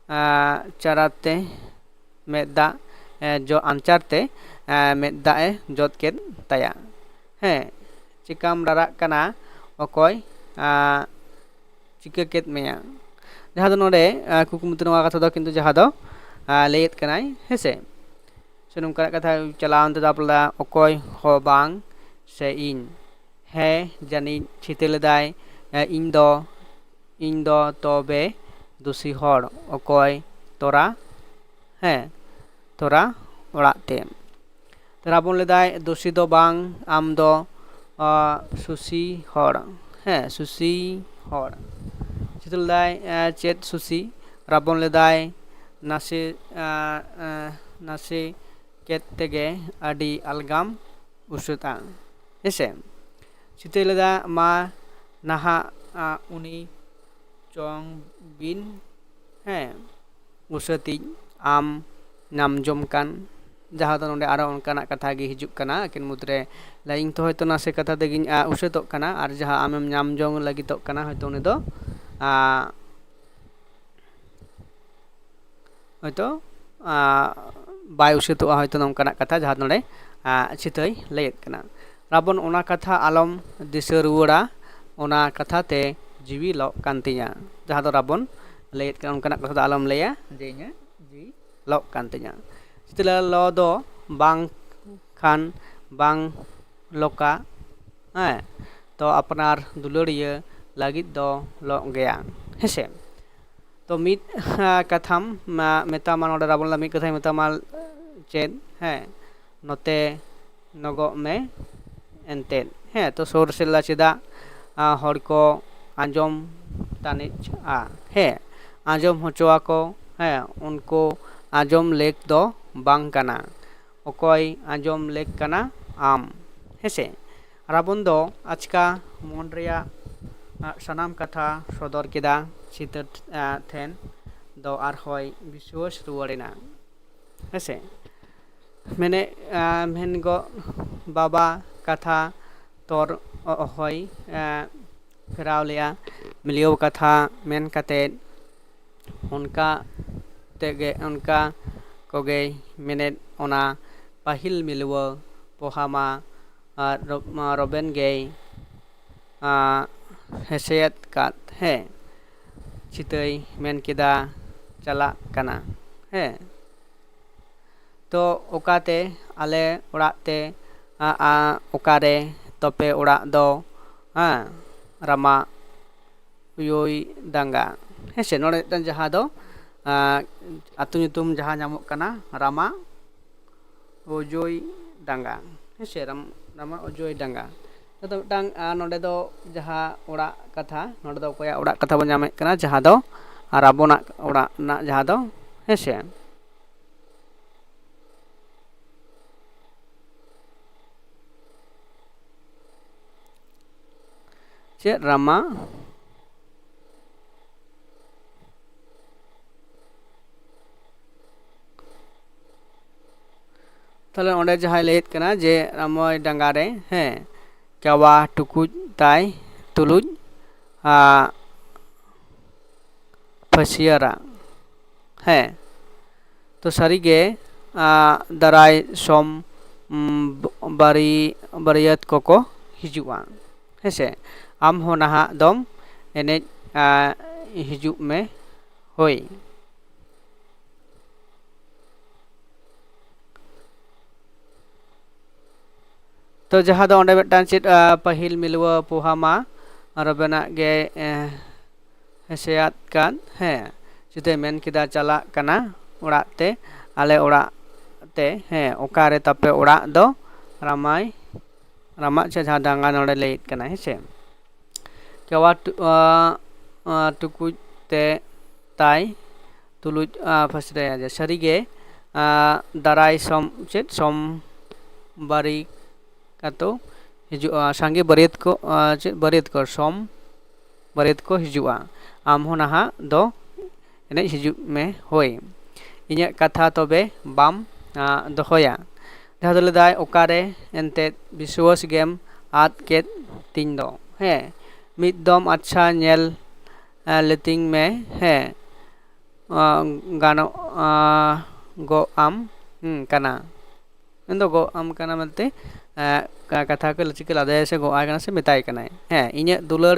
ᱟᱸ, ᱪᱟᱨᱟᱛᱮ ᱢᱮᱫ ᱫᱟᱜ ᱮ, ᱡᱚ ᱟᱧᱪᱟᱨ ᱛᱮ ᱮ, ᱢᱮᱫ ᱫᱟᱜ ᱮ ᱡᱚᱫ ᱠᱮᱫ ᱛᱟᱭᱟ᱾ ᱦᱮᱸ, ᱪᱤᱠᱟᱢ ᱨᱟᱨᱟᱜ ᱠᱟᱱᱟ ᱚᱠᱚᱭ ᱟᱸ, ᱪᱤᱠᱟᱹ ᱠᱮᱫ ᱢᱮᱭᱟ? ᱡᱟᱦᱟᱸ ᱫᱚ ᱱᱚᱰᱮ ᱟᱸ, ᱠᱩᱠᱢᱩ ᱛᱮ ᱱᱚᱣᱟ ᱠᱟᱛᱷᱟ ᱫᱚ ᱠᱤᱱᱛᱩ ᱡᱟᱦᱟᱸ ᱫᱚ ᱟᱸ, ᱞᱟᱹᱭᱮᱫ ᱠᱟᱱᱟᱭ, ᱦᱮᱸ ᱥᱮ᱾ ᱥᱮ ᱱᱚᱝᱠᱟᱱᱟᱜ ᱠᱟᱛᱷᱟ ᱪᱟᱞᱟᱣ ᱮᱱ ᱛᱮᱫᱚ ᱟᱯᱞᱟ ᱚᱠᱚᱭ ᱦᱚᱸ ᱵᱟᱝ ᱥᱮ ᱤᱧ᱾ ᱦᱮᱸ, ᱡᱟᱹᱱᱤᱡ ᱪᱷᱤᱛᱟᱹ ᱞᱮᱫᱟᱭ ᱮ, ᱤᱧ ᱫᱚ ᱤᱧ ᱫᱚ ᱛᱚᱵᱮ ᱫᱩᱥᱤ ᱦᱚᱲ ᱚᱠᱚᱭ ᱛᱚᱨᱟ, ᱦᱮᱸ, ᱛᱚᱨᱟ ᱚᱲᱟᱜ ᱛᱮ᱾ ᱨᱟᱵᱚᱱ ᱞᱟᱹᱭᱫᱟᱭ, "ᱫᱩᱥᱤ ᱫᱚ ᱵᱟᱝ, ᱟᱢ ᱫᱚ ᱟᱸ, ᱥᱩᱥᱤ ᱦᱚᱲ, ᱦᱮᱸ, ᱥᱩᱥᱤ ᱦᱚᱲ᱾" ᱪᱤᱛᱟᱹ ᱞᱟᱹᱭᱫᱟᱭ, ᱟᱸ, "ᱪᱮᱫ ᱥᱩᱥᱤ?" ᱨᱟᱵᱚᱱ ᱞᱟᱹᱭᱫᱟᱭ, "ᱱᱟᱥᱮ, ᱟᱸ, ᱟᱸ, ᱱᱟᱥᱮ ᱠᱮᱫ ᱛᱮᱜᱮ ᱟᱹᱰᱤ ᱟᱞᱜᱟᱢ ᱩᱥᱟᱹᱫᱼᱟ", ᱦᱮᱸᱥᱮ᱾ ᱪᱤᱛᱟᱹᱭ ᱞᱟᱹᱭᱫᱟ, "ᱢᱟ ᱱᱟᱦᱟᱜ, ᱟᱸ, ᱩᱱᱤ ᱪᱚᱝ ᱵᱤᱱ, ᱦᱮᱸ, ᱩᱥᱟᱹᱫᱤᱡ ᱟᱢ ᱧᱟᱢ ᱡᱚᱝ ᱠᱟᱱ", ᱡᱟᱦᱟᱸ ᱫᱚ ᱱᱚᱰᱮ ᱟᱨᱚ ᱚᱱᱠᱟᱱᱟᱜ ᱠᱟᱛᱷᱟ ᱜᱮ ᱦᱤᱡᱩᱜ ᱠᱟᱱᱟ ᱟᱹᱠᱤᱱ ᱢᱩᱫᱽᱨᱮ᱾ ᱞᱟᱹᱭ, "ᱤᱧ ᱛᱚ ᱦᱚᱭᱛᱳ ᱱᱟᱥᱮ ᱠᱟᱛᱷᱟ ᱛᱮᱜᱤᱧ, ᱟ, ᱩᱥᱟᱹᱫᱚᱜ ᱠᱟᱱᱟ", ᱟᱨ ᱡᱟᱦᱟᱸ ᱟᱢᱮᱢ ᱧᱟᱢ ᱡᱚᱝ ᱞᱟᱹᱜᱤᱫᱚᱜ ᱠᱟᱱᱟ, ᱦᱚᱭᱛᱳ ᱩᱱᱤ ᱫᱚ, ᱟ, ᱦᱚᱭᱛᱳ, ᱟ, ᱵᱟᱭ ᱩᱥᱟᱹᱫᱚᱜᱼᱟ, ᱦᱚᱭᱛᱳ ᱱᱚᱝᱠᱟᱱᱟᱜ ᱠᱟᱛᱷᱟ ᱡᱟᱦᱟᱸ ᱱᱚᱰᱮ, ᱟ, ᱪᱤᱛᱟᱹᱭ ᱞᱟᱹᱭᱮᱫ ᱠᱟᱱᱟ᱾ ᱨᱟᱵᱚᱱ, ᱚᱱᱟ ᱠᱟᱛᱷᱟ ᱟᱞᱚᱢ ᱫᱤᱥᱟᱹ ᱨᱩᱣᱟᱹᱲᱟ, ᱚᱱᱟ ᱠᱟᱛᱷᱟ ᱛᱮ ᱡᱤᱣᱤ ᱞᱚᱜ ᱠᱟᱱ ᱛᱤᱧᱟ᱾ ᱡᱟᱦᱟᱸ ᱫᱚ ᱨᱟᱵᱚᱱ ᱞᱟᱹᱭᱮᱫ ᱠᱟᱱᱟ, ᱚᱱᱠᱟᱱᱟᱜ ᱠᱟᱛᱷᱟ ᱫᱚ ᱟᱞᱚᱢ ᱞᱟᱹᱭᱟ ᱡᱮ ᱤᱧᱟᱹᱜ ᱡᱤᱣᱤ ᱞᱚᱜ ᱠᱟᱱ ᱛᱤᱧᱟ᱾ ᱪᱤᱛᱟᱹ ᱞᱚ ᱫᱚ ᱵᱟᱝ ᱠᱷᱟᱱ ᱵᱟᱝ ᱞᱚᱠᱟ, ᱦᱮᱸ, ᱛᱚ ᱟᱯᱱᱟᱨ ᱫᱩᱞᱟᱹᱲᱤᱭᱟᱹ ᱞᱟᱹᱜᱤᱫ ᱫᱚ ᱞᱚᱜ ᱜᱮᱭᱟ, ᱦᱮᱸᱥᱮ᱾ ᱛᱚ ᱢᱤᱫ, ᱟ, ᱠᱟᱛᱷᱟᱢ, ᱟ, ᱢᱮᱛᱟᱢᱟ ᱱᱚᱰᱮ ᱨᱟᱵᱚᱱ ᱞᱟ-, ᱢᱤᱫ ᱠᱟᱛᱷᱟᱧ ᱢᱮᱛᱟᱢᱟ ᱪᱮᱫ? ᱦᱮᱸ, ᱱᱚᱛᱮ ᱱᱚᱜᱚᱜ ᱢᱮ ᱮᱱᱛᱮᱫ᱾ ᱦᱮᱸ, ᱛᱚ ᱥᱩᱨ ᱥᱮᱫ ᱞᱟ ᱪᱮᱫᱟᱜ, ᱟ, ᱦᱚᱲ ᱠᱚ ᱟᱸᱡᱚᱢ ᱛᱟᱹᱱᱤᱡᱼᱟ? ᱦᱮᱸ, ᱟᱸᱡᱚᱢ ᱦᱚᱪᱚ ᱟᱠᱚ᱾ ᱦᱮᱸ, ᱩᱱᱠᱩ ᱟᱸᱡᱚᱢ ᱞᱮᱠ ᱫᱚ ᱵᱟᱝ ᱠᱟᱱᱟ᱾ ᱚᱠᱚᱭ ᱟᱸᱡᱚᱢ ᱞᱮᱠ ᱠᱟᱱᱟ? ᱟᱢ᱾ ᱦᱮᱸᱥᱮ? ᱨᱟᱵᱚᱱ ᱫᱚ ᱟᱪᱠᱟ ᱢᱚᱱ ᱨᱮᱭᱟᱜ, ᱟ, ᱥᱟᱱᱟᱢ ᱠᱟᱛᱷᱟ ᱥᱚᱫᱚᱨ ᱠᱮᱫᱟ᱾ ᱪᱤᱛᱟᱹᱨ, ᱟ, ᱴᱷᱮᱱ ᱫᱚ ᱟᱨᱦᱚᱸᱭ ᱵᱤᱥᱣᱟᱹᱥ ᱨᱩᱣᱟᱹᱲ ᱮᱱᱟ᱾ ᱦᱮᱸᱥᱮ? ᱢᱮᱱᱮᱫ, ᱟ, ᱢᱮᱱ ᱜᱚᱫ ᱵᱟᱵᱟ ᱠᱟᱛᱷᱟ ᱛᱚᱨ ᱚᱦᱚᱭ, ᱟ, ᱯᱷᱮᱨᱟᱣ ᱞᱮᱭᱟ᱾ ᱢᱤᱞᱤᱭᱚ ᱠᱟᱛᱷᱟ ᱢᱮᱱ ᱠᱟᱛᱮᱫ ᱚᱱᱠᱟ ᱛᱮᱜᱮ, ᱚᱱᱠᱟ ᱠᱚᱜᱮᱭ ᱢᱮᱱᱮᱫ, ᱚᱱᱟ ᱯᱟᱹᱦᱤᱞ ᱢᱤᱞᱣᱟᱹ ᱯᱚᱦᱟ ᱢᱟ, ᱟᱨ ᱨᱚ-, ᱢᱟ ᱨᱚᱵᱮᱱ ᱜᱮᱭ, ᱟᱸ, ᱦᱮᱸᱥᱮᱭᱮᱫ ᱠᱟᱫ, ᱦᱮᱸ, ᱪᱤᱛᱟᱹᱭ ᱢᱮᱱ ᱠᱮᱫᱟ, ᱪᱟᱞᱟᱜ ᱠᱟᱱᱟ, ᱦᱮᱸ᱾ ᱛᱚ ᱚᱠᱟᱛᱮ ᱟᱞᱮ ᱚᱲᱟᱜ ᱛᱮ, ᱟ, ᱟ, ᱚᱠᱟᱨᱮ ᱛᱚᱯᱮ ᱚᱲᱟᱜ ᱫᱚ, ᱦᱮᱸ, ᱨᱟᱢᱟ ᱩᱭᱳᱭ ᱰᱟᱸᱜᱟ, ᱦᱮᱸ ᱥᱮ? ᱱᱚᱰᱮ ᱢᱤᱫᱴᱟᱝ ᱡᱟᱦᱟᱸ ᱫᱚ, ᱟ, ᱟᱹᱛᱩ ᱧᱩᱛᱩᱢ ᱡᱟᱦᱟᱸ ᱧᱟᱢᱚᱜ ᱠᱟᱱᱟ, ᱨᱟᱢᱟ ᱚᱡᱚᱭ ᱰᱟᱸᱜᱟ᱾ ᱦᱮᱸ ᱥᱮ, ᱨᱟᱢ-, ᱨᱟᱢᱟ ᱚᱡᱚᱭ ᱰᱟᱸᱜᱟ᱾ ᱡᱚᱛᱚ ᱢᱤᱫᱴᱟᱝ, ᱟᱨ ᱱᱚᱰᱮ ᱫᱚ ᱡᱟᱦᱟᱸ ᱚᱲᱟᱜ ᱠᱟᱛᱷᱟ, ᱱᱚᱰᱮ ᱫᱚ ᱚᱠᱚᱭᱟᱜ ᱚᱲᱟᱜ ᱠᱟᱛᱷᱟ ᱵᱚᱱ ᱧᱟᱢᱮᱫ ᱠᱟᱱᱟ? ᱡᱟᱦᱟᱸ ᱫᱚ ᱨᱟᱵᱚᱱᱟᱜ ᱚᱲᱟᱜ ᱨᱮᱱᱟᱜ, ᱡᱟᱦᱟᱸ ᱫᱚ, ᱦᱮᱸ ᱥᱮ, ᱪᱮᱫ ᱨᱟᱢᱟ? ᱛᱟᱦᱞᱮ ᱚᱸᱰᱮ ᱡᱟᱦᱟᱸᱭ ᱞᱟᱹᱭᱮᱫ ᱠᱟᱱᱟ ᱡᱮ ᱨᱟᱢᱚᱭ ᱰᱟᱸᱜᱟ ᱨᱮ, ᱦᱮᱸ, ᱠᱮᱣᱟ ᱴᱩᱠᱩᱡ ᱛᱟᱭ ᱛᱩᱞᱩᱡ, ᱟ, ᱯᱷᱟᱹᱥᱤᱭᱟᱹᱨᱟ᱾ ᱦᱮᱸ, ᱛᱚ ᱥᱟᱹᱨᱤᱜᱮ, ᱟ, ᱫᱟᱨᱟᱭ ᱥᱚᱢ, ᱩᱢ, ᱵᱟᱹᱨᱤ-, ᱵᱟᱹᱨᱭᱟᱹᱛ ᱠᱚᱠᱚ ᱦᱤᱡᱩᱜᱼᱟ᱾ ᱦᱮᱸᱥᱮ, ᱟᱢ ᱦᱚᱸ ᱱᱟᱦᱟᱜ ᱫᱚᱢ ᱮᱱᱮᱡ, ᱟ, ᱦᱤᱡᱩᱜ ᱢᱮ ᱦᱳᱭ᱾ ᱛᱚ ᱡᱟᱦᱟᱸ ᱫᱚ ᱚᱸᱰᱮ ᱢᱤᱫᱴᱟᱝ ᱪᱮᱫ, ᱟ, ᱯᱟᱹᱦᱤᱞ ᱢᱤᱞᱣᱟᱹ ᱯᱳᱦᱟ ᱢᱟ ᱨᱚᱵᱮᱱᱟᱜ ᱜᱮ, ᱮ, ᱦᱮᱸᱥᱮᱭᱟᱫ ᱠᱟᱱ, ᱦᱮᱸ, ᱪᱮᱫ ᱮ ᱢᱮᱱ ᱠᱮᱫᱟ, ᱪᱟᱞᱟᱜ ᱠᱟᱱᱟ ᱚᱲᱟᱜ ᱛᱮ, ᱟᱞᱮ ᱚᱲᱟᱜ ᱛᱮ, ᱦᱮᱸ, ᱚᱠᱟᱨᱮ ᱛᱟᱯᱮ ᱚᱲᱟᱜ ᱫᱚ? ᱨᱟᱢᱟᱭ, ᱨᱟᱢᱟᱜ ᱪᱮ ᱡᱟᱦᱟᱸ ᱰᱟᱸᱜᱟ ᱱᱚᱰᱮ ᱞᱟᱹᱭᱮᱫ ᱠᱟᱱᱟ, ᱦᱮᱸ ᱥᱮ᱾ ᱠᱮᱣᱟ ᱴᱩ-, ᱟ, ᱟ, ᱴᱩᱠᱩᱡ ᱛᱮ ᱛᱟᱭ ᱛᱩᱞᱩᱡ, ᱟ, ᱯᱷᱟᱹᱥᱨᱟᱹᱭᱟ ᱡᱮ ᱥᱟᱹᱨᱤᱜᱮ, ᱟ, ᱫᱟᱨᱟᱭ ᱥᱚᱢ-, ᱪᱮᱫ ᱥᱚᱢᱵᱟᱨᱤ ᱠᱟᱛᱚ ᱦᱤᱡᱩᱜᱼᱟ, ᱥᱟᱸᱜᱮ ᱵᱟᱹᱨᱭᱟᱹᱛ ᱠᱚ, ᱟ, ᱪᱮᱫ ᱵᱟᱹᱨᱭᱟᱹᱛ ᱠᱚ, ᱥᱚᱢ ᱵᱟᱹᱨᱭᱟᱹᱛ ᱠᱚ ᱦᱤᱡᱩᱜᱼᱟ, ᱟᱢ ᱦᱚᱸ ᱱᱟᱦᱟᱜ ᱫᱚ ᱮᱱᱮᱡ ᱦᱤᱡᱩᱜ ᱢᱮ ᱦᱳᱭ, ᱤᱧᱟᱹᱜ ᱠᱟᱛᱷᱟ ᱛᱚᱵᱮ ᱵᱟᱢ, ᱟ, ᱫᱚᱦᱚᱭᱟ᱾ ᱡᱟᱦᱟᱸ ᱫᱚ ᱞᱟᱹᱭᱫᱟᱭ, ᱚᱠᱟᱨᱮ ᱮᱱᱛᱮᱫ ᱵᱤᱥᱣᱟᱹᱥ ᱜᱮᱢ ᱟᱫ ᱠᱮᱫ ᱛᱤᱧ ᱫᱚ? ᱦᱮᱸ, ᱢᱤᱫ ᱫᱚᱢ ᱟᱪᱪᱷᱟ ᱧᱮᱞ, ᱟ, ᱞᱮᱛᱤᱧ ᱢᱮ, ᱦᱮᱸ, ᱟ, ᱜᱟᱱᱚᱜ, ᱟ, ᱜᱚᱜ ᱟᱢ, ᱦᱩᱸ, ᱠᱟᱱᱟ᱾ ᱢᱮᱱᱫᱚ ᱜᱚᱜ ᱟᱢ ᱠᱟᱱᱟ ᱢᱮᱱᱛᱮ, ᱮ, ᱠᱟ-, ᱠᱟᱛᱷᱟ ᱠᱚ ᱪᱤᱠᱟᱹ ᱞᱟᱫᱮᱭᱟᱭ ᱥᱮ ᱜᱚᱜ ᱟᱭ ᱠᱟᱱᱟ ᱥᱮ ᱢᱮᱛᱟᱭ ᱠᱟᱱᱟᱭ᱾ ᱦᱮᱸ, ᱤᱧᱟᱹᱜ ᱫᱩᱞᱟᱹᱲ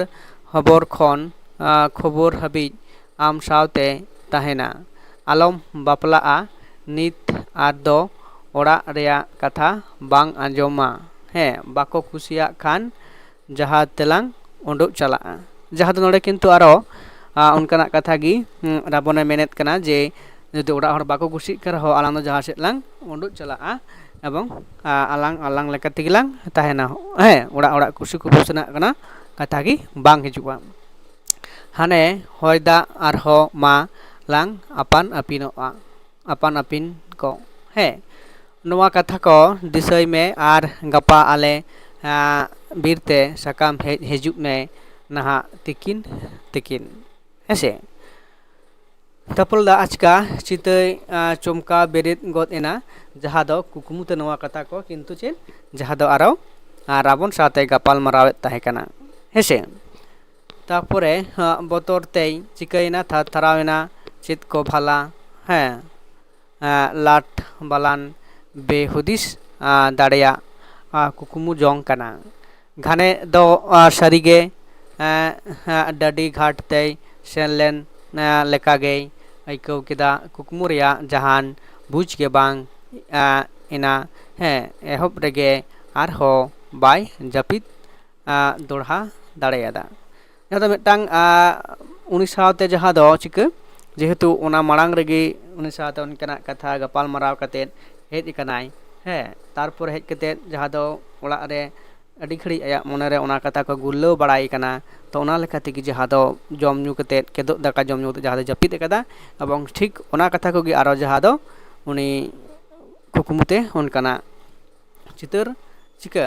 ᱦᱚᱵᱚᱨ ᱠᱷᱚᱱ, ᱟ, ᱠᱷᱚᱵᱚᱨ ᱦᱟᱹᱵᱤᱡ ᱟᱢ ᱥᱟᱶᱛᱮ ᱛᱟᱦᱮᱱᱟ᱾ ᱟᱞᱚᱢ ᱵᱟᱯᱞᱟᱜᱼᱟ ᱱᱤᱛ ᱟᱨ ᱫᱚ ᱚᱲᱟᱜ ᱨᱮᱭᱟᱜ ᱠᱟᱛᱷᱟ ᱵᱟᱝ ᱟᱸᱡᱚᱢᱟ᱾ ᱦᱮᱸ, ᱵᱟᱠᱚ ᱠᱩᱥᱤᱭᱟᱜ ᱠᱷᱟᱱ ᱡᱟᱦᱟᱸ ᱛᱮᱞᱟᱝ ᱩᱰᱩᱠ ᱪᱟᱞᱟᱜᱼᱟ᱾ ᱡᱟᱦᱟᱸ ᱫᱚ ᱱᱚᱰᱮ ᱠᱤᱱᱛᱩ ᱟᱨᱚ, ᱟ, ᱚᱱᱠᱟᱱᱟᱜ ᱠᱟᱛᱷᱟ ᱜᱮ, ᱩᱸ, ᱨᱟᱵᱚᱱᱮ ᱢᱮᱱᱮᱫ ᱠᱟᱱᱟ ᱡᱮ, ᱡᱩᱫᱤ ᱚᱲᱟᱜ ᱦᱚᱲ ᱵᱟᱠᱚ ᱠᱩᱥᱤᱜ ᱠᱟᱱ ᱨᱮᱦᱚᱸ, ᱟᱞᱟᱝ ᱫᱚ ᱡᱟᱦᱟᱸ ᱥᱮᱫ ᱞᱟᱝ ᱩᱰᱩᱠ ᱪᱟᱞᱟᱜᱼᱟ ᱮᱵᱚᱝ ᱟᱞᱟᱝ ᱟᱞᱟᱝ ᱞᱮᱠᱟ ᱛᱮᱜᱮ ᱞᱟᱝ ᱛᱟᱦᱮᱱᱟ᱾ ᱦᱮᱸ, ᱚᱲᱟᱜ ᱚᱲᱟᱜ ᱠᱩᱥᱤ ᱠᱩᱯᱩᱥ ᱨᱮᱱᱟᱜ ᱠᱟᱱᱟ ᱠᱟᱛᱷᱟ ᱜᱮ ᱵᱟᱝ ᱦᱤᱡᱩᱜᱼᱟ᱾ ᱦᱟᱱᱮ ᱦᱚᱭ ᱫᱟᱜ ᱟᱨᱦᱚᱸ ᱢᱟ ᱞᱟᱝ ᱟᱯᱟᱱ ᱟᱹᱯᱤᱱᱚᱜᱼᱟ, ᱟᱯᱟᱱ ᱟᱹᱯᱤᱱ ᱠᱚ᱾ ᱦᱮᱸ, ᱱᱚᱣᱟ ᱠᱟᱛᱷᱟ ᱠᱚ ᱫᱤᱥᱟᱹᱭ ᱢᱮ ᱟᱨ ᱜᱟᱯᱟ ᱟᱞᱮ ᱵᱤᱨ ᱛᱮ ᱥᱟᱠᱟᱢ ᱦᱮᱡ ᱦᱤᱡᱩᱜ ᱢᱮ ᱱᱟᱦᱟᱜ ᱛᱤᱠᱤᱱ ᱛᱤᱠᱤᱱ᱾ ᱦᱮᱸᱥᱮ? ᱛᱟᱯᱚᱞ ᱫᱟ ᱟᱪᱠᱟ ᱪᱤᱛᱟᱹᱭ ᱪᱚᱢᱠᱟᱣ ᱵᱮᱨᱮᱫ ᱜᱚᱫ ᱮᱱᱟ, ᱡᱟᱦᱟᱸ ᱫᱚ ᱠᱩᱠᱢᱩ ᱛᱮ ᱱᱚᱣᱟ ᱠᱟᱛᱷᱟ ᱠᱚ ᱠᱤᱱᱛᱩ ᱪᱮᱫ, ᱡᱟᱦᱟᱸ ᱫᱚ ᱟᱨᱚ ᱨᱟᱵᱚᱱ ᱥᱟᱶᱛᱮ ᱜᱟᱯᱟᱞ ᱢᱟᱨᱟᱣᱮᱫ ᱛᱟᱦᱮᱸ ᱠᱟᱱᱟ᱾ ᱦᱮᱸᱥᱮ? ᱛᱟᱯᱚᱨᱮ ᱵᱚᱛᱚᱨ ᱛᱮᱭ ᱪᱤᱠᱟᱹᱭᱮᱱᱟ, ᱛᱷᱟᱨ ᱛᱷᱟᱨᱟᱣ ᱮᱱᱟ, ᱪᱮᱫ ᱠᱚ ᱵᱷᱟᱞᱟ, ᱦᱮᱸ, ᱞᱟᱴ ᱵᱟᱞᱟᱱ ᱵᱮᱦᱩᱫᱤᱥ ᱫᱟᱲᱮᱭᱟᱜ ᱠᱩᱠᱢᱩ ᱡᱚᱝ ᱠᱟᱱᱟ᱾ ᱜᱷᱟᱱᱮ ᱫᱚ ᱥᱟᱹᱨᱤᱜᱮ ᱰᱟᱹᱰᱤ ᱜᱷᱟᱴ ᱛᱮᱭ ᱥᱮᱱ ᱞᱮᱱ ᱞᱮᱠᱟᱜᱮᱭ ᱟᱹᱭᱠᱟᱹᱣ ᱠᱮᱫᱟ᱾ ᱠᱩᱠᱢᱩ ᱨᱮᱭᱟᱜ ᱡᱟᱦᱟᱱ ᱵᱩᱡᱽ ᱜᱮ ᱵᱟᱝ ᱮᱱᱟ᱾ ᱦᱮᱸ, ᱮᱦᱚᱵ ᱨᱮᱜᱮ ᱟᱨᱦᱚᱸ ᱵᱟᱭ ᱡᱟᱹᱯᱤᱫ ᱫᱚᱲᱦᱟ ᱫᱟᱲᱮᱭᱟᱫᱟ᱾ ᱡᱟᱦᱟᱸ ᱫᱚ ᱢᱤᱫᱴᱟᱝ ᱩᱱᱤ ᱥᱟᱶᱛᱮ ᱡᱟᱦᱟᱸ ᱫᱚ ᱪᱤᱠᱟᱹ, ᱡᱮᱦᱮᱛᱩ ᱚᱱᱟ ᱢᱟᱲᱟᱝ ᱨᱮᱜᱮ ᱩᱱᱤ ᱥᱟᱶᱛᱮ ᱚᱱᱠᱟᱱᱟᱜ ᱠᱟᱛᱷᱟ ᱜᱟᱯᱟᱞ ᱢᱟᱨᱟᱣ ᱠᱟᱛᱮᱫ ᱦᱮᱡ ᱟᱠᱟᱱᱟᱭ᱾ ᱦᱮᱸ, ᱛᱟᱨᱯᱚᱨ ᱦᱮᱡ ᱠᱟᱛᱮᱫ ᱡᱟᱦᱟᱸ ᱫᱚ ᱚᱲᱟᱜ ᱨᱮ ᱟᱹᱰᱤ ᱜᱷᱟᱹᱲᱤᱡ ᱟᱭᱟᱜ ᱢᱚᱱᱮᱨᱮ ᱚᱱᱟ ᱠᱟᱛᱷᱟ ᱠᱚ ᱜᱩᱨᱞᱟᱹᱣ ᱵᱟᱲᱟᱭ ᱠᱟᱱᱟ᱾ ᱛᱚ ᱚᱱᱟ ᱞᱮᱠᱟ ᱛᱮᱜᱮ ᱡᱟᱦᱟᱸ ᱫᱚ ᱡᱚᱢ ᱧᱩ ᱠᱟᱛᱮᱫ, ᱠᱮᱫᱳᱜ ᱫᱟᱠᱟ ᱡᱚᱢ ᱧᱩ ᱠᱟᱛᱮᱫ ᱡᱟᱦᱟᱸ ᱫᱚ ᱡᱟᱹᱯᱤᱫ ᱟᱠᱟᱫᱟ, ᱮᱵᱚᱝ ᱴᱷᱤᱠ ᱚᱱᱟ ᱠᱟᱛᱷᱟ ᱠᱚᱜᱮ ᱟᱨᱚ ᱡᱟᱦᱟᱸ ᱫᱚ ᱩᱱᱤ ᱠᱩᱠᱢᱩ ᱛᱮ ᱚᱱᱠᱟᱱᱟᱜ ᱪᱤᱛᱟᱹᱨ ᱪᱤᱠᱟᱹ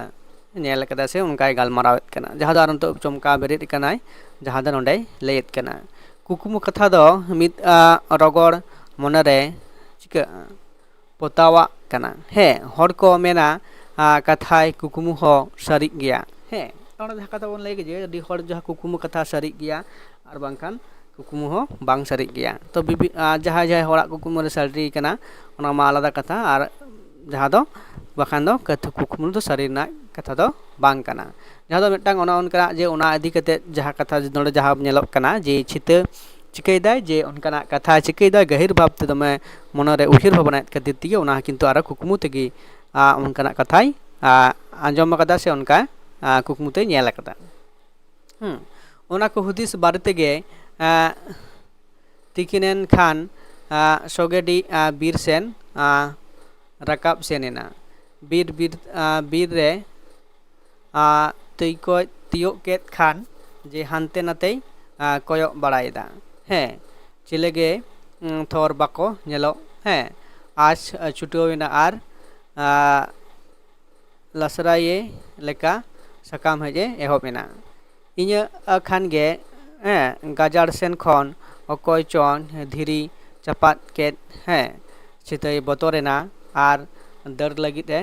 ᱧᱮᱞ ᱠᱟᱫᱟ ᱥᱮ ᱚᱱᱠᱟᱭ ᱜᱟᱞᱢᱟᱨᱟᱣᱮᱫ ᱠᱟᱱᱟ, ᱡᱟᱦᱟᱸ ᱫᱚ ᱟᱨ ᱱᱤᱛᱚᱜ ᱪᱚᱢᱠᱟᱣ ᱵᱮᱨᱮᱫ ᱠᱟᱱᱟᱭ, ᱡᱟᱦᱟᱸ ᱫᱚ ᱱᱚᱰᱮᱭ ᱞᱟᱹᱭᱮᱫ ᱠᱟᱱᱟ᱾ ᱠᱩᱠᱢᱩ ᱠᱟᱛᱷᱟ ᱫᱚ ᱢᱤᱫ ᱨᱚᱜᱚᱲ ᱢᱚᱱᱮᱨᱮ ᱪᱤᱠᱟᱹᱜᱼᱟ, ᱯᱚᱛᱟᱣᱟᱜ ᱠᱟᱱᱟ᱾ ᱦᱮᱸ, ᱦᱚᱲ ᱠᱚ ᱢᱮᱱᱟ ᱠᱟᱛᱷᱟᱭ ᱠᱩᱠᱢᱩ ᱦᱚᱸ ᱥᱟᱹᱨᱤᱜ ᱜᱮᱭᱟ᱾ ᱦᱮᱸ, ᱚᱱᱟ ᱡᱟᱦᱟᱸ ᱠᱟᱛᱷᱟ ᱵᱚᱱ ᱞᱟᱹᱭ ᱠᱮᱫ ᱡᱮ ᱟᱹᱰᱤ ᱦᱚᱲ ᱡᱟᱦᱟᱸ ᱠᱩᱠᱢᱩ ᱠᱟᱛᱷᱟ ᱥᱟᱹᱨᱤᱜ ᱜᱮᱭᱟ ᱟᱨ ᱵᱟᱝᱠᱷᱟᱱ ᱠᱩᱠᱢᱩ ᱦᱚᱸ ᱵᱟᱝ ᱥᱟᱹᱨᱤᱜ ᱜᱮᱭᱟ᱾ ᱛᱚ ᱵᱤᱵᱷᱤ- ᱡᱟᱦᱟᱸᱭ ᱡᱟᱦᱟᱸᱭ ᱦᱚᱲᱟᱜ ᱠᱩᱠᱢᱩ ᱨᱮ ᱥᱟᱹᱨᱤ ᱠᱟᱱᱟ, ᱚᱱᱟ ᱢᱟ ᱟᱞᱟᱫᱟ ᱠᱟᱛᱷᱟ᱾ ᱟᱨ ᱡᱟᱦᱟᱸ ᱫᱚ ᱵᱟᱠᱷᱟᱱ ᱫᱚ ᱠᱩᱠᱢᱩ ᱫᱚ ᱥᱟᱹᱨᱤ ᱨᱮᱱᱟᱜ ᱠᱟᱛᱷᱟ ᱫᱚ ᱵᱟᱝ ᱠᱟᱱᱟ᱾ ᱡᱟᱦᱟᱸ ᱫᱚ ᱢᱤᱫᱴᱟᱝ ᱚᱱᱮ ᱚᱱᱠᱟᱱᱟᱜ ᱡᱮ ᱚᱱᱟ ᱤᱫᱤ ᱠᱟᱛᱮᱫ ᱡᱟᱦᱟᱸ ᱠᱟᱛᱷᱟ ᱱᱚᱰᱮ ᱡᱟᱦᱟᱸ ᱧᱮᱞᱚᱜ ᱠᱟᱱᱟ ᱡᱮ ᱪᱷᱤᱛᱟᱹ ᱪᱤᱠᱟᱹᱭᱮᱫᱟᱭ, ᱡᱮ ᱚᱱᱠᱟᱱᱟᱜ ᱠᱟᱛᱷᱟ ᱪᱤᱠᱟᱹᱭᱮᱫᱟᱭ, ᱜᱟᱹᱦᱤᱨ ᱵᱷᱟᱵᱽ ᱛᱮ ᱫᱚᱢᱮ ᱢᱚᱱᱮᱨᱮ ᱩᱭᱦᱟᱹᱨ ᱵᱷᱟᱵᱽᱱᱟᱭᱮᱫ ᱠᱷᱟᱹᱛᱤᱨ ᱛᱮᱜᱮ ᱚᱱᱟ ᱠᱤᱱᱛᱩ ᱟᱨᱚ ᱠᱩᱠᱢᱩ ᱛᱮᱜᱮ ᱚᱱᱠᱟᱱᱟᱜ ᱠᱟᱛᱷᱟᱭ ᱟᱸᱡᱚᱢ ᱟᱠᱟᱫᱟ ᱥᱮ ᱚᱱᱠᱟ ᱠᱩᱠᱢᱩ ᱛᱮᱭ ᱧᱮᱞ ᱟᱠᱟᱫᱟ᱾ ᱦᱮᱸ, ᱚᱱᱟ ᱠᱚ ᱦᱩᱫᱤᱥ ᱵᱟᱨᱮ ᱛᱮᱜᱮ ᱛᱤᱠᱤᱱᱮᱱ ᱠᱷᱟᱱ ᱥᱚᱜᱮᱰᱤ ᱵᱤᱨ ᱥᱮᱱ ᱨᱟᱠᱟᱵ ᱥᱮᱱ ᱮᱱᱟ᱾ ᱵᱤᱨ ᱵᱤᱨ ᱵᱤᱨ ᱨᱮ ᱛᱩᱭᱠᱚᱭ ᱛᱤᱭᱳᱜ ᱠᱮᱫ ᱠᱷᱟᱱ ᱡᱮ ᱦᱟᱱᱛᱮ ᱱᱟᱛᱮᱭ ᱠᱚᱭᱚᱜ ᱵᱟᱲᱟᱭᱮᱫᱟ᱾ ᱦᱮᱸ, ᱪᱤᱞᱮ ᱜᱮ ᱛᱷᱚᱨ ᱵᱟᱠᱚ ᱧᱮᱞᱚᱜ᱾ ᱦᱮᱸ, ᱟᱸᱥ ᱪᱷᱩᱴᱟᱹᱣ ᱮᱱᱟ ᱟᱨ ᱞᱟᱥᱨᱟᱭᱮ ᱞᱮᱠᱟ ᱥᱟᱠᱟᱢ ᱦᱮᱡ ᱮ ᱮᱦᱚᱵ ᱮᱱᱟ᱾ ᱤᱧᱟᱹᱜ ᱠᱷᱟᱱ ᱜᱮ ᱦᱮᱸ, ᱜᱟᱡᱟᱲ ᱥᱮᱱ ᱠᱷᱚᱱ ᱚᱠᱚᱭ ᱪᱚᱝ ᱫᱷᱤᱨᱤ ᱪᱟᱯᱟᱫ ᱠᱮᱫ ᱦᱮᱸ, ᱪᱤᱛᱟᱹᱭ ᱵᱚᱛᱚᱨ ᱮᱱᱟ ᱟᱨ ᱫᱟᱹᱲ ᱞᱟᱹᱜᱤᱫ ᱮ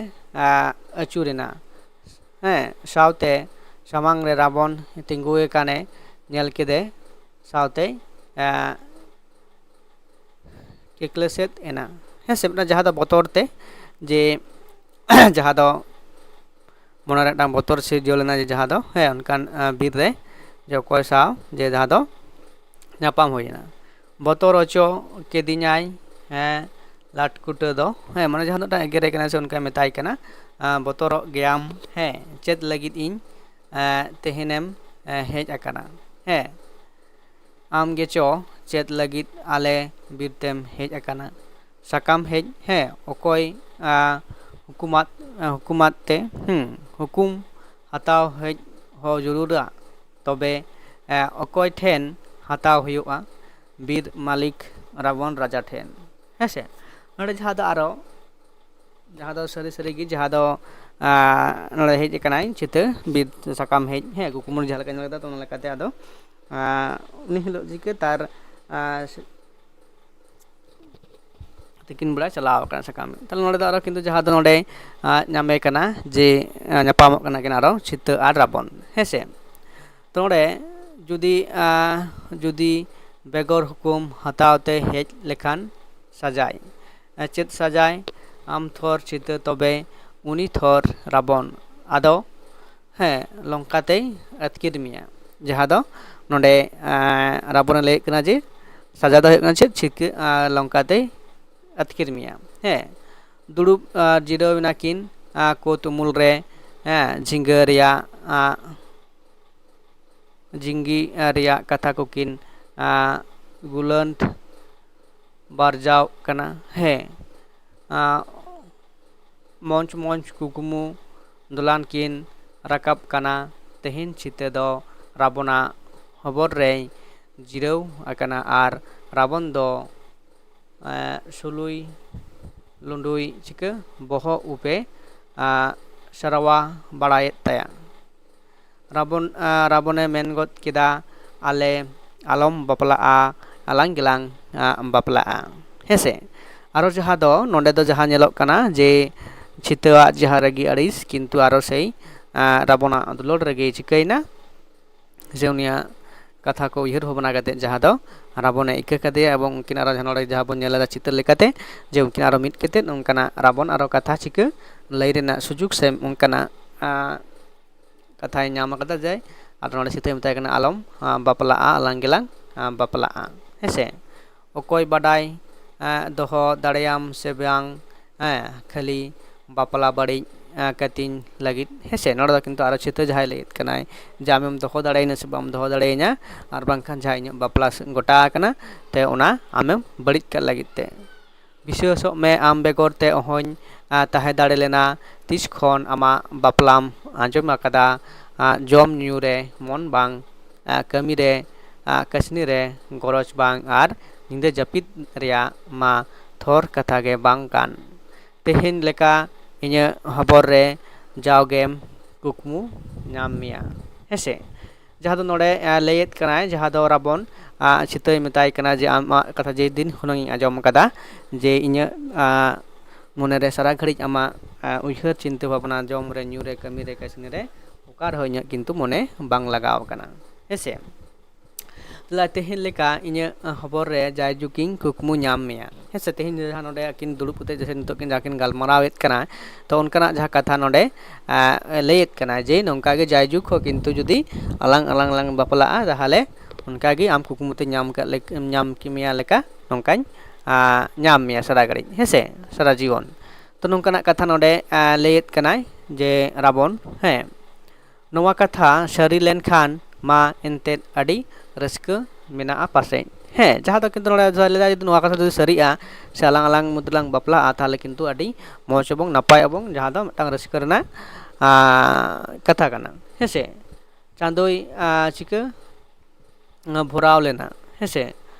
ᱟᱹᱪᱩᱨ ᱮᱱᱟ᱾ ᱦᱮᱸ, ᱥᱟᱶᱛᱮ ᱥᱟᱢᱟᱝ ᱨᱮ ᱨᱟᱵᱚᱱ ᱛᱤᱸᱜᱩ ᱟᱠᱟᱱᱮ ᱧᱮᱞ ᱠᱮᱫᱮ ᱥᱟᱶᱛᱮ ᱠᱮᱠᱞᱮᱥᱮᱫ ᱮᱱᱟ᱾ ᱦᱮᱸ ᱥᱮ, ᱢᱤᱫᱴᱟᱝ ᱡᱟᱦᱟᱸ ᱫᱚ ᱵᱚᱛᱚᱨ ᱛᱮ ᱡᱮ ᱡᱟᱦᱟᱸ ᱫᱚ ᱢᱚᱱᱮ ᱨᱮ ᱢᱤᱫᱴᱟᱝ ᱵᱚᱛᱚᱨ ᱥᱤᱨᱡᱟᱹᱣ ᱞᱮᱱᱟ ᱡᱮ ᱡᱟᱦᱟᱸ ᱫᱚ ᱦᱮᱸ, ᱚᱱᱠᱟᱱ ᱵᱤᱨ ᱨᱮ ᱡᱮ ᱚᱠᱚᱭ ᱥᱟᱶ ᱡᱮ ᱡᱟᱦᱟᱸ ᱫᱚ ᱧᱟᱯᱟᱢ ᱦᱩᱭ ᱮᱱᱟ᱾ ᱵᱚᱛᱚᱨ ᱦᱚᱪᱚ ᱠᱤᱫᱤᱧᱟᱭ ᱦᱮᱸ, ᱞᱟᱴᱠᱩᱴᱟᱹ ᱫᱚ ᱦᱮᱸ, ᱢᱟᱱᱮ ᱡᱟᱦᱟᱸ ᱫᱚ ᱢᱤᱫᱴᱟᱝ ᱮᱜᱮᱨᱮ ᱠᱟᱱᱟ ᱥᱮ ᱚᱱᱠᱟᱭ ᱢᱮᱛᱟᱭ ᱠᱟᱱᱟ, ᱵᱚᱛᱚᱨᱚᱜ ᱜᱮᱭᱟᱢ ᱦᱮᱸ, ᱪᱮᱫ ᱞᱟᱹᱜᱤᱫ ᱤᱧ ᱛᱮᱦᱮᱧᱮᱢ ᱦᱮᱡ ᱟᱠᱟᱱᱟ? ᱦᱮᱸ, ᱟᱢ ᱜᱮᱪᱚ ᱪᱮᱫ ᱞᱟᱹᱜᱤᱫ ᱟᱞᱮ ᱵᱤᱨ ᱛᱮᱢ ᱦᱮᱡ ᱟᱠᱟᱱᱟ? ᱥᱟᱠᱟᱢ ᱦᱮᱡ ᱦᱮᱸ, ᱚᱠᱚᱭ ᱦᱩᱠᱩᱢᱟᱫ ᱦᱩᱠᱩᱢᱟᱫ ᱛᱮ ᱦᱩᱸ, ᱦᱩᱠᱩᱢ ᱦᱟᱛᱟᱣ ᱦᱮᱡ ᱦᱚᱸ ᱡᱟᱹᱨᱩᱲᱟ᱾ ᱛᱚᱵᱮ ᱚᱠᱚᱭ ᱴᱷᱮᱱ ᱦᱟᱛᱟᱣ ᱦᱩᱭᱩᱜᱼᱟ? ᱵᱤᱨ ᱢᱟᱹᱞᱤᱠ ᱨᱟᱵᱚᱱ ᱨᱟᱡᱟ ᱴᱷᱮᱱ᱾ ᱦᱮᱸ ᱥᱮ, ᱱᱚᱰᱮ ᱡᱟᱦᱟᱸ ᱫᱚ ᱟᱨᱚ ᱡᱟᱦᱟᱸ ᱫᱚ ᱥᱟᱹᱨᱤ ᱥᱟᱹᱨᱤ ᱜᱮ ᱡᱟᱦᱟᱸ ᱫᱚ ᱱᱚᱰᱮ ᱦᱮᱡ ᱟᱠᱟᱱᱟᱭ ᱪᱤᱛᱟᱹ ᱵᱤᱨ ᱥᱟᱠᱟᱢ ᱦᱮᱡ ᱦᱮᱸ, ᱠᱩᱠᱢᱩ ᱡᱟᱦᱟᱸ ᱞᱮᱠᱟᱧ ᱧᱮᱞ ᱠᱮᱫᱟ ᱛᱚ ᱚᱱᱟ ᱞᱮᱠᱟᱛᱮ ᱟᱫᱚ ᱩᱱᱤ ᱦᱤᱞᱳᱜ ᱪᱤᱠᱟᱹ ᱛᱟᱨ ᱛᱤᱠᱤᱱ ᱵᱮᱲᱟ ᱪᱟᱞᱟᱣ ᱟᱠᱟᱱᱟ ᱥᱟᱠᱟᱢ᱾ ᱛᱟᱦᱞᱮ ᱱᱚᱰᱮ ᱫᱚ ᱟᱨᱚ ᱠᱤᱱᱛᱩ ᱡᱟᱦᱟᱸ ᱫᱚ ᱱᱚᱰᱮ ᱧᱟᱢᱮ ᱠᱟᱱᱟ ᱡᱮ ᱧᱟᱯᱟᱢᱚᱜ ᱠᱟᱱᱟ ᱠᱤᱱ ᱟᱨᱚ ᱪᱤᱛᱟᱹ ᱟᱨ ᱨᱟᱵᱚᱱ ᱦᱮᱸ ᱥᱮ᱾ ᱛᱚ ᱱᱚᱰᱮ ᱡᱩᱫᱤ ᱡᱩᱫᱤ ᱵᱮᱜᱚᱨ ᱦᱩᱠᱩᱢ ᱦᱟᱛᱟᱣ ᱛᱮ ᱦᱮᱡ ᱞᱮᱠᱷᱟᱱ ᱥᱟᱡᱟᱭ᱾ ᱪᱮᱫ ᱥᱟᱡᱟᱭ? ᱟᱢ ᱛᱷᱚᱨ ᱪᱤᱛᱟᱹ ᱛᱚᱵᱮ ᱩᱱᱤ ᱛᱷᱚᱨ ᱨᱟᱵᱚᱱ ᱟᱫᱚ ᱦᱮᱸ, ᱞᱚᱝᱠᱟ ᱛᱮᱭ ᱟᱹᱛᱠᱤᱨ ᱢᱮᱭᱟ᱾ ᱡᱟᱦᱟᱸ ᱫᱚ ᱱᱚᱰᱮ ᱨᱟᱵᱚᱱᱮ ᱞᱟᱹᱭᱮᱫ ᱠᱟᱱᱟ ᱡᱮ ᱥᱟᱡᱟ ᱫᱚ ᱦᱩᱭᱩᱜ ᱠᱟᱱᱟ ᱪᱮᱫ? ᱪᱤᱠᱟᱹ ᱞᱚᱝᱠᱟ ᱛᱮᱭ ᱟᱹᱛᱠᱤᱨ ᱢᱮᱭᱟ᱾ ᱦᱮᱸ, ᱫᱩᱲᱩᱵ ᱡᱤᱨᱟᱹᱣ ᱮᱱᱟᱠᱤᱱ ᱠᱳᱛ ᱩᱢᱩᱞ ᱨᱮ᱾ ᱦᱮᱸ, ᱡᱷᱤᱸᱜᱟᱹ ᱨᱮᱭᱟᱜ ᱡᱤᱸᱜᱤ ᱨᱮᱭᱟᱜ ᱠᱟᱛᱷᱟ ᱠᱚᱠᱤᱱ ᱜᱩᱞᱟᱹᱱᱴ ᱵᱟᱨᱡᱟᱣᱜ ᱠᱟᱱᱟ᱾ ᱦᱮᱸ, ᱟᱸ, ᱢᱚᱸᱡᱽ ᱢᱚᱸᱡᱽ ᱠᱩᱠᱢᱩ ᱫᱚᱞᱟᱱ ᱠᱤᱱ ᱨᱟᱠᱟᱵ ᱠᱟᱱᱟ᱾ ᱛᱮᱦᱮᱧ ᱪᱷᱤᱛᱟᱹ ᱫᱚ ᱨᱟᱵᱚᱱᱟᱜ ᱦᱚᱵᱚᱨ ᱨᱮᱭ ᱡᱤᱨᱟᱹᱣ ᱟᱠᱟᱱᱟ ᱟᱨ ᱨᱟᱵᱚᱱ ᱫᱚ, ᱮᱸ, ᱥᱩᱞᱩᱭ ᱞᱩᱸᱰᱩᱭ ᱪᱤᱠᱟᱹ ᱵᱚᱦᱚᱜ ᱩᱯᱮ, ᱟᱸ, ᱥᱟᱨᱣᱟ ᱵᱟᱲᱟᱭᱮᱫ ᱛᱟᱭᱟ᱾ ᱨᱟᱵᱚᱱ, ᱟᱸ, ᱨᱟᱵᱚᱱᱮ ᱢᱮᱱ ᱜᱚᱫ ᱠᱮᱫᱟ, "ᱟᱞᱮ ᱟᱞᱚᱢ ᱵᱟᱯᱞᱟᱜᱼᱟ, ᱟᱞᱟᱝ ᱜᱮᱞᱟᱝ, ᱟᱸ, ᱵᱟᱯᱞᱟᱜᱼᱟ᱾" ᱦᱮᱸᱥᱮ? ᱟᱨᱚ ᱡᱟᱦᱟᱸ ᱫᱚ, ᱱᱚᱰᱮ ᱫᱚ ᱡᱟᱦᱟᱸ ᱧᱮᱞᱚᱜ ᱠᱟᱱᱟ ᱡᱮ ᱪᱷᱤᱛᱟᱹᱣᱟᱜ ᱡᱟᱦᱟᱸ ᱨᱟᱹᱜᱤ ᱟᱹᱲᱤᱥ, ᱠᱤᱱᱛᱩ ᱟᱨᱚ ᱥᱮᱭ, ᱟᱸ, ᱨᱟᱵᱚᱱᱟᱜ ᱫᱩᱞᱟᱹᱲ ᱨᱮᱜᱮ ᱪᱤᱠᱟᱹᱭᱮᱱᱟ ᱡᱮ ᱩᱱᱤᱭᱟᱜ ᱠᱟᱛᱷᱟ ᱠᱚ ᱩᱭᱦᱟᱹᱨ ᱵᱷᱟᱵᱽᱱᱟ ᱠᱟᱛᱮᱫ ᱡᱟᱦᱟᱸ ᱫᱚ ᱨᱟᱵᱚᱱᱮ ᱤᱠᱟᱹ ᱠᱟᱫᱮᱭᱟ, ᱮᱵᱚᱝ ᱩᱱᱠᱤᱱ ᱟᱨᱚ ᱡᱟᱦᱟᱸ ᱱᱚᱰᱮ ᱡᱟᱦᱟᱸ ᱵᱚᱱ ᱧᱮᱞ ᱮᱫᱟ ᱪᱤᱛᱟᱹᱨ ᱞᱮᱠᱟᱛᱮ, ᱡᱮ ᱩᱱᱠᱤᱱ ᱟᱨᱚ ᱢᱤᱫ ᱠᱟᱛᱮᱫ ᱚᱱᱠᱟᱱᱟᱜ ᱨᱟᱵᱚᱱ ᱟᱨᱚ ᱠᱟᱛᱷᱟ ᱪᱤᱠᱟᱹ ᱞᱟᱹᱭ ᱨᱮᱱᱟᱜ ᱥᱩᱡᱩᱜᱽ ᱥᱮ ᱚᱱᱠᱟᱱᱟᱜ, ᱟᱸ, ᱠᱟᱛᱷᱟᱭ ᱧᱟᱢ ᱟᱠᱟᱫᱟ ᱡᱮ, ᱟᱫᱚ ᱱᱚᱰᱮ ᱥᱤᱛᱟᱹᱭ ᱢᱮᱛᱟᱭ ᱠᱟᱱᱟ, "ᱟᱞᱚᱢ, ᱟᱸ, ᱵᱟᱯᱞᱟᱜᱼᱟ, ᱟᱞᱟᱝ ᱜᱮᱞᱟᱝ, ᱟᱸ, ᱵᱟᱯᱞᱟᱜᱼᱟ᱾" ᱦᱮᱸᱥᱮ? ᱚᱠᱚᱭ ᱵᱟᱰᱟᱭ, ᱟᱸ, ᱫᱚᱦᱚ ᱫᱟᱲᱮᱭᱟᱢ ᱥᱮ ᱵᱟᱝ, ᱦᱮᱸ, ᱠᱷᱟᱹᱞᱤ ᱵᱟᱯᱞᱟ ᱵᱟᱹᱲᱤᱡ, ᱟᱸ, ᱠᱟᱹᱛᱤᱧ ᱞᱟᱹᱜᱤᱫ᱾ ᱦᱮᱸᱥᱮ? ᱱᱚᱰᱮ ᱫᱚ ᱠᱤᱱᱛᱩ ᱟᱨᱚ ᱪᱷᱤᱛᱟᱹ ᱡᱟᱦᱟᱸᱭ ᱞᱟᱹᱭᱮᱫ ᱠᱟᱱᱟᱭ ᱡᱮ, ᱟᱢᱮᱢ ᱫᱚᱦᱚ ᱫᱟᱲᱮᱭᱟᱹᱧᱟ ᱥᱮ ᱵᱟᱢ ᱫᱚᱦᱚ ᱫᱟᱲᱮᱭᱟᱹᱧᱟ, ᱟᱨ ᱵᱟᱝᱠᱷᱟᱱ ᱡᱟᱦᱟᱸ ᱤᱧᱟᱹᱜ ᱵᱟᱯᱞᱟ ᱜᱚᱴᱟ ᱟᱠᱟᱱᱟ, ᱛᱮ ᱚᱱᱟ ᱟᱢᱮᱢ ᱵᱟᱹᱲᱤᱡ ᱠᱟᱜ ᱞᱟᱹᱜᱤᱫ ᱛᱮ᱾ ᱵᱤᱥᱣᱟᱹᱥᱚᱜ ᱢᱮ, ᱟᱢ ᱵᱮᱜᱚᱨ ᱛᱮ ᱚᱦᱚᱧ, ᱟ, ᱛᱟᱦᱮᱸ ᱫᱟᱲᱮ ᱞᱮᱱᱟ᱾ ᱛᱤᱥ ᱠᱷᱚᱱ ᱟᱢᱟᱜ ᱵᱟᱯᱞᱟᱢ ᱟᱸᱡᱚᱢ ᱟᱠᱟᱫᱟ? ᱟ, ᱡᱚᱢ ᱧᱩ ᱨᱮ ᱢᱚᱱ ᱵᱟᱝ, ᱟ, ᱠᱟᱹᱢᱤ ᱨᱮ, ᱟ, ᱠᱟᱹᱥᱱᱤ ᱨᱮ ᱜᱚᱨᱚᱡᱽ ᱵᱟᱝ, ᱟᱨ ᱧᱤᱫᱟᱹ ᱡᱟᱹᱯᱤᱫ ᱨᱮᱭᱟᱜ ᱢᱟ ᱛᱷᱚᱨ ᱠᱟᱛᱷᱟ ᱜᱮ ᱵᱟᱝ ᱠᱟᱱ᱾ ᱛᱮᱦᱮᱧ ᱞᱮᱠᱟ ᱤᱧᱟᱹᱜ ᱦᱚᱵᱚᱨ ᱨᱮ ᱡᱟᱣᱜᱮᱢ ᱠᱩᱠᱢᱩ ᱧᱟᱢ ᱢᱮᱭᱟ᱾ ᱦᱮᱸᱥᱮ? ᱡᱟᱦᱟᱸ ᱫᱚ ᱱᱚᱰᱮ, ᱟ, ᱞᱟᱹᱭᱮᱫ ᱠᱟᱱᱟᱭ, ᱡᱟᱦᱟᱸ ᱫᱚ ᱨᱟᱵᱚᱱ, ᱟ, ᱪᱷᱤᱛᱟᱹᱭ ᱢᱮᱛᱟᱭ ᱠᱟᱱᱟ ᱡᱮ, "ᱟᱢᱟᱜ ᱠᱟᱛᱷᱟ ᱡᱮ ᱫᱤᱱ ᱠᱷᱚᱱᱟᱜ ᱤᱧ ᱟᱸᱡᱚᱢ ᱟᱠᱟᱫᱟ ᱡᱮ ᱤᱧᱟᱹᱜ, ᱟ, ᱢᱚᱱᱮᱨᱮ ᱥᱟᱨᱟ ᱜᱷᱟᱹᱲᱤᱡ ᱟᱢᱟᱜ, ᱟ, ᱩᱭᱦᱟᱹᱨ ᱪᱤᱱᱛᱟᱹ ᱵᱷᱟᱵᱽᱱᱟ, ᱡᱚᱢ ᱨᱮ, ᱧᱩ ᱨᱮ, ᱠᱟᱹᱢᱤ ᱨᱮ, ᱠᱟᱹᱥᱱᱤ ᱨᱮ, ᱚᱠᱟ ᱨᱮᱦᱚᱸ ᱤᱧᱟᱹᱜ ᱠᱤᱱᱛᱩ ᱢᱚᱱᱮ ᱵᱟᱝ ᱞᱟᱜᱟᱣ ᱟᱠᱟᱱᱟ᱾" ᱦᱮᱸᱥᱮ? ᱛᱟᱦᱞᱮ ᱛᱮᱦᱮᱧ ᱞᱮᱠᱟ ᱤᱧᱟᱹᱜ ᱦᱚᱵᱚᱨ ᱨᱮ ᱡᱟᱭᱡᱩᱜᱽ ᱤᱧ ᱠᱩᱠᱢᱩ ᱧᱟᱢ ᱢᱮᱭᱟ᱾ ᱦᱮᱸᱥᱮ, ᱛᱮᱦᱮᱧ ᱡᱟᱦᱟᱸ ᱱᱚᱰᱮ ᱟᱹᱠᱤᱱ ᱫᱩᱲᱩᱵ ᱠᱟᱛᱮ ᱡᱟᱦᱟᱸ ᱱᱤᱛᱚᱜ ᱠᱤᱱ ᱡᱟᱦᱟᱸ ᱠᱤᱱ ᱜᱟᱞᱢᱟᱨᱟᱣᱮᱫ ᱠᱟᱱᱟ, ᱛᱚ ᱚᱱᱠᱟᱱᱟᱜ ᱡᱟᱦᱟᱸ ᱠᱟᱛᱷᱟ ᱱᱚᱰᱮ, ᱮ, ᱞᱟᱹᱭᱮᱫ ᱠᱟᱱᱟ ᱡᱮ ᱱᱚᱝᱠᱟ ᱜᱮ ᱡᱟᱭᱡᱩᱜᱽ ᱦᱚᱸ ᱠᱤᱱᱛᱩ ᱡᱩᱫᱤ ᱟᱞᱟᱝ, ᱟᱞᱟᱝ ᱞᱟᱝ ᱵᱟᱯᱞᱟᱜᱼᱟ, ᱛᱟᱦᱚᱞᱮ ᱚᱱᱠᱟ ᱜᱮ ᱟᱢ ᱠᱩᱠᱢᱩ ᱛᱮ ᱧᱟᱢ ᱠᱟᱜ ᱞᱮᱠ-, ᱧᱟᱢ ᱠᱮ ᱢᱮᱭᱟ ᱞᱮᱠᱟ ᱱᱚᱝᱠᱟᱧ, ᱟ, ᱧᱟᱢ ᱢᱮᱭᱟ ᱥᱟᱨᱟ ᱜᱷᱟᱹᱲᱤᱡ, ᱦᱮᱸᱥᱮ, ᱥᱟᱨᱟ ᱡᱤᱭᱚᱱ᱾ ᱛᱚ ᱱᱚᱝᱠᱟᱱᱟᱜ ᱠᱟᱛᱷᱟ ᱱᱚᱰᱮ, ᱟ, ᱞᱟᱹᱭᱮᱫ ᱠᱟᱱᱟᱭ ᱡᱮ ᱨᱟᱵᱚᱱ, ᱦᱮᱸ, ᱱᱚᱣᱟ ᱠᱟᱛᱷᱟ ᱥᱟᱹᱨᱤ ᱞᱮᱱᱠᱷᱟᱱ ᱢᱟ ᱮᱱᱛᱮᱫ ᱟᱹᱰᱤ ᱨᱟᱹᱥᱠᱟᱹ ᱢᱮᱱᱟᱜᱼᱟ ᱯᱟᱥᱮᱡ᱾ ᱦᱮᱸ, ᱡᱟᱦᱟᱸ ᱫᱚ ᱠᱤᱱᱛᱩ ᱱᱚᱰᱮ ᱞᱟᱹᱭ ᱫᱟ, ᱡᱩᱫᱤ ᱱᱚᱣᱟ ᱠᱟᱛᱷᱟ ᱡᱩᱫᱤ ᱥᱟᱹᱨᱤᱜᱼᱟ, ᱥᱮ ᱟᱞᱟᱝ ᱟᱞᱟᱝ ᱢᱚᱫᱽᱫᱷᱮ ᱞᱟᱝ ᱵᱟᱯᱞᱟᱜᱼᱟ, ᱛᱟᱦᱚᱞᱮ ᱠᱤᱱᱛᱩ ᱟᱹᱰᱤ ᱢᱚᱡᱽ ᱟᱵᱚᱱ, ᱱᱟᱯᱟᱭ ᱟᱵᱚᱱ, ᱡᱟᱦᱟᱸ ᱫᱚ ᱢᱤᱫᱴᱟᱝ ᱨᱟᱹᱥᱠᱟᱹ ᱨᱮᱱᱟᱜ, ᱟᱸ, ᱠᱟᱛᱷᱟ ᱠᱟᱱᱟ, ᱦᱮᱸ ᱥᱮ? ᱪᱟᱸᱫᱳᱭ, ᱟᱸ, ᱪᱤᱠᱟᱹ, ᱟᱸ, ᱵᱷᱚᱨᱟᱣ ᱞᱮᱱᱟ, ᱦᱮᱸ ᱥᱮ?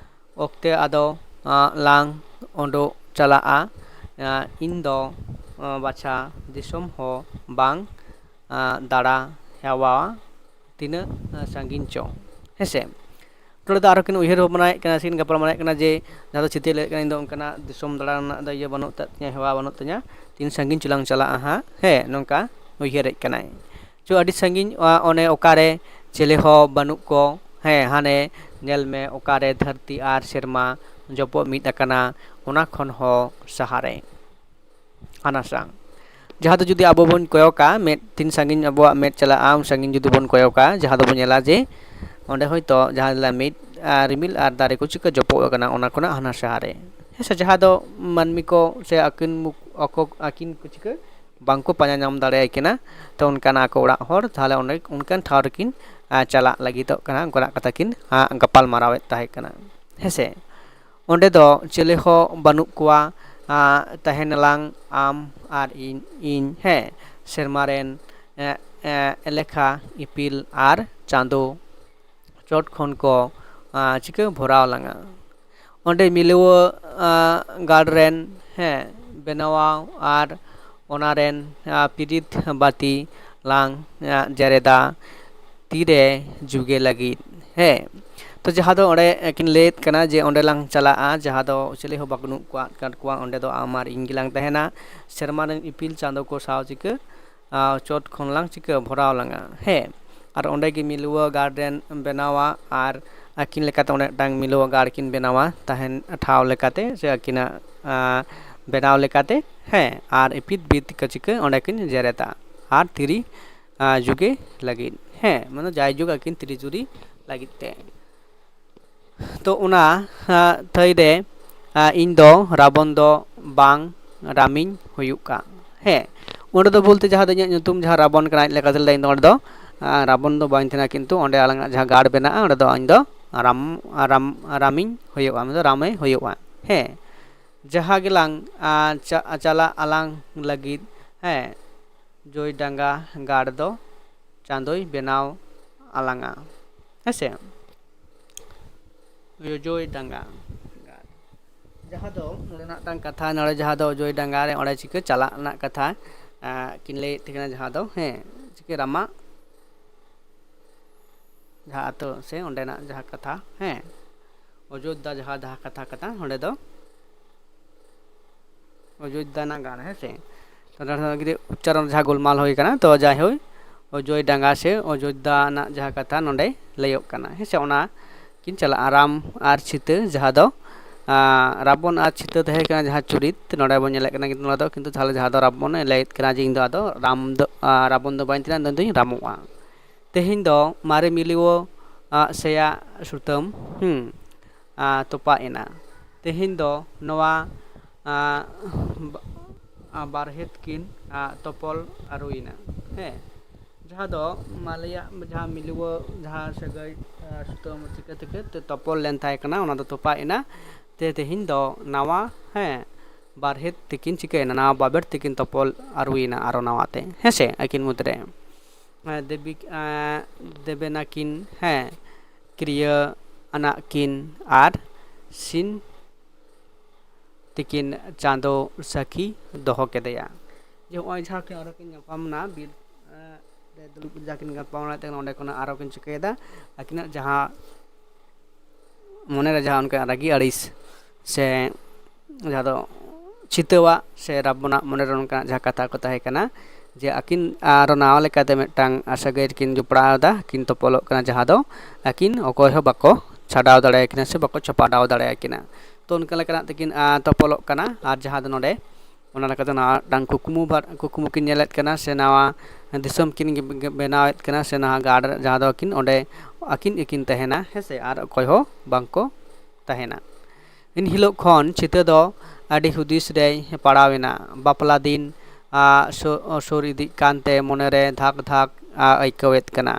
ᱚᱠᱛᱮ ᱟᱫᱚ, ᱟᱸ, ᱞᱟᱝ ᱚᱰᱚᱜ ᱪᱟᱞᱟᱜᱼᱟ᱾ ᱟᱸ, ᱤᱧ ᱫᱚ, ᱟᱸ, ᱵᱟᱪᱷᱟ ᱫᱤᱥᱚᱢ ᱦᱚᱸ ᱵᱟᱝ, ᱟᱸ, ᱫᱟᱬᱟ ᱦᱮᱣᱟ, ᱛᱤᱱᱟᱹᱜ, ᱟᱸ, ᱥᱟᱺᱜᱤᱧ ᱪᱚ, ᱦᱮᱸ ᱥᱮ? ᱱᱚᱰᱮ ᱫᱚ ᱟᱨᱦᱚᱸ ᱠᱤᱱ ᱩᱭᱦᱟᱹᱨ ᱵᱷᱟᱵᱽᱱᱟᱭᱮᱫ ᱠᱟᱱᱟ, ᱥᱮ ᱠᱤᱱ ᱜᱟᱯᱟᱞ ᱢᱟᱨᱟᱣᱮᱫ ᱠᱟᱱᱟ ᱡᱮ, ᱡᱟᱦᱟᱸ ᱫᱚ ᱪᱤᱛᱟᱹᱭ ᱞᱟᱹᱭᱮᱫ ᱠᱟᱱᱟ, "ᱤᱧ ᱫᱚ ᱚᱱᱠᱟᱱᱟᱜ ᱫᱤᱥᱚᱢ ᱫᱟᱬᱟᱱ ᱨᱮᱱᱟᱜ ᱫᱚ ᱤᱭᱟᱹ ᱵᱟᱹᱱᱩᱜ ᱛᱤᱧᱟ, ᱦᱮᱣᱟ ᱵᱟᱹᱱᱩᱜ ᱛᱤᱧᱟ, ᱛᱤᱱ ᱥᱟᱺᱜᱤᱧ ᱪᱚᱞᱟᱝ ᱪᱟᱞᱟᱜᱼᱟ ᱦᱟᱸᱜ", ᱦᱮᱸ, ᱱᱚᱝᱠᱟ ᱩᱭᱦᱟᱹᱨᱮᱫ ᱠᱟᱱᱟᱭ᱾ ᱪᱚ ᱟᱹᱰᱤ ᱥᱟᱺᱜᱤᱧ, ᱟ, ᱚᱱᱮ ᱚᱠᱟᱨᱮ ᱪᱮᱞᱮ ᱦᱚᱸ ᱵᱟᱹᱱᱩᱜ ᱠᱚ, ᱦᱮᱸ, ᱦᱟᱱᱮ ᱧᱮᱞ ᱢᱮ ᱚᱠᱟᱨᱮ ᱫᱷᱟᱹᱨᱛᱤ ᱟᱨ ᱥᱮᱨᱢᱟ ᱡᱚᱯᱚᱜ ᱢᱤᱫ ᱟᱠᱟᱱᱟ, ᱚᱱᱟ ᱠᱷᱚᱱ ᱦᱚᱸ ᱥᱟᱦᱟᱨᱮ᱾ ᱦᱟᱱᱟ ᱥᱟᱝ᱾ ᱡᱟᱦᱟᱸ ᱫᱚ ᱡᱩᱫᱤ ᱟᱵᱚ ᱵᱚᱱ ᱠᱚᱭᱚᱜᱟ, ᱢᱮᱫ ᱛᱤᱱ ᱥᱟᱺᱜᱤᱧ ᱟᱵᱚᱣᱟᱜ ᱢᱮᱫ ᱪᱟᱞᱟᱜᱼᱟ, ᱩᱱ ᱥᱟᱺᱜᱤᱧ ᱡᱩᱫᱤ ᱵᱚᱱ ᱠᱚᱭᱚᱜᱟ, ᱡᱟᱦᱟᱸ ᱫᱚᱵᱚᱱ ᱧᱮᱞᱟ ᱡᱮ ᱚᱸᱰᱮ ᱦᱚᱭᱛᱳ ᱡᱟᱦᱟᱸ ᱨᱤᱢᱤᱞ, ᱟ, ᱨᱤᱢᱤᱞ ᱟᱨ ᱫᱟᱨᱮ ᱠᱚ ᱪᱤᱠᱟᱹ ᱡᱚᱯᱚᱜ ᱟᱠᱟᱱᱟ, ᱚᱱᱟ ᱠᱷᱚᱱᱟᱜ ᱦᱟᱱᱟ ᱥᱟᱦᱟᱨᱮ᱾ ᱦᱮᱸ ᱥᱮ, ᱡᱟᱦᱟᱸ ᱫᱚ ᱢᱟᱹᱱᱢᱤ ᱠᱚ ᱥᱮ ᱟᱹᱠᱤᱱ ᱢᱩᱠ-, ᱟᱠᱚ, ᱟᱹᱠᱤᱱ ᱠᱚ ᱪᱤᱠᱟᱹ ᱵᱟᱝᱠᱚ ᱯᱟᱸᱡᱟ ᱧᱟᱢ ᱫᱟᱲᱮᱭᱟᱭ ᱠᱟᱱᱟ᱾ ᱛᱚ ᱚᱱᱠᱟᱱᱟᱜ ᱟᱠᱚ ᱚᱲᱟᱜ ᱦᱚᱲ, ᱛᱟᱦᱚᱞᱮ ᱚᱸᱰᱮ ᱚᱱᱠᱟᱱ ᱴᱷᱟᱶ ᱨᱮᱠᱤᱱ, ᱟ, ᱪᱟᱞᱟᱜ ᱞᱟᱹᱜᱤᱫᱚᱜ ᱠᱟᱱᱟ, ᱚᱱᱠᱟᱱᱟᱜ ᱠᱟᱛᱷᱟ ᱠᱤᱱ, ᱟ, ᱜᱟᱯᱟᱞ ᱢᱟᱨᱟᱣᱮᱫ ᱛᱟᱦᱮᱸ ᱠᱟᱱᱟ᱾ ᱦᱮᱸ ᱥᱮ? ᱚᱸᱰᱮ ᱫᱚ ᱪᱤᱞᱤ ᱦᱚᱸ ᱵᱟᱹᱱᱩᱜ ᱠᱚᱣᱟ, ᱟ, ᱛᱟᱦᱮᱱ ᱟᱞᱟᱝ ᱟᱢ ᱟᱨ ᱤᱧ, ᱤᱧ, ᱦᱮᱸ, ᱥᱮᱨᱢᱟ ᱨᱮᱱ, ᱮ, ᱮ, ᱮᱞᱮᱠᱷᱟ ᱤᱯᱤᱞ ᱟᱨ ᱪᱟᱸᱫᱳ ᱪᱚᱴ ᱠᱷᱚᱱ ᱠᱚ, ᱟ, ᱪᱤᱠᱟᱹ ᱵᱷᱚᱨᱟᱣ ᱞᱟᱝᱟ᱾ ᱚᱸᱰᱮ ᱢᱤᱞᱟᱹᱣᱟᱹ, ᱟ, ᱜᱟᱲ ᱨᱮᱱ, ᱦᱮᱸ, ᱵᱮᱱᱟᱣᱟ ᱟᱨ ᱚᱱᱟ ᱨᱮᱱ, ᱟ, ᱯᱤᱨᱤᱛ ᱵᱟᱹᱛᱤ ᱞᱟᱝ, ᱟ, ᱡᱮᱨᱮᱫᱟ ᱛᱤᱨᱮ ᱡᱩᱜᱮ ᱞᱟᱹᱜᱤᱫ, ᱦᱮᱸ᱾ ᱛᱚ ᱡᱟᱦᱟᱸ ᱫᱚ ᱚᱸᱰᱮ ᱠᱤᱱ ᱞᱟᱹᱭᱮᱫ ᱠᱟᱱᱟ ᱡᱮ ᱚᱸᱰᱮ ᱞᱟᱝ ᱪᱟᱞᱟᱜᱼᱟ, ᱡᱟᱦᱟᱸ ᱫᱚ ᱪᱤᱞᱤ ᱦᱚᱸ ᱵᱟᱹᱱᱩᱜ ᱠᱚᱣᱟ, ᱟᱫ ᱠᱚᱣᱟ, ᱚᱸᱰᱮ ᱫᱚ ᱟᱢ ᱟᱨ ᱤᱧ ᱜᱮᱞᱟᱝ ᱛᱟᱦᱮᱱᱟ᱾ ᱥᱮᱨᱢᱟ ᱨᱮᱱ ᱤᱯᱤᱞ ᱪᱟᱸᱫᱳ ᱠᱚ ᱥᱟᱶ ᱪᱤᱠᱟᱹ, ᱟ, ᱪᱚᱴ ᱠᱷᱚᱱ ᱞᱟᱝ ᱪᱤᱠᱟᱹ ᱵᱷᱚᱨᱟᱣ ᱞᱟᱝᱟ, ᱦᱮᱸ᱾ ᱟᱨ ᱚᱸᱰᱮ ᱜᱮ ᱢᱤᱞᱟᱹᱣᱟᱹ ᱜᱟᱲ ᱨᱮᱱ ᱵᱮᱱᱟᱣᱟ ᱟᱨ ᱟᱹᱠᱤᱱ ᱞᱮᱠᱟᱛᱮ ᱚᱸᱰᱮ ᱢᱤᱫᱴᱟᱝ ᱢᱤᱞᱟᱹᱣᱟᱹ ᱜᱟᱲ ᱠᱤᱱ ᱵᱮᱱᱟᱣᱟ ᱛᱟᱦᱮᱱ ᱴᱷᱟᱶ ᱞᱮᱠᱟᱛᱮ, ᱥᱮ ᱟᱹᱠᱤᱱᱟᱜ, ᱟ, ᱵᱮᱱᱟᱣ ᱞᱮᱠᱟᱛᱮ, ᱦᱮᱸ, ᱟᱨ ᱤᱯᱤᱛ ᱵᱤᱛ ᱠᱚ ᱪᱤᱠᱟᱹ ᱚᱸᱰᱮ ᱠᱤᱱ ᱡᱮᱨᱮᱫᱟ ᱟᱨ ᱛᱤᱨᱤ, ᱟ, ᱡᱩᱜᱮ ᱞᱟᱹᱜᱤᱫ, ᱦᱮᱸ, ᱢᱟᱱᱮ ᱡᱟᱭᱡᱩᱜᱽ ᱟᱹᱠᱤᱱ ᱛᱤᱨᱤ ᱡᱩᱨᱤ ᱞᱟᱹᱜᱤᱫ ᱛᱮ᱾ ᱛᱚ ᱚᱱᱟ, ᱟ, ᱛᱷᱟᱹᱭ ᱨᱮ, ᱟ, ᱤᱧ ᱫᱚ ᱨᱟᱵᱚᱱ ᱫᱚ ᱵᱟᱝ ᱨᱟᱢᱤᱧ ᱦᱩᱭᱩᱜᱼᱟ᱾ ᱦᱮᱸ, ᱚᱸᱰᱮ ᱫᱚ ᱵᱚᱞᱛᱮ ᱡᱟᱦᱟᱸ ᱫᱚ ᱤᱧᱟᱹᱜ ᱧᱩᱛᱩᱢ ᱡᱟᱦᱟᱸ ᱨᱟᱵᱚᱱ ᱠᱟᱱᱟ, ᱟᱡ ᱞᱮᱠᱟᱛᱮ ᱞᱟᱹᱭ ᱫᱚ ᱚᱸᱰᱮ ᱫᱚ, ᱟ, ᱨᱟᱵᱚᱱ ᱫᱚ ᱵᱟᱹᱧ ᱛᱟᱦᱮᱱᱟ, ᱠᱤᱱᱛᱩ ᱚᱸᱰᱮ ᱟᱞᱟᱝᱟᱜ ᱡᱟᱦᱟᱸ ᱜᱟᱲ ᱵᱮᱱᱟᱜᱼᱟ, ᱚᱸᱰᱮ ᱫᱚ ᱤᱧ ᱫᱚ, ᱨᱟᱢ ᱨᱟᱢ ᱨᱟᱢᱤᱧ ᱦᱩᱭᱩᱜᱼᱟ, ᱢᱮᱱᱫᱚ ᱨᱟᱢᱮ ᱦᱩᱭᱩᱜᱼᱟ᱾ ᱦᱮᱸ, ᱡᱟᱦᱟᱸ ᱜᱮᱞᱟᱝ ᱟ, ᱪᱟ- ᱪᱟᱞᱟᱜ ᱟᱞᱟᱝ ᱞᱟᱹᱜᱤᱫ, ᱦᱮᱸ, ᱡᱚᱭ ᱰᱟᱸᱜᱟ ᱜᱟᱲ ᱫᱚ ᱪᱟᱸᱫᱚᱭ ᱵᱮᱱᱟᱣ ᱟᱞᱟᱝᱟ᱾ ᱦᱮᱸᱥᱮ? ᱚᱡᱚᱭ ᱰᱟᱸᱜᱟ ᱜᱟᱲ᱾ ᱡᱟᱦᱟᱸ ᱫᱚ ᱱᱚᱰᱮᱱᱟᱜ ᱢᱤᱫᱴᱟᱝ ᱠᱟᱛᱷᱟ, ᱱᱚᱰᱮ ᱡᱟᱦᱟᱸ ᱫᱚ ᱚᱡᱚᱭ ᱰᱟᱸᱜᱟ ᱨᱮ ᱚᱸᱰᱮ ᱪᱤᱠᱟᱹ ᱪᱟᱞᱟᱜ ᱨᱮᱱᱟᱜ ᱠᱟᱛᱷᱟ ᱟᱸ, ᱠᱤᱱ ᱞᱟᱹᱭᱮᱫ ᱛᱟᱦᱮᱸ ᱠᱟᱱᱟ, ᱡᱟᱦᱟᱸ ᱫᱚ, ᱦᱮᱸ, ᱪᱤᱠᱟᱹ ᱨᱟᱢᱟᱜ ᱡᱟᱦᱟᱸ ᱟᱛᱳ ᱥᱮ ᱚᱸᱰᱮᱱᱟᱜ ᱡᱟᱦᱟᱸ ᱠᱟᱛᱷᱟ, ᱦᱮᱸ, ᱚᱡᱳᱫᱽᱫᱷᱟ ᱡᱟᱦᱟᱸ, ᱡᱟᱦᱟᱸ ᱠᱟᱛᱷᱟ ᱠᱟᱛᱷᱟ ᱚᱸᱰᱮ ᱫᱚ ᱚᱡᱳᱫᱽᱫᱷᱟ ᱨᱮᱱᱟᱜ ᱜᱟᱲ, ᱦᱮᱸ ᱥᱮ? ᱛᱚ ᱱᱚᱰᱮ ᱦᱚᱸ ᱡᱩᱫᱤ ᱩᱪᱪᱟᱨᱚᱱ ᱡᱟᱦᱟᱸ ᱜᱳᱞᱢᱟᱞ ᱦᱩᱭ ᱠᱟᱱᱟ, ᱛᱚ ᱡᱟᱭᱦᱳᱠ, ᱚᱡᱚᱭ ᱰᱟᱸᱜᱟ ᱥᱮ ᱚᱡᱳᱫᱽᱫᱷᱟ ᱨᱮᱱᱟᱜ ᱡᱟᱦᱟᱸ ᱠᱟᱛᱷᱟ ᱱᱚᱰᱮ ᱞᱟᱹᱭᱚᱜ ᱠᱟᱱᱟ, ᱦᱮᱸ ᱥᱮ? ᱚᱱᱟ ᱠᱤᱱ ᱪᱟᱞᱟᱜᱼᱟ, ᱨᱟᱢ ᱟᱨ ᱥᱤᱛᱟᱹ, ᱡᱟᱦᱟᱸ ᱫᱚ ᱟᱸ, ᱨᱟᱵᱚᱱ ᱟᱨ ᱥᱤᱛᱟᱹ ᱛᱟᱦᱮᱸ ᱠᱟᱱᱟ ᱡᱟᱦᱟᱸ ᱪᱩᱨᱤᱛ, ᱱᱚᱰᱮ ᱵᱚᱱ ᱧᱮᱞᱮᱫ ᱠᱟᱱᱟ ᱠᱤᱱᱛᱩ ᱱᱚᱣᱟ ᱫᱚ ᱠᱤᱱᱛᱩ ᱛᱟᱦᱚᱞᱮ ᱡᱟᱦᱟᱸ ᱫᱚ ᱨᱟᱵᱚᱱᱮ ᱞᱟᱹᱭᱮᱫ ᱠᱟᱱᱟ ᱡᱮ ᱤᱧ ᱫᱚ ᱟᱫᱚ ᱨᱟᱢ ᱫᱚ, ᱟᱸ, ᱨᱟᱵᱚᱱ ᱫᱚ ᱵᱟᱹᱧ ᱛᱟᱦᱮᱱᱟ, ᱤᱧ ᱫᱚᱧ ᱨᱟᱢᱚᱜᱼᱟ᱾ ᱛᱮᱦᱮᱧ ᱫᱚ ᱢᱟᱨᱮ ᱢᱤᱞᱤᱣᱚ ᱟᱜ ᱥᱮᱭᱟ ᱥᱩᱛᱟᱹᱢ, ᱦᱩᱸ, ᱟᱸ, ᱛᱚᱯᱟᱜ ᱮᱱᱟ᱾ ᱛᱮᱦᱮᱧ ᱫᱚ ᱱᱚᱣᱟ, ᱟᱸ, ᱵᱟ-, ᱟᱸ, ᱵᱟᱨᱦᱮᱫ ᱠᱤᱱ, ᱟᱸ, ᱛᱚᱯᱚᱞ ᱟᱹᱨᱩᱭᱮᱱᱟ᱾ ᱦᱮᱸ, ᱡᱟᱦᱟᱸ ᱫᱚ ᱢᱟᱞᱮᱭᱟᱜ ᱡᱟᱦᱟᱸ ᱢᱤᱞᱤᱣᱚ ᱡᱟᱦᱟᱸ ᱥᱟᱹᱜᱟᱹᱭ, ᱟᱸ, ᱥᱩᱛᱟᱹᱢ ᱪᱤᱠᱟᱹ ᱛᱤᱠᱟᱹ ᱛᱮ ᱛᱚᱯᱚᱞ ᱞᱮᱱ ᱛᱟᱦᱮᱸ ᱠᱟᱱᱟ, ᱚᱱᱟ ᱫᱚ ᱛᱚᱯᱟᱜ ᱮᱱᱟ᱾ ᱛᱮ ᱛᱮᱦᱮᱧ ᱫᱚ ᱱᱟᱣᱟ, ᱦᱮᱸ, ᱵᱟᱨᱦᱮᱫ ᱛᱮᱠᱤᱱ ᱪᱤᱠᱟᱹᱭᱮᱱᱟ, ᱱᱟᱣᱟ ᱵᱟᱵᱮᱨ ᱛᱮᱠᱤᱱ ᱛᱚᱯᱚᱞ ᱟᱹᱨᱩᱭᱮᱱᱟ ᱟᱨᱚ ᱱᱟᱣᱟ ᱛᱮ, ᱦᱮᱸ ᱥᱮ, ᱟᱹᱠᱤᱱ ᱢᱩᱫᱽᱨᱮ᱾ ᱦᱮᱸ, ᱫᱮᱵᱤ, ᱮᱸ, ᱫᱮᱵᱮᱱᱟ ᱠᱤᱱ, ᱦᱮᱸ, ᱠᱤᱨᱭᱟᱹ ᱟᱱᱟᱜ ᱠᱤᱱ ᱟᱨ ᱥᱤᱱ ᱛᱤᱠᱤᱱ ᱪᱟᱸᱫᱚ ᱥᱟᱹᱠᱷᱤ ᱫᱚᱦᱚ ᱠᱮᱫᱮᱭᱟ᱾ ᱡᱮ ᱦᱚᱸᱜᱼᱚᱭ ᱡᱟᱦᱟᱸ ᱠᱤᱱ ᱟᱨᱚ ᱠᱤᱱ ᱧᱟᱯᱟᱢ ᱮᱱᱟ, ᱵᱤᱨ, ᱮᱸ, ᱨᱮ ᱫᱩᱲᱩᱵ ᱡᱟᱦᱟᱸ ᱠᱤᱱ ᱜᱟᱯᱟᱞ ᱢᱟᱨᱟᱣᱮᱫ ᱛᱟᱦᱮᱸ ᱠᱟᱱᱟ, ᱚᱸᱰᱮ ᱠᱷᱚᱱᱟᱜ ᱟᱨᱚ ᱠᱤᱱ ᱪᱤᱠᱟᱹᱭᱮᱫᱟ, ᱟᱹᱠᱤᱱᱟᱜ ᱡᱟᱦᱟᱸ ᱢᱚᱱᱮᱨᱮ ᱡᱟᱦᱟᱸ ᱚᱱᱠᱟ ᱨᱟᱹᱜᱤ ᱟᱹᱲᱤᱥ ᱥᱮ ᱡᱟᱦᱟᱸ ᱫᱚ ᱪᱷᱤᱛᱟᱹᱣᱟᱜ ᱥᱮ ᱨᱟᱵᱚᱱᱟᱜ ᱢᱚᱱᱮᱨᱮ ᱚᱱᱠᱟᱱᱟᱜ ᱡᱟᱦᱟᱸ ᱠᱟᱛᱷᱟ ᱠᱚ ᱛᱟᱦᱮᱸ ᱠᱟᱱᱟ, ᱡᱮ ᱟᱹᱠᱤᱱ ᱟᱨᱚ ᱱᱟᱣᱟ ᱞᱮᱠᱟᱛᱮ ᱢᱤᱫᱴᱟᱝ ᱥᱟᱹᱜᱟᱹᱭ ᱨᱮᱠᱤᱱ ᱡᱚᱯᱲᱟᱣ ᱮᱫᱟ, ᱠᱤᱱ ᱛᱚᱯᱚᱞᱚᱜ ᱠᱟᱱᱟ, ᱡᱟᱦᱟᱸ ᱫᱚ ᱟᱹᱠᱤᱱ ᱚᱠᱚᱭ ᱦᱚᱸ ᱵᱟᱠᱚ ᱪᱷᱟᱰᱟᱣ ᱫᱟᱲᱮᱭᱟᱠᱤᱱᱟ ᱥᱮ ᱵᱟᱠᱚ ᱪᱷᱟᱯᱟᱰᱟᱣ ᱫᱟᱲᱮᱭᱟᱠᱤᱱᱟ᱾ ᱛᱚ ᱚᱱᱠᱟ ᱞᱮᱠᱟᱱᱟᱜ ᱛᱮᱠᱤᱱ, ᱟᱸ, ᱛᱚᱯᱚᱞᱚᱜ ᱠᱟᱱᱟ᱾ ᱟᱨ ᱡᱟᱦᱟᱸ ᱫᱚ ᱱᱚᱰᱮ ᱚᱱᱟ ᱞᱮᱠᱟᱛᱮ ᱱᱟᱣᱟ ᱢᱤᱫᱴᱟᱝ ᱠᱩᱠᱢᱩ ᱵᱟ-, ᱠᱩᱠᱢᱩ ᱠᱤᱱ ᱧᱮᱞᱮᱫ ᱠᱟᱱᱟ ᱥᱮ ᱱᱟᱣᱟ ᱫᱤᱥᱚᱢ ᱠᱤᱱ ᱵᱮᱱᱟᱣᱮᱫ ᱠᱟᱱᱟ ᱥᱮ ᱱᱟᱣᱟ ᱜᱟᱲ ᱡᱟᱦᱟᱸ ᱫᱚ ᱟᱹᱠᱤᱱ ᱚᱸᱰᱮ ᱟᱹᱠᱤᱱ ᱜᱮᱠᱤᱱ ᱛᱟᱦᱮᱱᱟ, ᱦᱮᱸ ᱥᱮ, ᱟᱨ ᱚᱠᱚᱭ ᱦᱚᱸ ᱵᱟᱝ ᱠᱚ ᱛᱟᱦᱮᱱᱟ᱾ ᱮᱱ ᱦᱤᱞᱳᱜ ᱠᱷᱚᱱ ᱪᱷᱤᱛᱟᱹ ᱫᱚ ᱟᱹᱰᱤ ᱦᱩᱫᱤᱥ ᱨᱮᱭ ᱯᱟᱲᱟᱣ ᱮᱱᱟ᱾ ᱵᱟᱯᱞᱟ ᱫᱤᱱ, ᱟ, ᱥᱩ-, ᱥᱩᱨ ᱤᱫᱤᱜ ᱠᱟᱱᱛᱮ ᱢᱚᱱᱮᱨᱮ ᱫᱷᱟᱠ ᱫᱷᱟᱠ, ᱟ, ᱟᱹᱭᱠᱟᱹᱣᱮᱫ ᱠᱟᱱᱟ᱾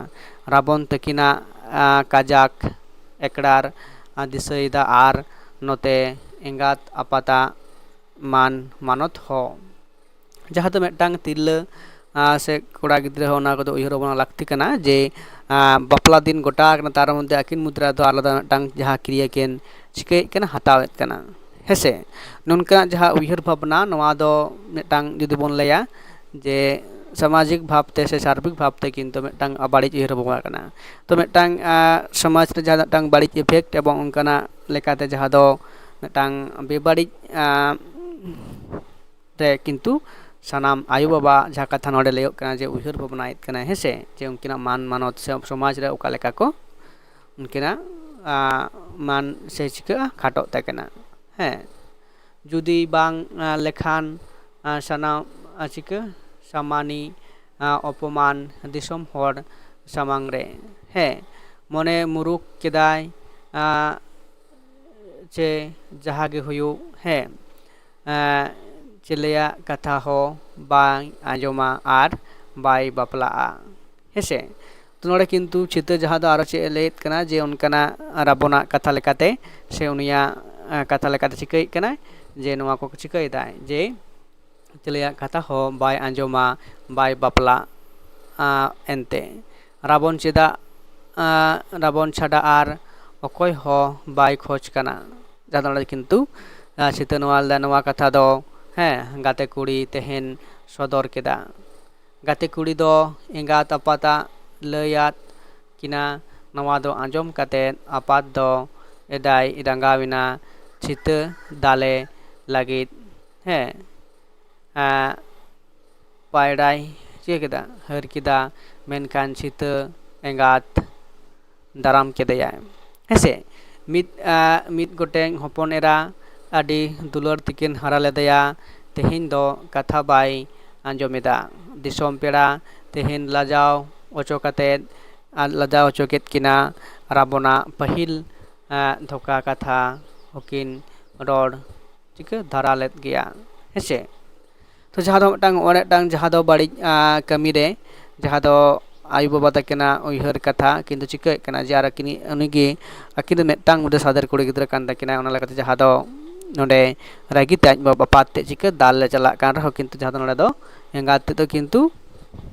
ᱨᱟᱵᱚᱱ ᱛᱟᱹᱠᱤᱱᱟᱜ, ᱟ, ᱠᱟᱡᱟᱠ ᱮᱠᱲᱟᱨ ᱫᱤᱥᱟᱹᱭᱮᱫᱟ ᱟᱨ ᱱᱚᱛᱮ ᱮᱸᱜᱟᱛ ᱟᱯᱟᱛᱟᱜ ᱢᱟᱱ ᱢᱟᱱᱚᱛ ᱦᱚᱸ, ᱡᱟᱦᱟᱸ ᱫᱚ ᱢᱤᱫᱴᱟᱝ ᱛᱤᱨᱞᱟᱹ ᱥᱮ ᱠᱚᱲᱟ ᱜᱤᱫᱽᱨᱟᱹ ᱦᱚᱸ ᱚᱱᱟ ᱠᱚᱫᱚ ᱩᱭᱦᱟᱹᱨ ᱵᱷᱟᱵᱽᱱᱟ ᱞᱟᱹᱠᱛᱤ ᱠᱟᱱᱟ ᱡᱮ ᱵᱟᱯᱞᱟ ᱫᱤᱱ ᱜᱚᱴᱟ ᱟᱠᱟᱱᱟ, ᱛᱟᱨ ᱢᱚᱫᱽᱫᱷᱮ ᱟᱹᱠᱤᱱ ᱢᱩᱫᱽᱨᱮ ᱫᱚ ᱟᱞᱟᱫᱟ ᱢᱤᱫᱴᱟᱝ ᱡᱟᱦᱟᱸ ᱠᱨᱤᱭᱟ ᱠᱤᱱ ᱪᱤᱠᱟᱹᱭᱮᱫ ᱠᱟᱱᱟ, ᱦᱟᱛᱟᱣᱮᱫ ᱠᱟᱱᱟ, ᱦᱮᱸᱥᱮ? ᱱᱚᱝᱠᱟᱱᱟᱜ ᱡᱟᱦᱟᱸ ᱩᱭᱦᱟᱹᱨ ᱵᱷᱟᱵᱽᱱᱟ, ᱱᱚᱣᱟ ᱫᱚ ᱢᱤᱫᱴᱟᱝ ᱡᱩᱫᱤ ᱵᱚᱱ ᱞᱟᱹᱭᱟ ᱡᱮ ᱥᱟᱢᱟᱡᱤᱠ ᱵᱷᱟᱵᱽᱛᱮ ᱥᱮ ᱥᱟᱨᱵᱤᱠ ᱵᱷᱟᱵᱽᱛᱮ ᱠᱤᱱᱛᱩ ᱢᱤᱫᱴᱟᱝ ᱵᱟᱹᱲᱤᱡ ᱩᱭᱦᱟᱹᱨ ᱵᱷᱟᱵᱽᱱᱟ ᱠᱟᱱᱟ᱾ ᱛᱚ ᱢᱤᱫᱴᱟᱝ ᱥᱚᱢᱟᱡᱽ ᱨᱮ ᱡᱟᱦᱟᱸ ᱢᱤᱫᱴᱟᱝ ᱵᱟᱹᱲᱤᱡ ᱤᱯᱷᱮᱠᱴ ᱮᱵᱚᱝ ᱚᱱᱠᱟᱱᱟᱜ ᱞᱮᱠᱟᱛᱮ ᱡᱟᱦᱟᱸ ᱫᱚ ᱢᱤᱫᱴᱟᱝ ᱵᱮᱵᱟᱹᱲᱤᱡ ᱨᱮ ᱠᱤᱱᱛᱩ ᱥᱟᱱᱟᱢ ᱟᱭᱳᱼᱵᱟᱵᱟ ᱡᱟᱦᱟᱸ ᱠᱟᱛᱷᱟ ᱱᱚᱰᱮ ᱞᱟᱹᱭᱚᱜ ᱠᱟᱱᱟ ᱡᱮ ᱩᱭᱦᱟᱹᱨ ᱵᱷᱟᱵᱽᱱᱟᱭᱮᱫ ᱠᱟᱱᱟᱭ, ᱦᱮᱸᱥᱮ, ᱡᱮ ᱩᱱᱠᱤᱱᱟᱜ ᱢᱟᱱ ᱢᱟᱱᱚᱛ ᱥᱮ ᱥᱚᱢᱟᱡᱽ ᱨᱮ ᱚᱠᱟ ᱞᱮᱠᱟ ᱠᱚ ᱩᱱᱠᱤᱱᱟᱜ ᱢᱟᱱ ᱥᱮ ᱪᱤᱠᱟᱹᱜᱼᱟ, ᱠᱷᱟᱴᱚᱜ ᱛᱟᱹᱠᱤᱱᱟ᱾ ᱦᱮᱸ, ᱡᱩᱫᱤ ᱵᱟᱝ ᱞᱮᱠᱷᱟᱱ ᱥᱟᱱᱟᱢ ᱪᱤᱠᱟᱹ ᱥᱟᱢᱟᱱᱤ ᱚᱯᱚᱢᱟᱱ ᱫᱤᱥᱚᱢ ᱦᱚᱲ ᱥᱟᱢᱟᱝ ᱨᱮ, ᱦᱮᱸ, ᱢᱚᱱᱮ ᱢᱩᱨᱩᱠ ᱠᱮᱫᱟᱭ ᱪᱮ ᱡᱟᱦᱟᱸ ᱜᱮ ᱦᱩᱭᱩᱜ, ᱦᱮᱸ, ᱪᱮᱞᱮᱭᱟᱜ ᱠᱟᱛᱷᱟ ᱦᱚᱸ ᱵᱟᱭ ᱟᱸᱡᱚᱢᱟ ᱟᱨ ᱵᱟᱭ ᱵᱟᱯᱞᱟᱜᱼᱟ, ᱦᱮᱸᱥᱮ᱾ ᱛᱚ ᱱᱚᱰᱮ ᱠᱤᱱᱛᱩ ᱪᱷᱤᱛᱟᱹ ᱡᱟᱦᱟᱸ ᱫᱚ ᱟᱨᱚ ᱪᱮᱫ ᱮ ᱞᱟᱹᱭᱮᱫ ᱠᱟᱱᱟ ᱡᱮ ᱚᱱᱠᱟᱱᱟᱜ ᱨᱟᱵᱚᱱᱟᱜ ᱠᱟᱛᱷᱟ ᱞᱮᱠᱟᱛᱮ ᱥᱮ ᱩᱱᱤᱭᱟᱜ ᱠᱟᱛᱷᱟ ᱞᱮᱠᱟᱛᱮ ᱪᱤᱠᱟᱹᱭᱮᱫ ᱠᱟᱱᱟᱭ ᱡᱮ ᱱᱚᱣᱟ ᱠᱚ ᱪᱤᱠᱟᱹᱭᱮᱫᱟᱭ ᱡᱮ ᱪᱮᱞᱮᱭᱟᱜ ᱠᱟᱛᱷᱟ ᱦᱚᱸ ᱵᱟᱭ ᱟᱸᱡᱚᱢᱟ, ᱵᱟᱭ ᱵᱟᱯᱞᱟᱜ ᱮᱱᱛᱮ᱾ ᱨᱟᱵᱚᱱ ᱪᱮᱫᱟᱜ ᱨᱟᱵᱚᱱ ᱪᱷᱟᱰᱟ ᱟᱨ ᱚᱠᱚᱭ ᱦᱚᱸ ᱵᱟᱭ ᱠᱷᱚᱡᱽ ᱠᱟᱱᱟ᱾ ᱡᱟᱦᱟᱸ ᱫᱚ ᱱᱚᱰᱮ ᱠᱤᱱᱛᱩ ᱪᱷᱤᱛᱟᱹ ᱱᱚᱣᱟ ᱞᱮᱫᱟ, ᱱᱚᱣᱟ ᱠᱟᱛᱷᱟ ᱫᱚ, ᱦᱮᱸ, ᱜᱟᱛᱮ ᱠᱩᱲᱤ ᱛᱮᱦᱮᱧ ᱥᱚᱫᱚᱨ ᱠᱮᱫᱟ᱾ ᱜᱟᱛᱮ ᱠᱩᱲᱤ ᱫᱚ ᱮᱸᱜᱟᱛ ᱟᱯᱟᱛᱟᱜ ᱞᱟᱹᱭᱟᱫ ᱠᱤᱱᱟ᱾ ᱱᱚᱣᱟ ᱫᱚ ᱟᱸᱡᱚᱢ ᱠᱟᱛᱮ ᱟᱯᱟᱛ ᱫᱚ ᱮᱫᱟᱭ ᱨᱟᱸᱜᱟᱣ ᱮᱱᱟ ᱪᱷᱤᱛᱟᱹ ᱫᱟᱞᱮ ᱞᱟᱹᱜᱤᱫ᱾ ᱦᱮᱸ, ᱯᱟᱭᱲᱟᱭ ᱪᱤᱠᱟᱹ ᱠᱮᱫᱟ, ᱦᱟᱹᱨ ᱠᱮᱫᱟ, ᱢᱮᱱᱠᱷᱟᱱ ᱪᱷᱤᱛᱟᱹ ᱮᱸᱜᱟᱛ ᱫᱟᱨᱟᱢ ᱠᱮᱫᱮᱭᱟᱭ, ᱦᱮᱸᱥᱮ᱾ ᱢᱤᱫ ᱢᱤᱫ ᱜᱚᱴᱮᱱ ᱦᱚᱯᱚᱱ ᱮᱨᱟ ᱟᱹᱰᱤ ᱫᱩᱞᱟᱹᱲ ᱛᱮᱠᱤᱱ ᱦᱟᱨᱟ ᱞᱮᱫᱮᱭᱟ, ᱛᱮᱦᱮᱧ ᱫᱚ ᱠᱟᱛᱷᱟ ᱵᱟᱭ ᱟᱸᱡᱚᱢᱮᱫᱟ᱾ ᱫᱤᱥᱚᱢ ᱯᱮᱲᱟ ᱛᱮᱦᱮᱧ ᱞᱟᱡᱟᱣ ᱚᱪᱚ ᱠᱟᱛᱮᱫ ᱟᱨ ᱞᱟᱡᱟᱣ ᱦᱚᱪᱚ ᱠᱮᱫ ᱠᱤᱱᱟ᱾ ᱨᱟᱵᱚᱱᱟᱜ ᱯᱟᱹᱦᱤᱞ ᱫᱷᱚᱠᱟ ᱠᱟᱛᱷᱟ ᱦᱚᱸᱠᱤᱱ ᱨᱚᱲ ᱪᱤᱠᱟᱹ ᱫᱷᱟᱨᱟ ᱞᱮᱫ ᱜᱮᱭᱟ, ᱦᱮᱸᱥᱮ᱾ ᱛᱚ ᱡᱟᱦᱟᱸ ᱫᱚ ᱢᱤᱫᱴᱟᱝ ᱚᱱᱮ ᱢᱤᱫᱴᱟᱝ ᱡᱟᱦᱟᱸ ᱫᱚ ᱵᱟᱹᱲᱤᱡ ᱠᱟᱹᱢᱤ ᱨᱮ ᱡᱟᱦᱟᱸ ᱫᱚ ᱟᱭᱳᱼᱵᱟᱵᱟ ᱛᱟᱹᱠᱤᱱᱟᱜ ᱩᱭᱦᱟᱹᱨ ᱠᱟᱛᱷᱟ, ᱠᱤᱱᱛᱩ ᱪᱤᱠᱟᱹᱭᱮᱫ ᱠᱟᱱᱟ ᱡᱮ ᱟᱨ ᱟᱹᱠᱤᱱ, ᱩᱱᱤᱜᱮ ᱟᱹᱠᱤᱱ ᱫᱚ ᱢᱤᱫᱴᱟᱝ ᱢᱤᱫᱴᱮᱱ ᱥᱟᱫᱮᱨ ᱠᱩᱲᱤ ᱜᱤᱫᱽᱨᱟᱹ ᱠᱟᱱ ᱛᱟᱹᱠᱤᱱᱟ, ᱚᱱᱟ ᱞᱮᱠᱟᱛᱮ ᱡᱟᱦᱟᱸ ᱫᱚ ᱱᱚᱰᱮ ᱨᱟᱹᱜᱤ ᱛᱮ ᱟᱡ ᱵᱟᱵᱟ ᱟᱯᱟᱛ ᱛᱮ ᱪᱤᱠᱟᱹ ᱫᱟᱞ ᱞᱮ ᱪᱟᱞᱟᱜ ᱠᱟᱱ ᱨᱮᱦᱚᱸ, ᱠᱤᱱᱛᱩ ᱡᱟᱦᱟᱸ ᱫᱚ ᱱᱚᱰᱮ ᱫᱚ ᱮᱸᱜᱟᱛ ᱛᱮᱫ ᱫᱚ ᱠᱤᱱᱛᱩ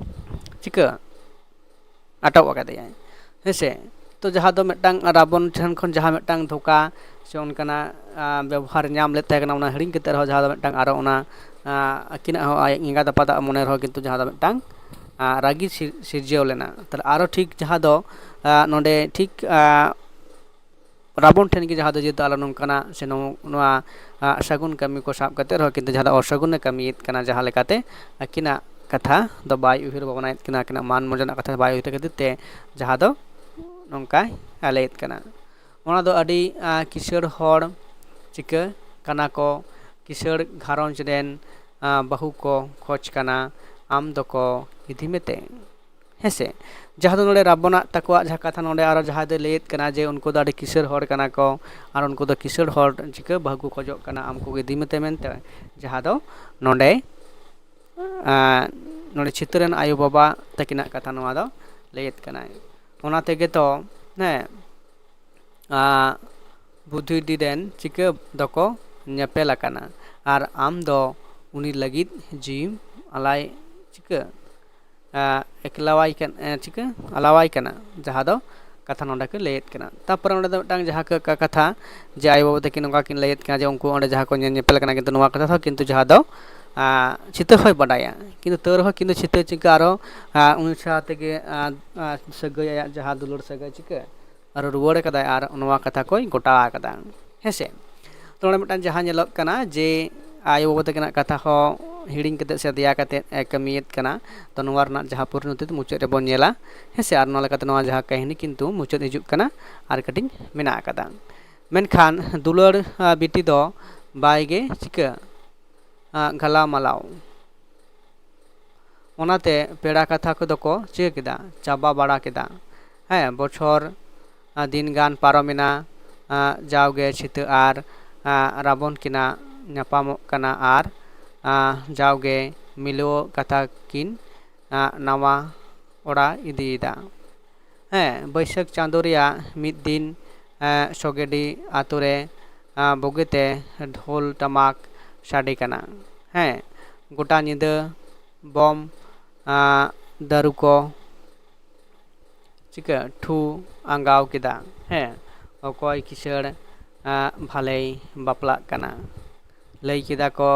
ᱪᱤᱠᱟᱹ ᱟᱴᱚᱠ ᱟᱠᱟᱫᱮᱭᱟᱭ, ᱦᱮᱸᱥᱮ᱾ ᱛᱚ ᱡᱟᱦᱟᱸ ᱫᱚ ᱢᱤᱫᱴᱟᱝ ᱨᱟᱵᱚᱱ ᱴᱷᱮᱱ ᱠᱷᱚᱱ ᱡᱟᱦᱟᱸ ᱢᱤᱫᱴᱟᱝ ᱫᱷᱳᱠᱟ ᱥᱮ ᱚᱱᱠᱟᱱᱟᱜ, ᱟ, ᱵᱮᱵᱚᱦᱟᱨ ᱧᱟᱢ ᱞᱮᱫ ᱛᱟᱦᱮᱸ ᱠᱟᱱᱟ, ᱚᱱᱟ ᱦᱤᱲᱤᱧ ᱠᱟᱛᱮ ᱨᱮᱦᱚᱸ ᱡᱟᱦᱟᱸ ᱫᱚ ᱢᱤᱫᱴᱟᱝ ᱟᱨᱚ ᱚᱱᱟ, ᱟ, ᱟᱹᱠᱤᱱᱟᱜ ᱦᱚᱸ ᱟᱡ ᱮᱸᱜᱟᱛ ᱟᱯᱟᱛᱟᱜ ᱢᱚᱱᱮ ᱨᱮᱦᱚᱸ ᱠᱤᱱᱛᱩ ᱡᱟᱦᱟᱸ ᱫᱚ ᱢᱤᱫᱴᱟᱝ, ᱟ, ᱨᱟᱹᱜᱤ ᱥᱤᱨ-, ᱥᱤᱨᱡᱟᱹᱣ ᱞᱮᱱᱟ᱾ ᱛᱟᱦᱞᱮ ᱟᱨᱚ ᱴᱷᱤᱠ ᱡᱟᱦᱟᱸ ᱫᱚ, ᱟ, ᱱᱚᱰᱮ ᱴᱷᱤᱠ, ᱟ, ᱨᱟᱵᱚᱱ ᱴᱷᱮᱱ ᱜᱮ ᱡᱟᱦᱟᱸ ᱫᱚ ᱡᱮᱦᱮᱛᱩ ᱟᱞᱚ ᱱᱚᱝᱠᱟᱱᱟᱜ ᱥᱮ ᱱᱚᱣᱟ, ᱱᱚᱣᱟ, ᱟ, ᱥᱟᱹᱜᱩᱱ ᱠᱟᱹᱢᱤ ᱠᱚ ᱥᱟᱵ ᱠᱟᱛᱮ ᱨᱮᱦᱚᱸ ᱠᱤᱱᱛᱩ ᱡᱟᱦᱟᱸ ᱫᱚ ᱚᱥᱟᱹᱜᱩᱱᱮ ᱠᱟᱹᱢᱤᱭᱮᱫ ᱠᱟᱱᱟ, ᱡᱟᱦᱟᱸ ᱞᱮᱠᱟᱛᱮ ᱟᱹᱠᱤᱱᱟᱜ ᱠᱟᱛᱷᱟ ᱫᱚ ᱵᱟᱭ ᱩᱭᱦᱟᱹᱨ ᱵᱷᱟᱵᱽᱱᱟᱭᱮᱫ ᱠᱤᱱᱟ, ᱟᱹᱠᱤᱱᱟᱜ ᱢᱟᱱ ᱢᱚᱨᱡᱟᱱᱟᱜ ᱠᱟᱛᱷᱟ ᱵᱟᱭ ᱩᱭᱦᱟᱹᱨ ᱠᱷᱟᱹᱛᱤᱨ ᱛᱮ ᱡᱟᱦᱟᱸ ᱫᱚ ᱱᱚᱝᱠᱟᱭ ᱞᱟᱹᱭᱮᱫ ᱠᱟᱱᱟ᱾ ᱚᱱᱟ ᱫᱚ ᱟᱹᱰᱤ, ᱟ, ᱠᱤᱥᱟᱹᱬ ᱦᱚᱲ ᱪᱤᱠᱟᱹ ᱠᱟᱱᱟ ᱠᱚ, ᱠᱤᱥᱟᱹᱬ ᱜᱷᱟᱨᱚᱸᱡᱽ ᱨᱮᱱ, ᱟ, ᱵᱟᱹᱦᱩ ᱠᱚ ᱠᱷᱚᱡᱽ ᱠᱟᱱᱟ, ᱟᱢ ᱫᱚᱠᱚ ᱤᱫᱤ ᱢᱮᱛᱮ, ᱦᱮᱸᱥᱮ᱾ ᱡᱟᱦᱟᱸ ᱫᱚ ᱱᱚᱰᱮ ᱨᱟᱵᱚᱱᱟᱜ ᱛᱟᱠᱚᱣᱟᱜ ᱡᱟᱦᱟᱸ ᱠᱟᱛᱷᱟ ᱱᱚᱰᱮ ᱟᱨᱚ ᱡᱟᱦᱟᱸ ᱫᱚᱭ ᱞᱟᱹᱭᱮᱫ ᱠᱟᱱᱟ ᱡᱮ ᱩᱱᱠᱩ ᱫᱚ ᱟᱹᱰᱤ ᱠᱤᱥᱟᱹᱬ ᱦᱚᱲ ᱠᱟᱱᱟ ᱠᱚ, ᱟᱨ ᱩᱱᱠᱩ ᱫᱚ ᱠᱤᱥᱟᱹᱬ ᱦᱚᱲ ᱪᱤᱠᱟᱹ ᱵᱟᱹᱦᱩ ᱠᱚ ᱠᱷᱚᱡᱚᱜ ᱠᱟᱱᱟ, ᱟᱢ ᱠᱚ ᱤᱫᱤ ᱢᱮᱛᱮ ᱢᱮᱱᱛᱮ, ᱡᱟᱦᱟᱸ ᱫᱚ ᱱᱚᱰᱮ, ᱟ, ᱱᱚᱰᱮ ᱪᱷᱤᱛᱟᱹ ᱨᱮᱱ ᱟᱭᱳᱼᱵᱟᱵᱟ ᱛᱟᱹᱠᱤᱱᱟᱜ ᱠᱟᱛᱷᱟ ᱱᱚᱣᱟ ᱫᱚ ᱞᱟᱹᱭᱮᱫ ᱠᱟᱱᱟᱭ᱾ ᱚᱱᱟ ᱛᱮᱜᱮ ᱛᱚ, ᱦᱮᱸ, ᱟ, ᱵᱩᱫᱷᱤᱰᱤ ᱨᱮᱱ ᱪᱤᱠᱟᱹ ᱫᱚᱠᱚ ᱧᱮᱯᱮᱞ ᱟᱠᱟᱱᱟ, ᱟᱨ ᱟᱢ ᱫᱚ ᱩᱱᱤ ᱞᱟᱹᱜᱤᱫ ᱡᱤᱣᱤᱢ ᱟᱞᱟᱭ ᱪᱤᱠᱟᱹ, ᱟ, ᱮᱠᱞᱟᱣᱟᱭ ᱠᱟᱱ, ᱮ, ᱪᱤᱠᱟᱹ ᱟᱞᱟᱣᱟᱭ ᱠᱟᱱᱟ, ᱡᱟᱦᱟᱸ ᱫᱚ ᱠᱟᱛᱷᱟ ᱱᱚᱰᱮ ᱠᱚ ᱞᱟᱹᱭᱮᱫ ᱠᱟᱱᱟ᱾ ᱛᱟᱨᱯᱚᱨᱮ ᱚᱸᱰᱮ ᱫᱚ ᱢᱤᱫᱴᱟᱝ ᱡᱟᱦᱟᱸ ᱠᱟ-, ᱠᱟ-, ᱠᱟᱛᱷᱟ ᱡᱮ ᱟᱭᱳᱼᱵᱟᱵᱟ ᱛᱟᱹᱠᱤᱱ ᱱᱚᱝᱠᱟ ᱠᱤᱱ ᱞᱟᱹᱭᱮᱫ ᱠᱟᱱᱟ ᱡᱮ ᱩᱱᱠᱩ ᱚᱸᱰᱮ ᱡᱟᱦᱟᱸ ᱠᱚ ᱧᱮᱞ ᱧᱮᱯᱮᱞ ᱠᱟᱱᱟ, ᱠᱤᱱᱛᱩ ᱱᱚᱣᱟ ᱠᱟᱛᱷᱟ ᱫᱚ ᱠᱤᱱᱛᱩ ᱡᱟᱦᱟᱸ ᱫᱚ, ᱟ, ᱪᱷᱤᱛᱟᱹ ᱦᱚᱸᱭ ᱵᱟᱰᱟᱭᱟ, ᱠᱤᱱᱛᱩ ᱛᱟᱹᱣ ᱨᱮᱦᱚᱸ ᱠᱤᱱᱛᱩ ᱪᱷᱤᱛᱟᱹ ᱪᱤᱠᱟᱹ ᱟᱨᱚ, ᱟ, ᱩᱱᱤ ᱥᱟᱶ ᱛᱮᱜᱮ, ᱟ, ᱟ, ᱥᱟᱹᱜᱟᱹᱭ, ᱟᱭᱟᱜ ᱡᱟᱦᱟᱸ ᱫᱩᱞᱟᱹᱲ ᱥᱟᱹᱜᱟᱹᱭ ᱪᱤᱠᱟᱹ ᱟᱨᱚ ᱨᱩᱣᱟᱹᱲ ᱠᱟᱫᱟᱭ ᱟᱨ ᱱᱚᱣᱟ ᱠᱟᱛᱷᱟ ᱠᱚᱭ ᱜᱚᱴᱟ ᱟᱠᱟᱫᱟ, ᱦᱮᱸᱥᱮ᱾ ᱛᱚ ᱱᱚᱰᱮ ᱢᱤᱫᱴᱟᱝ ᱡᱟᱦᱟᱸ ᱧᱮᱞᱚᱜ ᱠᱟᱱᱟ ᱡᱮ ᱟᱭᱳᱼᱵᱟᱵᱟ ᱛᱟᱹᱠᱤᱱᱟᱜ ᱠᱟᱛᱷᱟ ᱦᱚᱸ ᱦᱤᱲᱤᱧ ᱠᱟᱛᱮᱫ ᱥᱮ ᱫᱮᱭᱟ ᱠᱟᱛᱮᱫ ᱮ ᱠᱟᱹᱢᱤᱭᱮᱫ ᱠᱟᱱᱟ᱾ ᱛᱚ ᱱᱚᱣᱟ ᱨᱮᱱᱟᱜ ᱡᱟᱦᱟᱸ ᱯᱚᱨᱤᱱᱚᱛᱤ ᱫᱚ ᱢᱩᱪᱟᱹᱫ ᱨᱮᱵᱚᱱ ᱧᱮᱞᱟ, ᱦᱮᱸᱥᱮ᱾ ᱟᱨ ᱱᱚᱣᱟ ᱞᱮᱠᱟᱛᱮ ᱱᱚᱣᱟ ᱡᱟᱦᱟᱸ ᱠᱟᱹᱦᱱᱤ ᱠᱤᱱᱛᱩ ᱢᱩᱪᱟᱹᱫ ᱦᱤᱡᱩᱜ ᱠᱟᱱᱟ ᱟᱨ ᱠᱟᱹᱴᱤᱡ ᱢᱮᱱᱟᱜ ᱟᱠᱟᱫᱟ᱾ ᱢᱮᱱᱠᱷᱟᱱ ᱫᱩᱞᱟᱹᱲ, ᱟ, ᱵᱤᱴᱤ ᱫᱚ ᱵᱟᱭ ᱜᱮ ᱪᱤᱠᱟᱹ, ᱟ, ᱜᱷᱟᱞᱟᱣ ᱢᱟᱞᱟᱣ᱾ ᱚᱱᱟᱛᱮ ᱯᱮᱲᱟ ᱠᱟᱛᱷᱟ ᱠᱚᱫᱚ ᱠᱚ ᱪᱤᱠᱟᱹ ᱠᱮᱫᱟ, ᱪᱟᱵᱟ ᱵᱟᱲᱟ ᱠᱮᱫᱟ᱾ ᱦᱮᱸ, ᱵᱚᱪᱷᱚᱨ, ᱟ, ᱫᱤᱱ ᱜᱟᱱ ᱯᱟᱨᱚᱢᱮᱱᱟ, ᱟ, ᱡᱟᱣᱜᱮ ᱪᱷᱤᱛᱟᱹ ᱟᱨ, ᱟ, ᱨᱟᱵᱚᱱ ᱠᱤᱱᱟ ᱧᱟᱯᱟᱢᱚᱜ ᱠᱟᱱᱟ ᱟᱨ, ᱟ, ᱡᱟᱣᱜᱮ ᱢᱤᱞᱟᱹᱣ ᱠᱟᱛᱷᱟ ᱠᱤᱱ, ᱟ, ᱱᱟᱣᱟ ᱚᱲᱟ ᱤᱫᱤᱭᱮᱫᱟ᱾ ᱦᱮᱸ, ᱵᱟᱹᱭᱥᱟᱹᱠᱷ ᱪᱟᱸᱫᱳ ᱨᱮᱭᱟᱜ ᱢᱤᱫ ᱫᱤᱱ, ᱮᱸ, ᱥᱚᱜᱮᱰᱤ ᱟᱛᱳ ᱨᱮ, ᱮᱸ, ᱵᱩᱜᱤᱛᱮ ᱰᱷᱳᱞ ᱴᱟᱢᱟᱠ ᱥᱟᱰᱮ ᱠᱟᱱᱟ᱾ ᱦᱮᱸ, ᱜᱚᱴᱟ ᱧᱤᱫᱟᱹ ᱵᱚᱢ, ᱮᱸ, ᱫᱟᱹᱨᱩ ᱠᱚ ᱪᱤᱠᱟᱹ ᱴᱷᱩ ᱟᱸᱜᱟᱣ ᱠᱮᱫᱟ᱾ ᱦᱮᱸ, ᱚᱠᱚᱭ ᱠᱤᱥᱟᱹᱬ, ᱮᱸ, ᱵᱷᱟᱞᱮᱭ ᱵᱟᱯᱞᱟᱜ ᱠᱟᱱᱟ᱾ ᱞᱟᱹᱭ ᱠᱮᱫᱟ ᱠᱚ,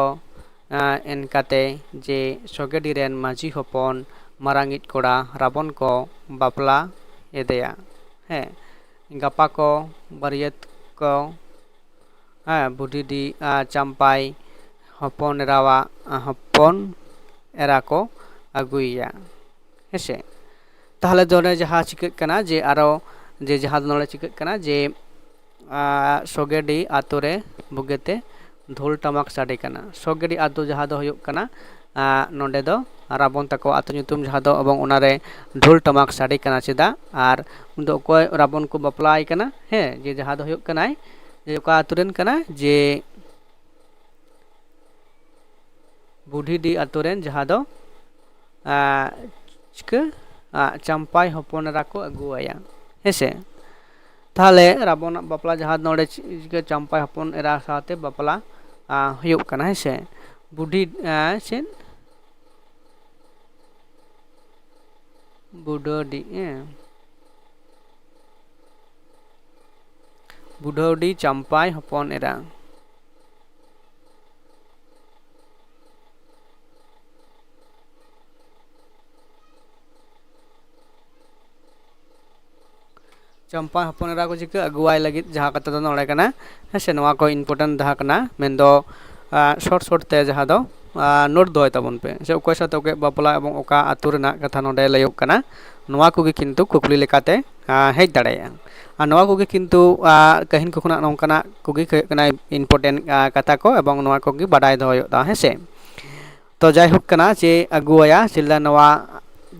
ᱮᱸ, ᱮᱱᱠᱟᱛᱮ ᱡᱮ ᱥᱚᱜᱮᱰᱤ ᱨᱮᱱ ᱢᱟᱹᱡᱷᱤ ᱦᱚᱯᱚᱱ ᱢᱟᱨᱟᱝᱤᱡ ᱠᱚᱲᱟ ᱨᱟᱵᱚᱱ ᱠᱚ ᱵᱟᱯᱞᱟ ᱮᱫᱮᱭᱟ᱾ ᱦᱮᱸ, ᱜᱟᱯᱟ ᱠᱚ ᱵᱟᱹᱨᱭᱟᱹᱛ ᱠᱚ, ᱦᱮᱸ, ᱵᱩᱰᱷᱤᱰᱤ, ᱟᱸ, ᱪᱟᱢᱯᱟᱭ ᱦᱚᱯᱚᱱ ᱮᱨᱟᱣᱟᱜ, ᱟᱸ, ᱦᱚᱯᱚᱱ ᱮᱨᱟ ᱠᱚ ᱟᱹᱜᱩᱭᱮᱭᱟ᱾ ᱦᱮᱸᱥᱮ? ᱛᱟᱦᱚᱞᱮ ᱫᱚ ᱱᱚᱰᱮ ᱡᱟᱦᱟᱸ ᱪᱤᱠᱟᱹᱜ ᱠᱟᱱᱟ ᱡᱮ ᱟᱨᱚ, ᱡᱮ ᱡᱟᱦᱟᱸ ᱫᱚ ᱱᱚᱰᱮ ᱪᱤᱠᱟᱹᱜ ᱠᱟᱱᱟ ᱡᱮ, ᱟᱸ, ᱥᱚᱜᱮᱰᱤ ᱟᱛᱳ ᱨᱮ ᱵᱩᱜᱤᱛᱮ ᱰᱷᱳᱞ ᱴᱟᱢᱟᱠ ᱥᱟᱰᱮ ᱠᱟᱱᱟ᱾ ᱥᱚᱜᱮᱰᱤ ᱟᱛᱳ ᱡᱟᱦᱟᱸ ᱫᱚ ᱦᱩᱭᱩᱜ ᱠᱟᱱᱟ, ᱟᱸ, ᱱᱚᱰᱮ ᱫᱚ ᱨᱟᱵᱚᱱ ᱛᱟᱠᱚ ᱟᱛᱳ ᱧᱩᱛᱩᱢ ᱡᱟᱦᱟᱸ ᱫᱚ, ᱮᱵᱚᱝ ᱚᱱᱟᱨᱮ ᱰᱷᱳᱞ ᱴᱟᱢᱟᱠ ᱥᱟᱰᱮ ᱠᱟᱱᱟ ᱪᱮᱫᱟᱜ? ᱟᱨ ᱩᱱᱤ ᱫᱚ ᱚᱠᱚᱭ ᱨᱟᱵᱚᱱ ᱠᱚ ᱵᱟᱯᱞᱟᱭ ᱠᱟᱱᱟ? ᱦᱮᱸ, ᱡᱮ ᱡᱟᱦᱟᱸ ᱫᱚ ᱦᱩᱭᱩᱜ ᱠᱟᱱᱟᱭ, ᱡᱮ ᱚᱠᱟ ᱟᱛᱳ ᱨᱮᱱ ᱠᱟᱱᱟᱭ? ᱡᱮ ᱵᱩᱰᱷᱤᱰᱤ ᱟᱛᱳ ᱨᱮᱱ, ᱡᱟᱦᱟᱸ ᱫᱚ, ᱟᱸ, ᱪᱤᱠᱟᱹ, ᱟᱸ, ᱪᱟᱢᱯᱟᱭ ᱦᱚᱯᱚᱱ ᱮᱨᱟ ᱠᱚ ᱟᱹᱜᱩᱣᱟᱭᱟ᱾ ᱦᱮᱸᱥᱮ? ᱛᱟᱦᱚᱞᱮ ᱨᱟᱵᱚᱱᱟᱜ ᱵᱟᱯᱞᱟ ᱡᱟᱦᱟᱸ ᱱᱚᱰᱮ ᱪᱤ-, ᱪᱤᱠᱟᱹ ᱪᱟᱢᱯᱟᱭ ᱦᱚᱯᱚᱱ ᱮᱨᱟ ᱥᱟᱶᱛᱮ ᱵᱟᱯᱞᱟ, ᱟᱸ, ᱦᱩᱭᱩᱜ ᱠᱟᱱᱟ, ᱦᱮᱸᱥᱮ? ᱵᱩᱰᱷᱤ, ᱟᱸ, ᱪᱮᱫ? ᱵᱩᱰᱷᱟᱹᱰᱤ, ᱦᱮᱸ᱾ ᱵᱩᱰᱷᱟᱹᱰᱤ ᱪᱟᱢᱯᱟᱭ ᱦᱚᱯᱚᱱ ᱮᱨᱟ᱾ ᱪᱟᱢᱯᱟᱭ ᱦᱚᱯᱚᱱ ᱮᱨᱟ ᱠᱚ ᱪᱤᱠᱟᱹ ᱟᱹᱜᱩᱣᱟᱭ ᱞᱟᱹᱜᱤᱫ, ᱡᱟᱦᱟᱸ ᱠᱟᱛᱷᱟ ᱫᱚ ᱱᱚᱰᱮ ᱠᱟᱱᱟ, ᱦᱮᱸ ᱥᱮ, ᱱᱚᱣᱟ ᱠᱚ important ᱫᱷᱟᱨᱟ ᱠᱟᱱᱟ, ᱢᱮᱱᱫᱚ, ᱟᱸ, short short ᱛᱮ ᱡᱟᱦᱟᱸ ᱫᱚ, ᱟᱸ, note ᱫᱚᱦᱚᱭ ᱛᱟᱵᱚᱱ ᱯᱮ, ᱥᱮ ᱚᱠᱚᱭ ᱥᱟᱶᱛᱮ ᱚᱠᱚᱭ ᱵᱟᱯᱞᱟ ᱮᱵᱚᱝ ᱚᱠᱟ ᱟᱹᱛᱩ ᱨᱮᱱᱟᱜ ᱠᱟᱛᱷᱟ ᱱᱚᱰᱮ ᱞᱟᱹᱭᱚᱜ ᱠᱟᱱᱟ, ᱱᱚᱣᱟ ᱠᱚᱜᱮ ᱠᱤᱱᱛᱩ ᱠᱩᱠᱞᱤ ᱞᱮᱠᱟᱛᱮ, ᱟᱸ, ᱦᱮᱡ ᱫᱟᱲᱮᱭᱟᱜᱼᱟ᱾ ᱟᱨ ᱱᱚᱣᱟ ᱠᱚᱜᱮ ᱠᱤᱱᱛᱩ, ᱟᱸ, ᱠᱟᱹᱦᱤᱱ ᱠᱚ ᱠᱷᱚᱱᱟᱜ ᱱᱚᱝᱠᱟᱱᱟᱜ ᱠᱚᱜᱮ ᱦᱩᱭᱩᱜ ᱠᱟᱱᱟ important, ᱟᱸ, ᱠᱟᱛᱷᱟ ᱠᱚ, ᱮᱵᱚᱝ ᱱᱚᱣᱟ ᱠᱚᱜᱮ ᱵᱟᱰᱟᱭ ᱫᱚᱦᱚ ᱦᱩᱭᱩᱜ ᱛᱟᱢᱟ, ᱦᱮᱸ ᱥᱮ᱾ ᱛᱚ ᱡᱟᱭᱦᱳᱠ ᱠᱟᱱᱟ ᱡᱮ ᱟᱹᱜᱩᱣᱟᱭᱟ ᱥᱤᱞᱫᱟ ᱱᱚᱣᱟ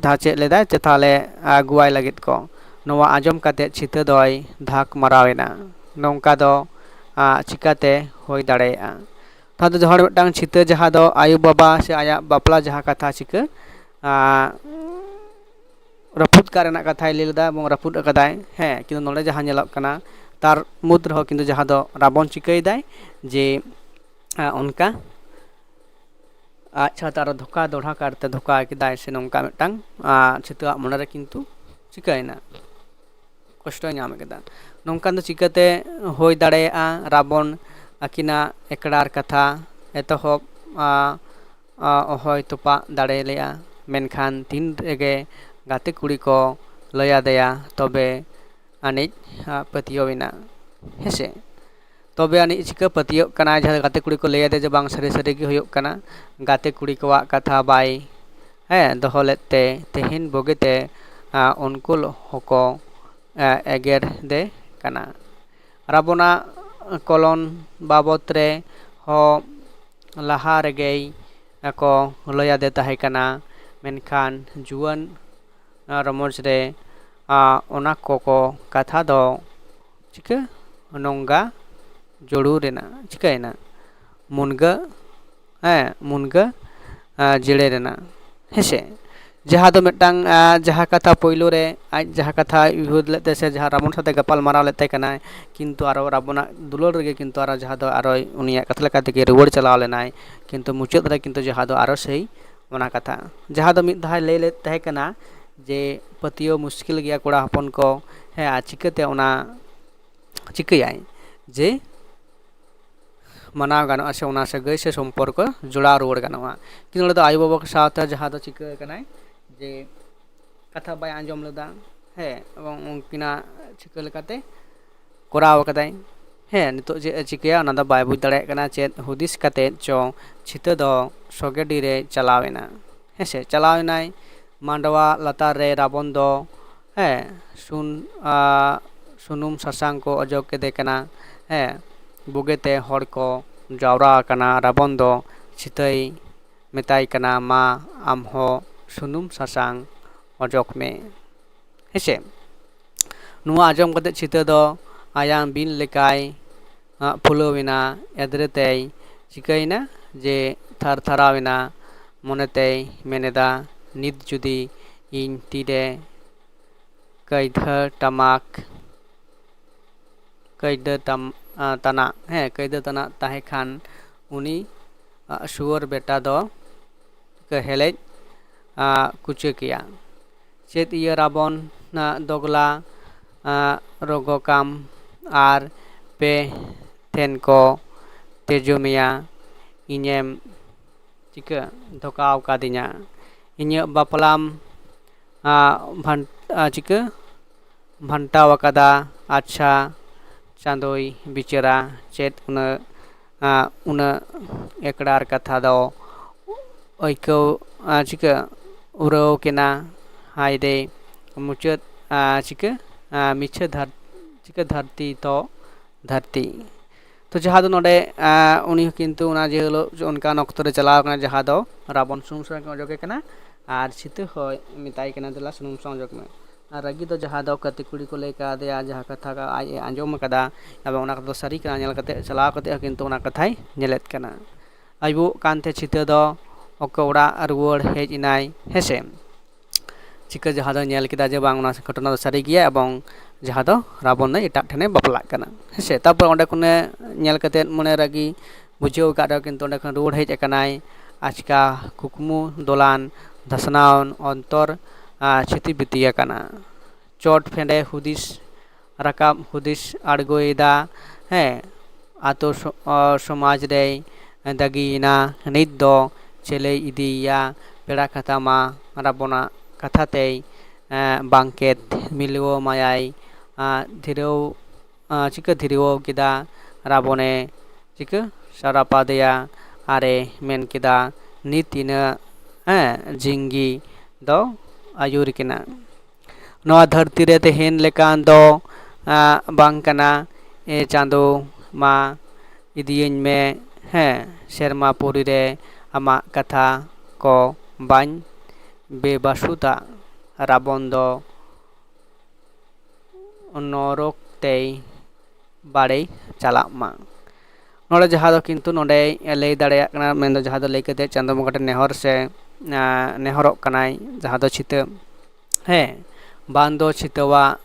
ᱫᱷᱟ ᱪᱮᱫ ᱞᱮᱫᱟᱭ ᱛᱮ ᱛᱟᱦᱞᱮ ᱟᱹᱜᱩᱣᱟᱭ ᱞᱟᱹᱜᱤᱫ ᱠᱚ᱾ ᱱᱚᱣᱟ ᱟᱸᱡᱚᱢ ᱠᱟᱛᱮ ᱪᱷᱤᱛᱟᱹ ᱫᱚᱭ ᱫᱷᱟᱠ ᱢᱟᱨᱟᱣ ᱮᱱᱟ᱾ ᱱᱚᱝᱠᱟ ᱫᱚ, ᱟ, ᱪᱤᱠᱟᱹᱛᱮ ᱦᱩᱭ ᱫᱟᱲᱮᱭᱟᱜᱼᱟ? ᱛᱟᱦᱞᱮ ᱡᱟᱦᱟᱸ ᱨᱮ ᱢᱤᱫᱴᱟᱝ ᱪᱷᱤᱛᱟᱹ ᱡᱟᱦᱟᱸ ᱫᱚ ᱟᱭᱳ ᱵᱟᱵᱟ ᱥᱮ ᱟᱭᱟᱜ ᱵᱟᱯᱞᱟ ᱡᱟᱦᱟᱸ ᱠᱟᱛᱷᱟ ᱪᱤᱠᱟᱹ, ᱟ, ᱨᱟᱹᱯᱩᱫ ᱠᱟᱜ ᱨᱮᱱᱟᱜ ᱠᱟᱛᱷᱟᱭ ᱞᱟᱹᱭ ᱞᱮᱫᱟ ᱮᱵᱚᱝ ᱨᱟᱹᱯᱩᱫ ᱟᱠᱟᱫᱟᱭ᱾ ᱦᱮᱸ, ᱠᱤᱱᱛᱩ ᱱᱚᱰᱮ ᱡᱟᱦᱟᱸ ᱧᱮᱞᱚᱜ ᱠᱟᱱᱟ, ᱛᱟᱨ ᱢᱩᱫᱽ ᱨᱮᱦᱚᱸ ᱠᱤᱱᱛᱩ ᱡᱟᱦᱟᱸ ᱫᱚ ᱨᱟᱵᱚᱱ ᱪᱤᱠᱟᱹᱭᱮᱫᱟᱭ ᱡᱮ, ᱟᱸ, ᱚᱱᱠᱟ, ᱟᱡ ᱥᱟᱶᱛᱮ ᱟᱨᱚ ᱫᱷᱳᱠᱟ, ᱫᱚᱦᱲᱟ ᱠᱟᱨᱛᱮ ᱫᱷᱳᱠᱟ ᱠᱮᱫᱟᱭ ᱥᱮ ᱱᱚᱝᱠᱟ ᱢᱤᱫᱴᱟᱝ, ᱟᱸ, ᱪᱷᱤᱛᱟᱹᱣᱟᱜ ᱢᱚᱱᱮᱨᱮ ᱠᱤᱱᱛᱩ ᱪᱤᱠᱟᱹᱭᱮᱱᱟ, ᱠᱚᱥᱴᱚᱭ ᱧᱟᱢ ᱠᱮᱫᱟ᱾ ᱱᱚᱝᱠᱟᱱ ᱫᱚ ᱪᱤᱠᱟᱹᱛᱮ ᱦᱩᱭ ᱫᱟᱲᱮᱭᱟᱜᱼᱟ? ᱨᱟᱵᱚᱱ ᱟᱹᱠᱤᱱᱟᱜ ᱮᱠᱲᱟᱨ ᱠᱟᱛᱷᱟ ᱮᱛᱚᱦᱚᱵ, ᱟᱸ, ᱟᱸ, ᱚᱦᱚᱭ ᱛᱚᱯᱟᱜ ᱫᱟᱲᱮ ᱞᱮᱭᱟ, ᱢᱮᱱᱠᱷᱟᱱ ᱛᱤᱱ ᱨᱮᱜᱮ ᱜᱟᱛᱮ ᱠᱩᱲᱤ ᱠᱚ ᱞᱟᱹᱭ ᱟᱫᱮᱭᱟ, ᱛᱚᱵᱮ ᱟᱹᱱᱤᱡ, ᱟᱸ, ᱯᱟᱹᱛᱭᱟᱹᱣ ᱮᱱᱟ᱾ ᱦᱮᱸᱥᱮ? ᱛᱚᱵᱮ ᱟᱹᱱᱤᱡ ᱪᱤᱠᱟᱹ ᱯᱟᱹᱛᱭᱟᱹᱜ ᱠᱟᱱᱟᱭ, ᱡᱟᱦᱟᱸ ᱜᱟᱛᱮ ᱠᱩᱲᱤ ᱠᱚ ᱞᱟᱹᱭ ᱟᱫᱮᱭᱟ ᱡᱮ ᱵᱟᱝ, ᱥᱟᱹᱨᱤ ᱥᱟᱹᱨᱤ ᱜᱮ ᱦᱩᱭᱩᱜ ᱠᱟᱱᱟ᱾ ᱜᱟᱛᱮ ᱠᱩᱲᱤ ᱠᱚᱣᱟᱜ ᱠᱟᱛᱷᱟ ᱵᱟᱭ, ᱦᱮᱸ, ᱫᱚᱦᱚ ᱞᱮᱫ ᱛᱮ ᱛᱮᱦᱮᱧ ᱵᱩᱜᱤᱛᱮ, ᱟᱸ, ᱩᱱᱠᱩ ᱦᱚᱸᱠᱚ, ᱟᱸ, ᱮᱜᱮᱨ ᱫᱮ ᱠᱟᱱᱟ᱾ ᱨᱟᱵᱚᱱᱟᱜ ᱠᱚᱞᱚᱱ ᱵᱟᱵᱚᱛ ᱨᱮ ᱦᱚᱸ ᱞᱟᱦᱟ ᱨᱮᱜᱮᱭ ᱠᱚ ᱞᱟᱹᱭ ᱟᱫᱮ ᱛᱟᱦᱮᱸ ᱠᱟᱱᱟ, ᱢᱮᱱᱠᱷᱟᱱ ᱡᱩᱣᱟᱹᱱ, ᱟᱸ, ᱨᱚᱢᱚᱡᱽ ᱨᱮ, ᱟᱸ, ᱚᱱᱟ ᱠᱚᱠᱚ ᱠᱟᱛᱷᱟ ᱫᱚ ᱪᱤᱠᱟᱹ ᱱᱚᱝᱜᱟ ᱡᱳᱲᱩᱨ ᱮᱱᱟ, ᱪᱤᱠᱟᱹᱭᱮᱱᱟ? ᱢᱩᱱᱜᱟᱹ, ᱦᱮᱸ, ᱢᱩᱱᱜᱟᱹ, ᱟᱸ, ᱡᱮᱲᱮᱨ ᱮᱱᱟ᱾ ᱦᱮᱸᱥᱮ? ᱡᱟᱦᱟᱸ ᱫᱚ ᱢᱤᱫᱴᱟᱝ, ᱟᱸ, ᱡᱟᱦᱟᱸ ᱠᱟᱛᱷᱟ ᱯᱳᱭᱞᱳ ᱨᱮ ᱟᱡ ᱡᱟᱦᱟᱸ ᱠᱟᱛᱷᱟᱭ ᱩᱭᱦᱟᱹᱨ ᱞᱮᱫ ᱛᱮ ᱥᱮ ᱡᱟᱦᱟᱸ ᱨᱟᱵᱚᱱ ᱥᱟᱛᱮ ᱜᱟᱯᱟᱞ ᱢᱟᱨᱟᱣ ᱞᱮᱫ ᱛᱟᱦᱮᱸ ᱠᱟᱱᱟᱭ, ᱠᱤᱱᱛᱩ ᱟᱨᱚ ᱨᱟᱵᱚᱱᱟᱜ ᱫᱩᱞᱟᱹᱲ ᱨᱮᱜᱮ ᱠᱤᱱᱛᱩ ᱟᱨᱚ ᱡᱟᱦᱟᱸ ᱫᱚ ᱟᱨᱚᱭ ᱩᱱᱤᱭᱟᱜ ᱠᱟᱛᱷᱟ ᱞᱮᱠᱟ ᱛᱮᱜᱮ ᱨᱩᱣᱟᱹᱲ ᱪᱟᱞᱟᱣ ᱞᱮᱱᱟᱭ, ᱠᱤᱱᱛᱩ ᱢᱩᱪᱟᱹᱫ ᱨᱮ ᱠᱤᱱᱛᱩ ᱡᱟᱦᱟᱸ ᱫᱚ ᱟᱨᱚ ᱥᱮᱭ ᱚᱱᱟ ᱠᱟᱛᱷᱟ, ᱡᱟᱦᱟᱸ ᱫᱚ ᱢᱤᱫ ᱫᱷᱟᱣ ᱞᱟᱹᱭ ᱞᱮᱫ ᱛᱟᱦᱮᱸ ᱠᱟᱱᱟ ᱡᱮ ᱯᱟᱹᱛᱭᱟᱹᱣ ᱢᱩᱥᱠᱤᱞ ᱜᱮᱭᱟ ᱠᱚᱲᱟ ᱦᱚᱯᱚᱱ ᱠᱚ, ᱦᱮᱸ, ᱟᱨ ᱪᱤᱠᱟᱹᱛᱮ ᱚᱱᱟ ᱪᱤᱠᱟᱹᱭᱟᱭ ᱡᱮ ᱢᱟᱱᱟᱣ ᱜᱟᱱᱚᱜᱼᱟ ᱥᱮ ᱚᱱᱟ ᱥᱟᱹᱜᱟᱹᱭ ᱥᱮ ᱥᱚᱢᱯᱚᱨᱠᱚ ᱡᱚᱲᱟᱣ ᱨᱩᱣᱟᱹᱲ ᱜᱟᱱᱚᱜᱼᱟ᱾ ᱠᱤᱱᱛᱩ ᱱᱚᱰᱮ ᱫᱚ ᱟᱭᱳᱼᱵᱟᱵᱟ ᱠᱚ ᱥᱟᱶᱛᱮ ᱡᱟᱦᱟᱸ ᱫᱚ ᱪᱤᱠᱟᱹ ᱠᱟᱱᱟᱭ ᱡᱮ ᱠᱟᱛᱷᱟ ᱵᱟᱭ ᱟᱸᱡᱚᱢ ᱞᱮᱫᱟ, ᱦᱮᱸ, ᱮᱵᱚᱝ ᱩᱱᱠᱤᱱᱟᱜ ᱪᱤᱠᱟᱹ ᱞᱮᱠᱟᱛᱮ ᱠᱚᱨᱟᱣ ᱟᱠᱟᱫᱟᱭ᱾ ᱦᱮᱸ, ᱱᱤᱛᱚᱜ ᱪᱮᱫ ᱮ ᱪᱤᱠᱟᱹᱭᱟ ᱚᱱᱟ ᱫᱚ ᱵᱟᱭ ᱵᱩᱡᱽ ᱫᱟᱲᱮᱭᱟᱜ ᱠᱟᱱᱟ᱾ ᱪᱮᱫ ᱦᱩᱫᱤᱥ ᱠᱟᱛᱮᱫ ᱪᱚ ᱪᱷᱤᱛᱟᱹ ᱫᱚ ᱥᱚᱜᱮᱰᱤ ᱨᱮ ᱪᱟᱞᱟᱣ ᱮᱱᱟ᱾ ᱦᱮᱸᱥᱮ, ᱪᱟᱞᱟᱣ ᱮᱱᱟᱭ᱾ ᱢᱟᱰᱣᱟ ᱞᱟᱛᱟᱨ ᱨᱮ ᱨᱟᱵᱚᱱ ᱫᱚ, ᱦᱮᱸ, ᱥᱩᱱ-, ᱟ, ᱥᱩᱱᱩᱢ ᱥᱟᱥᱟᱝ ᱠᱚ ᱚᱡᱚᱜ ᱠᱮᱫᱮ ᱠᱟᱱᱟ᱾ ᱦᱮᱸ, ᱵᱩᱜᱤᱛᱮ ᱦᱚᱲ ᱠᱚ ᱡᱟᱣᱨᱟ ᱟᱠᱟᱱᱟ᱾ ᱨᱟᱵᱚᱱ ᱫᱚ ᱪᱷᱤᱛᱟᱹᱭ ᱢᱮᱛᱟᱭ ᱠᱟᱱᱟ, "ᱢᱟ, ᱟᱢ ᱦᱚᱸ ᱥᱩᱱᱩᱢ ᱥᱟᱥᱟᱝ ᱚᱡᱚᱜ ᱢᱮ᱾" ᱦᱮᱸᱥᱮ? ᱱᱚᱣᱟ ᱟᱸᱡᱚᱢ ᱠᱟᱛᱮ ᱪᱷᱤᱛᱟᱹ ᱫᱚ ᱟᱭᱟᱝ ᱵᱤᱱ ᱞᱮᱠᱟᱭ, ᱟᱸ, ᱯᱷᱩᱞᱟᱹᱣ ᱮᱱᱟ᱾ ᱮᱫᱽᱨᱮ ᱛᱮᱭ ᱪᱤᱠᱟᱹᱭᱮᱱᱟ ᱡᱮ ᱛᱷᱟᱨ ᱛᱷᱟᱨᱟᱣ ᱮᱱᱟ᱾ ᱢᱚᱱᱮ ᱛᱮᱭ ᱢᱮᱱ ᱮᱫᱟ, "ᱱᱤᱛ ᱡᱩᱫᱤ ᱤᱧ ᱛᱤᱨᱮ ᱠᱟᱹᱭᱫᱷᱟᱹ ᱴᱟᱢᱟᱠ ᱠᱟᱹᱭᱫᱟᱹ ᱛᱟᱢ ᱛᱟᱱᱟᱜ ᱦᱮᱸ ᱠᱟᱹᱭᱫᱟᱹ ᱛᱟᱱᱟᱜ ᱛᱟᱦᱮᱸ ᱠᱷᱟᱱ ᱩᱱᱤ ᱥᱩᱣᱟᱹᱨ ᱵᱮᱴᱟ ᱫᱚ ᱦᱮᱞᱮᱡ ᱠᱩᱪᱟᱹ ᱠᱮᱭᱟ᱾ ᱪᱮᱫ ᱤᱭᱟᱹ ᱨᱟᱵᱚᱱ ᱫᱚᱜᱽᱞᱟ ᱨᱚᱜᱚᱠᱟᱢ ᱟᱨ ᱯᱮ ᱛᱷᱮᱱ ᱠᱚ ᱛᱮᱡᱚᱢᱮᱭᱟ ᱤᱧᱮᱢ ᱪᱤᱠᱟᱹ ᱫᱷᱚᱠᱟᱣ ᱠᱟᱫᱤᱧᱟ᱾ ᱤᱧᱟᱹᱜ ᱵᱟᱯᱞᱟᱢ ᱪᱤᱠᱟᱹ ᱵᱷᱟᱱᱴᱟᱣ ᱟᱠᱟᱫᱟ᱾ ᱟᱪᱪᱷᱟ ᱪᱟᱸᱫᱳᱭ ᱵᱤᱪᱟᱹᱨᱟ ᱪᱮᱫ ᱩᱱᱟᱹᱜ ᱩᱱᱟᱹᱜ ᱮᱠᱲᱟᱨ ᱠᱟᱛᱷᱟ ᱫᱚ ᱟᱹᱭᱠᱟᱹᱣ ᱪᱤᱠᱟᱹ ᱩᱨᱟᱹᱣ ᱠᱮᱱᱟ᱾ ᱦᱟᱭ ᱨᱮ ᱢᱩᱪᱟᱹᱫ ᱪᱤᱠᱟᱹ ᱢᱤᱪᱷᱟᱹ ᱫᱷᱟᱨ ᱪᱤᱠᱟᱹ ᱫᱷᱟᱹᱨᱛᱤ ᱛᱚ ᱫᱷᱟᱹᱨᱛᱤ᱾ ᱛᱚ ᱡᱟᱦᱟᱸ ᱫᱚ ᱱᱚᱰᱮ ᱩᱱᱤ ᱦᱚᱸ ᱠᱤᱱᱛᱩ ᱚᱱᱟ ᱡᱮ ᱦᱤᱞᱳᱜ ᱚᱱᱠᱟᱱ ᱚᱠᱛᱚ ᱨᱮ ᱪᱟᱞᱟᱣ ᱠᱟᱱᱟ ᱡᱟᱦᱟᱸ ᱫᱚ ᱨᱟᱵᱚᱱ ᱥᱩᱱᱩᱢ ᱥᱟᱥᱟᱝ ᱠᱤᱱ ᱚᱡᱚᱜᱮ ᱠᱟᱱᱟ ᱟᱨ ᱪᱷᱤᱛᱟᱹ ᱦᱚᱸᱭ ᱢᱮᱛᱟᱭ ᱠᱟᱱᱟ ᱫᱮᱞᱟ ᱥᱩᱱᱩᱢ ᱥᱟᱥᱟᱝ ᱚᱡᱚᱜ ᱢᱮ᱾ ᱟᱨ ᱨᱟᱹᱜᱤ ᱫᱚ ᱡᱟᱦᱟᱸ ᱫᱚ ᱜᱟᱛᱮ ᱠᱩᱲᱤ ᱠᱚ ᱞᱟᱹᱭ ᱠᱟᱣᱫᱮᱭᱟ ᱡᱟᱦᱟᱸ ᱠᱟᱛᱷᱟ ᱟᱡ ᱮ ᱟᱸᱡᱚᱢ ᱟᱠᱟᱫᱟ ᱮᱵᱚᱝ ᱚᱱᱟ ᱠᱟᱛᱷᱟ ᱫᱚ ᱥᱟᱹᱨᱤ ᱠᱟᱱᱟ ᱧᱮᱞ ᱠᱟᱛᱮ ᱪᱟᱞᱟᱣ ᱠᱟᱛᱮ ᱦᱚᱸ ᱠᱤᱱᱛᱩ ᱚᱱᱟ ᱠᱟᱛᱷᱟᱭ ᱧᱮᱞᱮᱫ ᱠᱟᱱᱟ᱾ ᱟᱹᱭᱩᱵᱚᱜ ᱠᱟᱱᱛᱮ ᱪᱷᱤᱛᱟᱹ ᱫᱚ ᱚᱠᱚ ᱚᱲᱟᱜ ᱨᱩᱣᱟᱹᱲ ᱦᱮᱡ ᱮᱱᱟᱭ ᱦᱮᱸᱥᱮ᱾ ᱪᱤᱠᱟᱹ ᱡᱟᱦᱟᱸ ᱫᱚ ᱧᱮᱞ ᱠᱮᱫᱟ ᱡᱮ ᱵᱟᱝ ᱚᱱᱟ ᱜᱷᱚᱴᱚᱱᱟ ᱫᱚ ᱥᱟᱹᱨᱤ ᱜᱮᱭᱟ ᱮᱵᱚᱝ ᱡᱟᱦᱟᱸ ᱫᱚ ᱨᱟᱵᱚᱱ ᱫᱚ ᱮᱴᱟᱜ ᱴᱷᱮᱱᱮ ᱵᱟᱯᱞᱟᱜ ᱠᱟᱱᱟ ᱦᱮᱸᱥᱮ᱾ ᱛᱟᱨᱯᱚᱨ ᱚᱸᱰᱮ ᱠᱷᱚᱱᱮ ᱧᱮᱞ ᱠᱟᱛᱮᱫ ᱢᱚᱱᱮ ᱨᱟᱹᱜᱤ ᱵᱩᱡᱷᱟᱹᱣ ᱟᱠᱟᱫ ᱨᱮᱦᱚᱸ ᱠᱤᱱᱛᱩ ᱚᱸᱰᱮ ᱠᱷᱚᱱ ᱨᱩᱣᱟᱹᱲ ᱦᱮᱡ ᱟᱠᱟᱱᱟᱭ᱾ ᱟᱪᱠᱟ ᱠᱩᱠᱢᱩ ᱫᱚᱞᱟᱱ ᱫᱷᱟᱥᱱᱟᱣ ᱚᱱᱛᱚᱨ ᱪᱷᱤᱛᱤ ᱵᱤᱛᱤ ᱟᱠᱟᱱᱟ᱾ ᱪᱚᱴ ᱯᱷᱮᱰᱮ ᱦᱩᱫᱤᱥ ᱨᱟᱠᱟᱵ ᱦᱩᱫᱤᱥ ᱟᱬᱜᱚᱭᱮᱫᱟ ᱦᱮᱸ ᱟᱛᱳ ᱥᱚᱢᱟᱡᱽ ᱨᱮᱭ ᱫᱟᱹᱜᱤᱭᱮᱱᱟ᱾ ᱱᱤᱛ ᱫᱚ ᱪᱮᱞᱮᱭ ᱤᱫᱤᱭᱮᱭᱟ ᱯᱮᱲᱟ ᱠᱟᱛᱷᱟ ᱢᱟ ᱨᱟᱵᱚᱱᱟᱜ ᱠᱟᱛᱷᱟ ᱛᱮᱭ ᱵᱟᱝᱠᱮᱛ ᱢᱤᱞᱣᱟᱹ ᱢᱟᱭᱟᱭ ᱫᱷᱤᱨᱟᱹᱣ ᱪᱤᱠᱟᱹ ᱫᱷᱤᱨᱣᱟᱹᱣ ᱠᱮᱫᱟ ᱨᱟᱵᱚᱱᱮ ᱪᱤᱠᱟᱹ ᱥᱟᱨᱟᱯᱟᱫᱮᱭᱟ ᱟᱨᱮ ᱢᱮᱱ ᱠᱮᱫᱟ ᱱᱤᱛ ᱤᱱᱟᱹ ᱦᱮᱸ ᱡᱤᱝᱜᱤ ᱫᱚ ᱟᱹᱭᱩᱨ ᱠᱤᱱᱟ᱾ ᱱᱚᱣᱟ ᱫᱷᱟᱹᱨᱛᱤ ᱨᱮ ᱛᱟᱦᱮᱱ ᱞᱮᱠᱟᱱ ᱫᱚ ᱵᱟᱝ ᱠᱟᱱᱟ᱾ ᱮ ᱪᱟᱸᱫᱳ ᱢᱟ ᱤᱫᱤᱭᱟᱹᱧ ᱢᱮ ᱦᱮᱸ ᱥᱮᱨᱢᱟ ᱯᱩᱨᱤ ᱨᱮ ᱟᱢᱟᱜ ᱠᱟᱛᱷᱟ ᱠᱚ ᱵᱟᱹᱧ ᱵᱮᱵᱟᱥᱩᱫᱟ᱾ ᱨᱟᱵᱚᱱ ᱫᱚ ᱱᱚᱨᱚᱠ ᱛᱮᱭ ᱵᱟᱲᱮᱭ ᱪᱟᱞᱟᱜ ᱢᱟ᱾ ᱱᱚᱰᱮ ᱡᱟᱦᱟᱸ ᱫᱚ ᱠᱤᱱᱛᱩ ᱱᱚᱰᱮᱭ ᱞᱟᱹᱭ ᱫᱟᱲᱮᱭᱟᱜ ᱠᱟᱱᱟ ᱢᱮᱱᱫᱚ ᱡᱟᱦᱟᱸ ᱫᱚ ᱞᱟᱹᱭ ᱠᱟᱛᱮ ᱪᱟᱸᱫᱳ ᱵᱚᱸᱜᱟ ᱴᱷᱮᱱ ᱱᱮᱦᱚᱨ ᱥᱮ ᱱᱮᱦᱚᱨᱚᱜ ᱠᱟᱱᱟᱭ, ᱡᱟᱦᱟᱸ ᱫᱚ ᱪᱷᱤᱛᱟᱹ, ᱦᱮᱸ, ᱵᱟᱝ ᱫᱚ ᱪᱷᱤᱛᱟᱹᱣᱟᱜ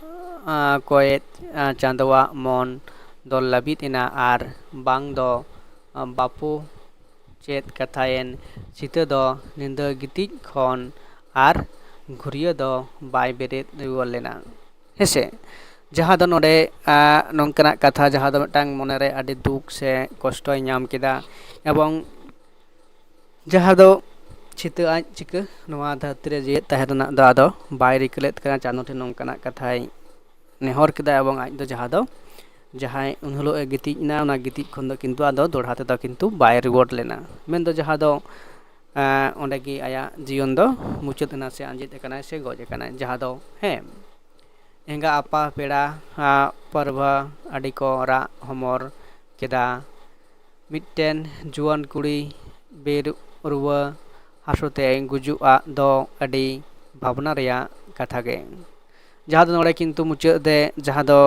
ᱠᱚᱭᱮᱫ ᱪᱟᱸᱫᱚᱣᱟᱜ ᱢᱚᱱ ᱫᱚ ᱞᱟᱹᱵᱤᱫ ᱮᱱᱟ, ᱟᱨ ᱵᱟᱝ ᱫᱚ ᱵᱟᱹᱯᱩ ᱪᱮᱫ ᱠᱟᱛᱷᱟᱭᱮᱱ, ᱪᱷᱤᱛᱟᱹ ᱫᱚ ᱧᱤᱫᱟᱹ ᱜᱤᱛᱤᱡ ᱠᱷᱚᱱ ᱟᱨ ᱜᱷᱩᱨᱭᱟᱹ ᱫᱚ ᱵᱟᱭ ᱵᱮᱨᱮᱫ ᱨᱩᱣᱟᱹᱲ ᱞᱮᱱᱟ᱾ ᱦᱮᱸᱥᱮ, ᱡᱟᱦᱟᱸ ᱫᱚ ᱱᱚᱰᱮ ᱱᱚᱝᱠᱟᱱᱟᱜ ᱠᱟᱛᱷᱟ, ᱡᱟᱦᱟᱸ ᱫᱚ ᱢᱤᱫᱴᱟᱝ ᱢᱚᱱᱮᱨᱮ ᱟᱹᱰᱤ ᱫᱩᱠ ᱥᱮ ᱠᱚᱥᱴᱚᱭ ᱧᱟᱢ ᱠᱮᱫᱟ, ᱮᱵᱚᱝ ᱡᱟᱦᱟᱸ ᱫᱚ ᱪᱷᱤᱛᱟᱹ ᱟᱡ ᱪᱤᱠᱟᱹ ᱱᱚᱣᱟ ᱫᱷᱟᱹᱨᱛᱤ ᱨᱮ ᱡᱮᱣᱮᱫ ᱛᱟᱦᱮᱸ ᱨᱮᱱᱟᱜ ᱫᱚ ᱟᱫᱚ ᱵᱟᱭ ᱨᱤᱠᱟᱹ ᱞᱮᱫ ᱠᱟᱱᱟ᱾ ᱪᱟᱸᱫᱚ ᱴᱷᱮᱱ ᱱᱚᱝᱠᱟᱱᱟᱜ ᱠᱟᱛᱷᱟᱭ ᱱᱮᱦᱚᱨ ᱠᱮᱫᱟ, ᱮᱵᱚᱝ ᱟᱡ ᱫᱚ ᱡᱟᱦᱟᱸ ᱫᱚ ᱡᱟᱦᱟᱸᱭ ᱩᱱ ᱦᱤᱞᱳᱜ ᱮ ᱜᱤᱛᱤᱡ ᱮᱱᱟ, ᱚᱱᱟ ᱜᱤᱛᱤᱡ ᱠᱷᱚᱱ ᱫᱚ ᱠᱤᱱᱛᱩ ᱟᱫᱚ ᱫᱚᱦᱲᱟ ᱛᱮᱫᱚ ᱠᱤᱱᱛᱩ ᱵᱟᱭ ᱨᱩᱣᱟᱹᱲ ᱞᱮᱱᱟ᱾ ᱢᱮᱱᱫᱚ ᱡᱟᱦᱟᱸ ᱫᱚ ᱚᱸᱰᱮ ᱜᱮ ᱟᱭᱟᱜ ᱡᱤᱭᱚᱱ ᱫᱚ ᱢᱩᱪᱟᱹᱫ ᱮᱱᱟ ᱥᱮ ᱟᱸᱡᱮᱫ ᱟᱠᱟᱱᱟᱭ ᱥᱮ ᱜᱚᱡ ᱟᱠᱟᱱᱟᱭ᱾ ᱡᱟᱦᱟᱸ ᱫᱚ, ᱦᱮᱸ, ᱮᱸᱜᱟ ᱟᱯᱟ ᱯᱮᱲᱟ ᱯᱟᱹᱨᱵᱷᱟᱹ ᱟᱹᱰᱤ ᱠᱚ ᱨᱟᱜ ᱦᱚᱢᱚᱨ ᱠᱮᱫᱟ᱾ ᱢᱤᱫᱴᱮᱱ ᱡᱩᱣᱟᱹᱱ ᱠᱩᱲᱤ ᱵᱮᱨᱩᱣᱟᱹ ᱦᱟᱹᱥᱩ ᱛᱮ ᱜᱩᱡᱩᱜ ᱟᱜ ᱫᱚ ᱟᱹᱰᱤ ᱵᱷᱟᱵᱽᱱᱟ ᱨᱮᱭᱟᱜ ᱠᱟᱛᱷᱟ ᱜᱮ᱾ ᱡᱟᱦᱟᱸ ᱫᱚ ᱱᱚᱰᱮ ᱠᱤᱱᱛᱩ ᱢᱩᱪᱟᱹᱫ ᱨᱮ ᱡᱟᱦᱟᱸ ᱫᱚ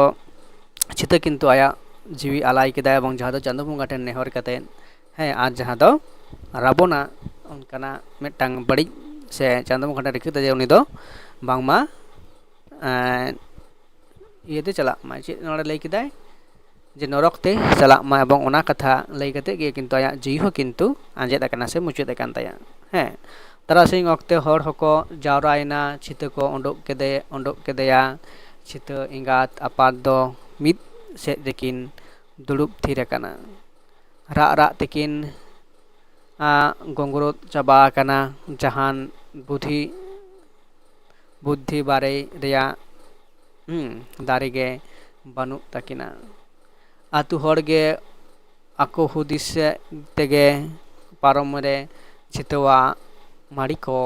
ᱪᱷᱤᱛᱟᱹ ᱠᱤᱱᱛᱩ ᱟᱭᱟᱜ ᱡᱤᱣᱤ ᱟᱞᱟᱭ ᱠᱮᱫᱟᱭ, ᱮᱵᱚᱝ ᱡᱟᱦᱟᱸ ᱫᱚ ᱪᱟᱸᱫᱚ ᱵᱚᱸᱜᱟ ᱴᱷᱮᱱ ᱱᱮᱦᱚᱨ ᱠᱟᱛᱮᱫ, ᱦᱮᱸ, ᱟᱨ ᱡᱟᱦᱟᱸ ᱫᱚ ᱨᱟᱵᱚᱱᱟᱜ ᱚᱱᱠᱟᱱᱟᱜ ᱢᱤᱫᱴᱟᱝ ᱵᱟᱹᱲᱤᱡ ᱥᱮ ᱪᱟᱸᱫᱚ ᱵᱚᱸᱜᱟ ᱴᱷᱮᱱ ᱨᱤᱠᱟᱹ ᱛᱟᱭᱟ ᱩᱱᱤ ᱫᱚ ᱵᱟᱝᱢᱟ ᱤᱭᱟᱹᱛᱮ ᱪᱟᱞᱟᱜ ᱢᱟᱭ᱾ ᱪᱮᱫ ᱱᱚᱰᱮ ᱞᱟᱹᱭ ᱠᱮᱫᱟᱭ? ᱡᱮ ᱱᱚᱨᱚᱠ ᱛᱮ ᱪᱟᱞᱟᱜ ᱢᱟᱭ, ᱮᱵᱚᱝ ᱚᱱᱟ ᱠᱟᱛᱷᱟ ᱞᱟᱹᱭ ᱠᱟᱛᱮᱫ ᱜᱮ ᱠᱤᱱᱛᱩ ᱟᱭᱟᱜ ᱡᱤᱣᱤ ᱦᱚᱸ ᱠᱤᱱᱛᱩ ᱟᱸᱡᱮᱫ ᱟᱠᱟᱱᱟ ᱥᱮ ᱢᱩᱪᱟᱹᱫ ᱟᱠᱟᱱ ᱛᱟᱭᱟ᱾ ᱦᱮᱸ, ᱛᱟᱨᱟᱥᱤᱧ ᱚᱠᱛᱮ ᱦᱚᱲ ᱦᱚᱸᱠᱚ ᱡᱟᱣᱨᱟᱭᱮᱱᱟ᱾ ᱪᱷᱤᱛᱟᱹ ᱠᱚ ᱩᱰᱩᱠ ᱠᱮᱫᱮ ᱩᱰᱩᱠ ᱠᱮᱫᱮᱭᱟ᱾ ᱪᱷᱤᱛᱟᱹ ᱮᱸᱜᱟᱛ ᱟᱯᱟᱛ ᱫᱚ ᱢᱤᱫ ᱥᱮᱫ ᱨᱮᱠᱤᱱ ᱫᱩᱲᱩᱵ ᱛᱷᱤᱨ ᱟᱠᱟᱱᱟ᱾ ᱨᱟᱜ ᱨᱟᱜ ᱛᱮᱠᱤᱱ ᱜᱚᱸᱜᱨᱚ ᱪᱟᱵᱟ ᱟᱠᱟᱱᱟ᱾ ᱡᱟᱦᱟᱱ ᱵᱩᱫᱷᱤ ᱵᱩᱫᱽᱫᱷᱤ ᱵᱟᱨᱮ ᱨᱮᱭᱟᱜ ᱫᱟᱨᱮ ᱜᱮ ᱵᱟᱹᱱᱩᱜ ᱛᱟᱹᱠᱤᱱᱟ᱾ ᱟᱹᱛᱩ ᱦᱚᱲ ᱜᱮ ᱟᱠᱚ ᱦᱩᱫᱤᱥ ᱛᱮᱜᱮ ᱯᱟᱨᱚᱢ ᱨᱮ ᱪᱷᱤᱛᱟᱹᱣᱟᱜ ᱢᱟᱹᱲᱤ ᱠᱚ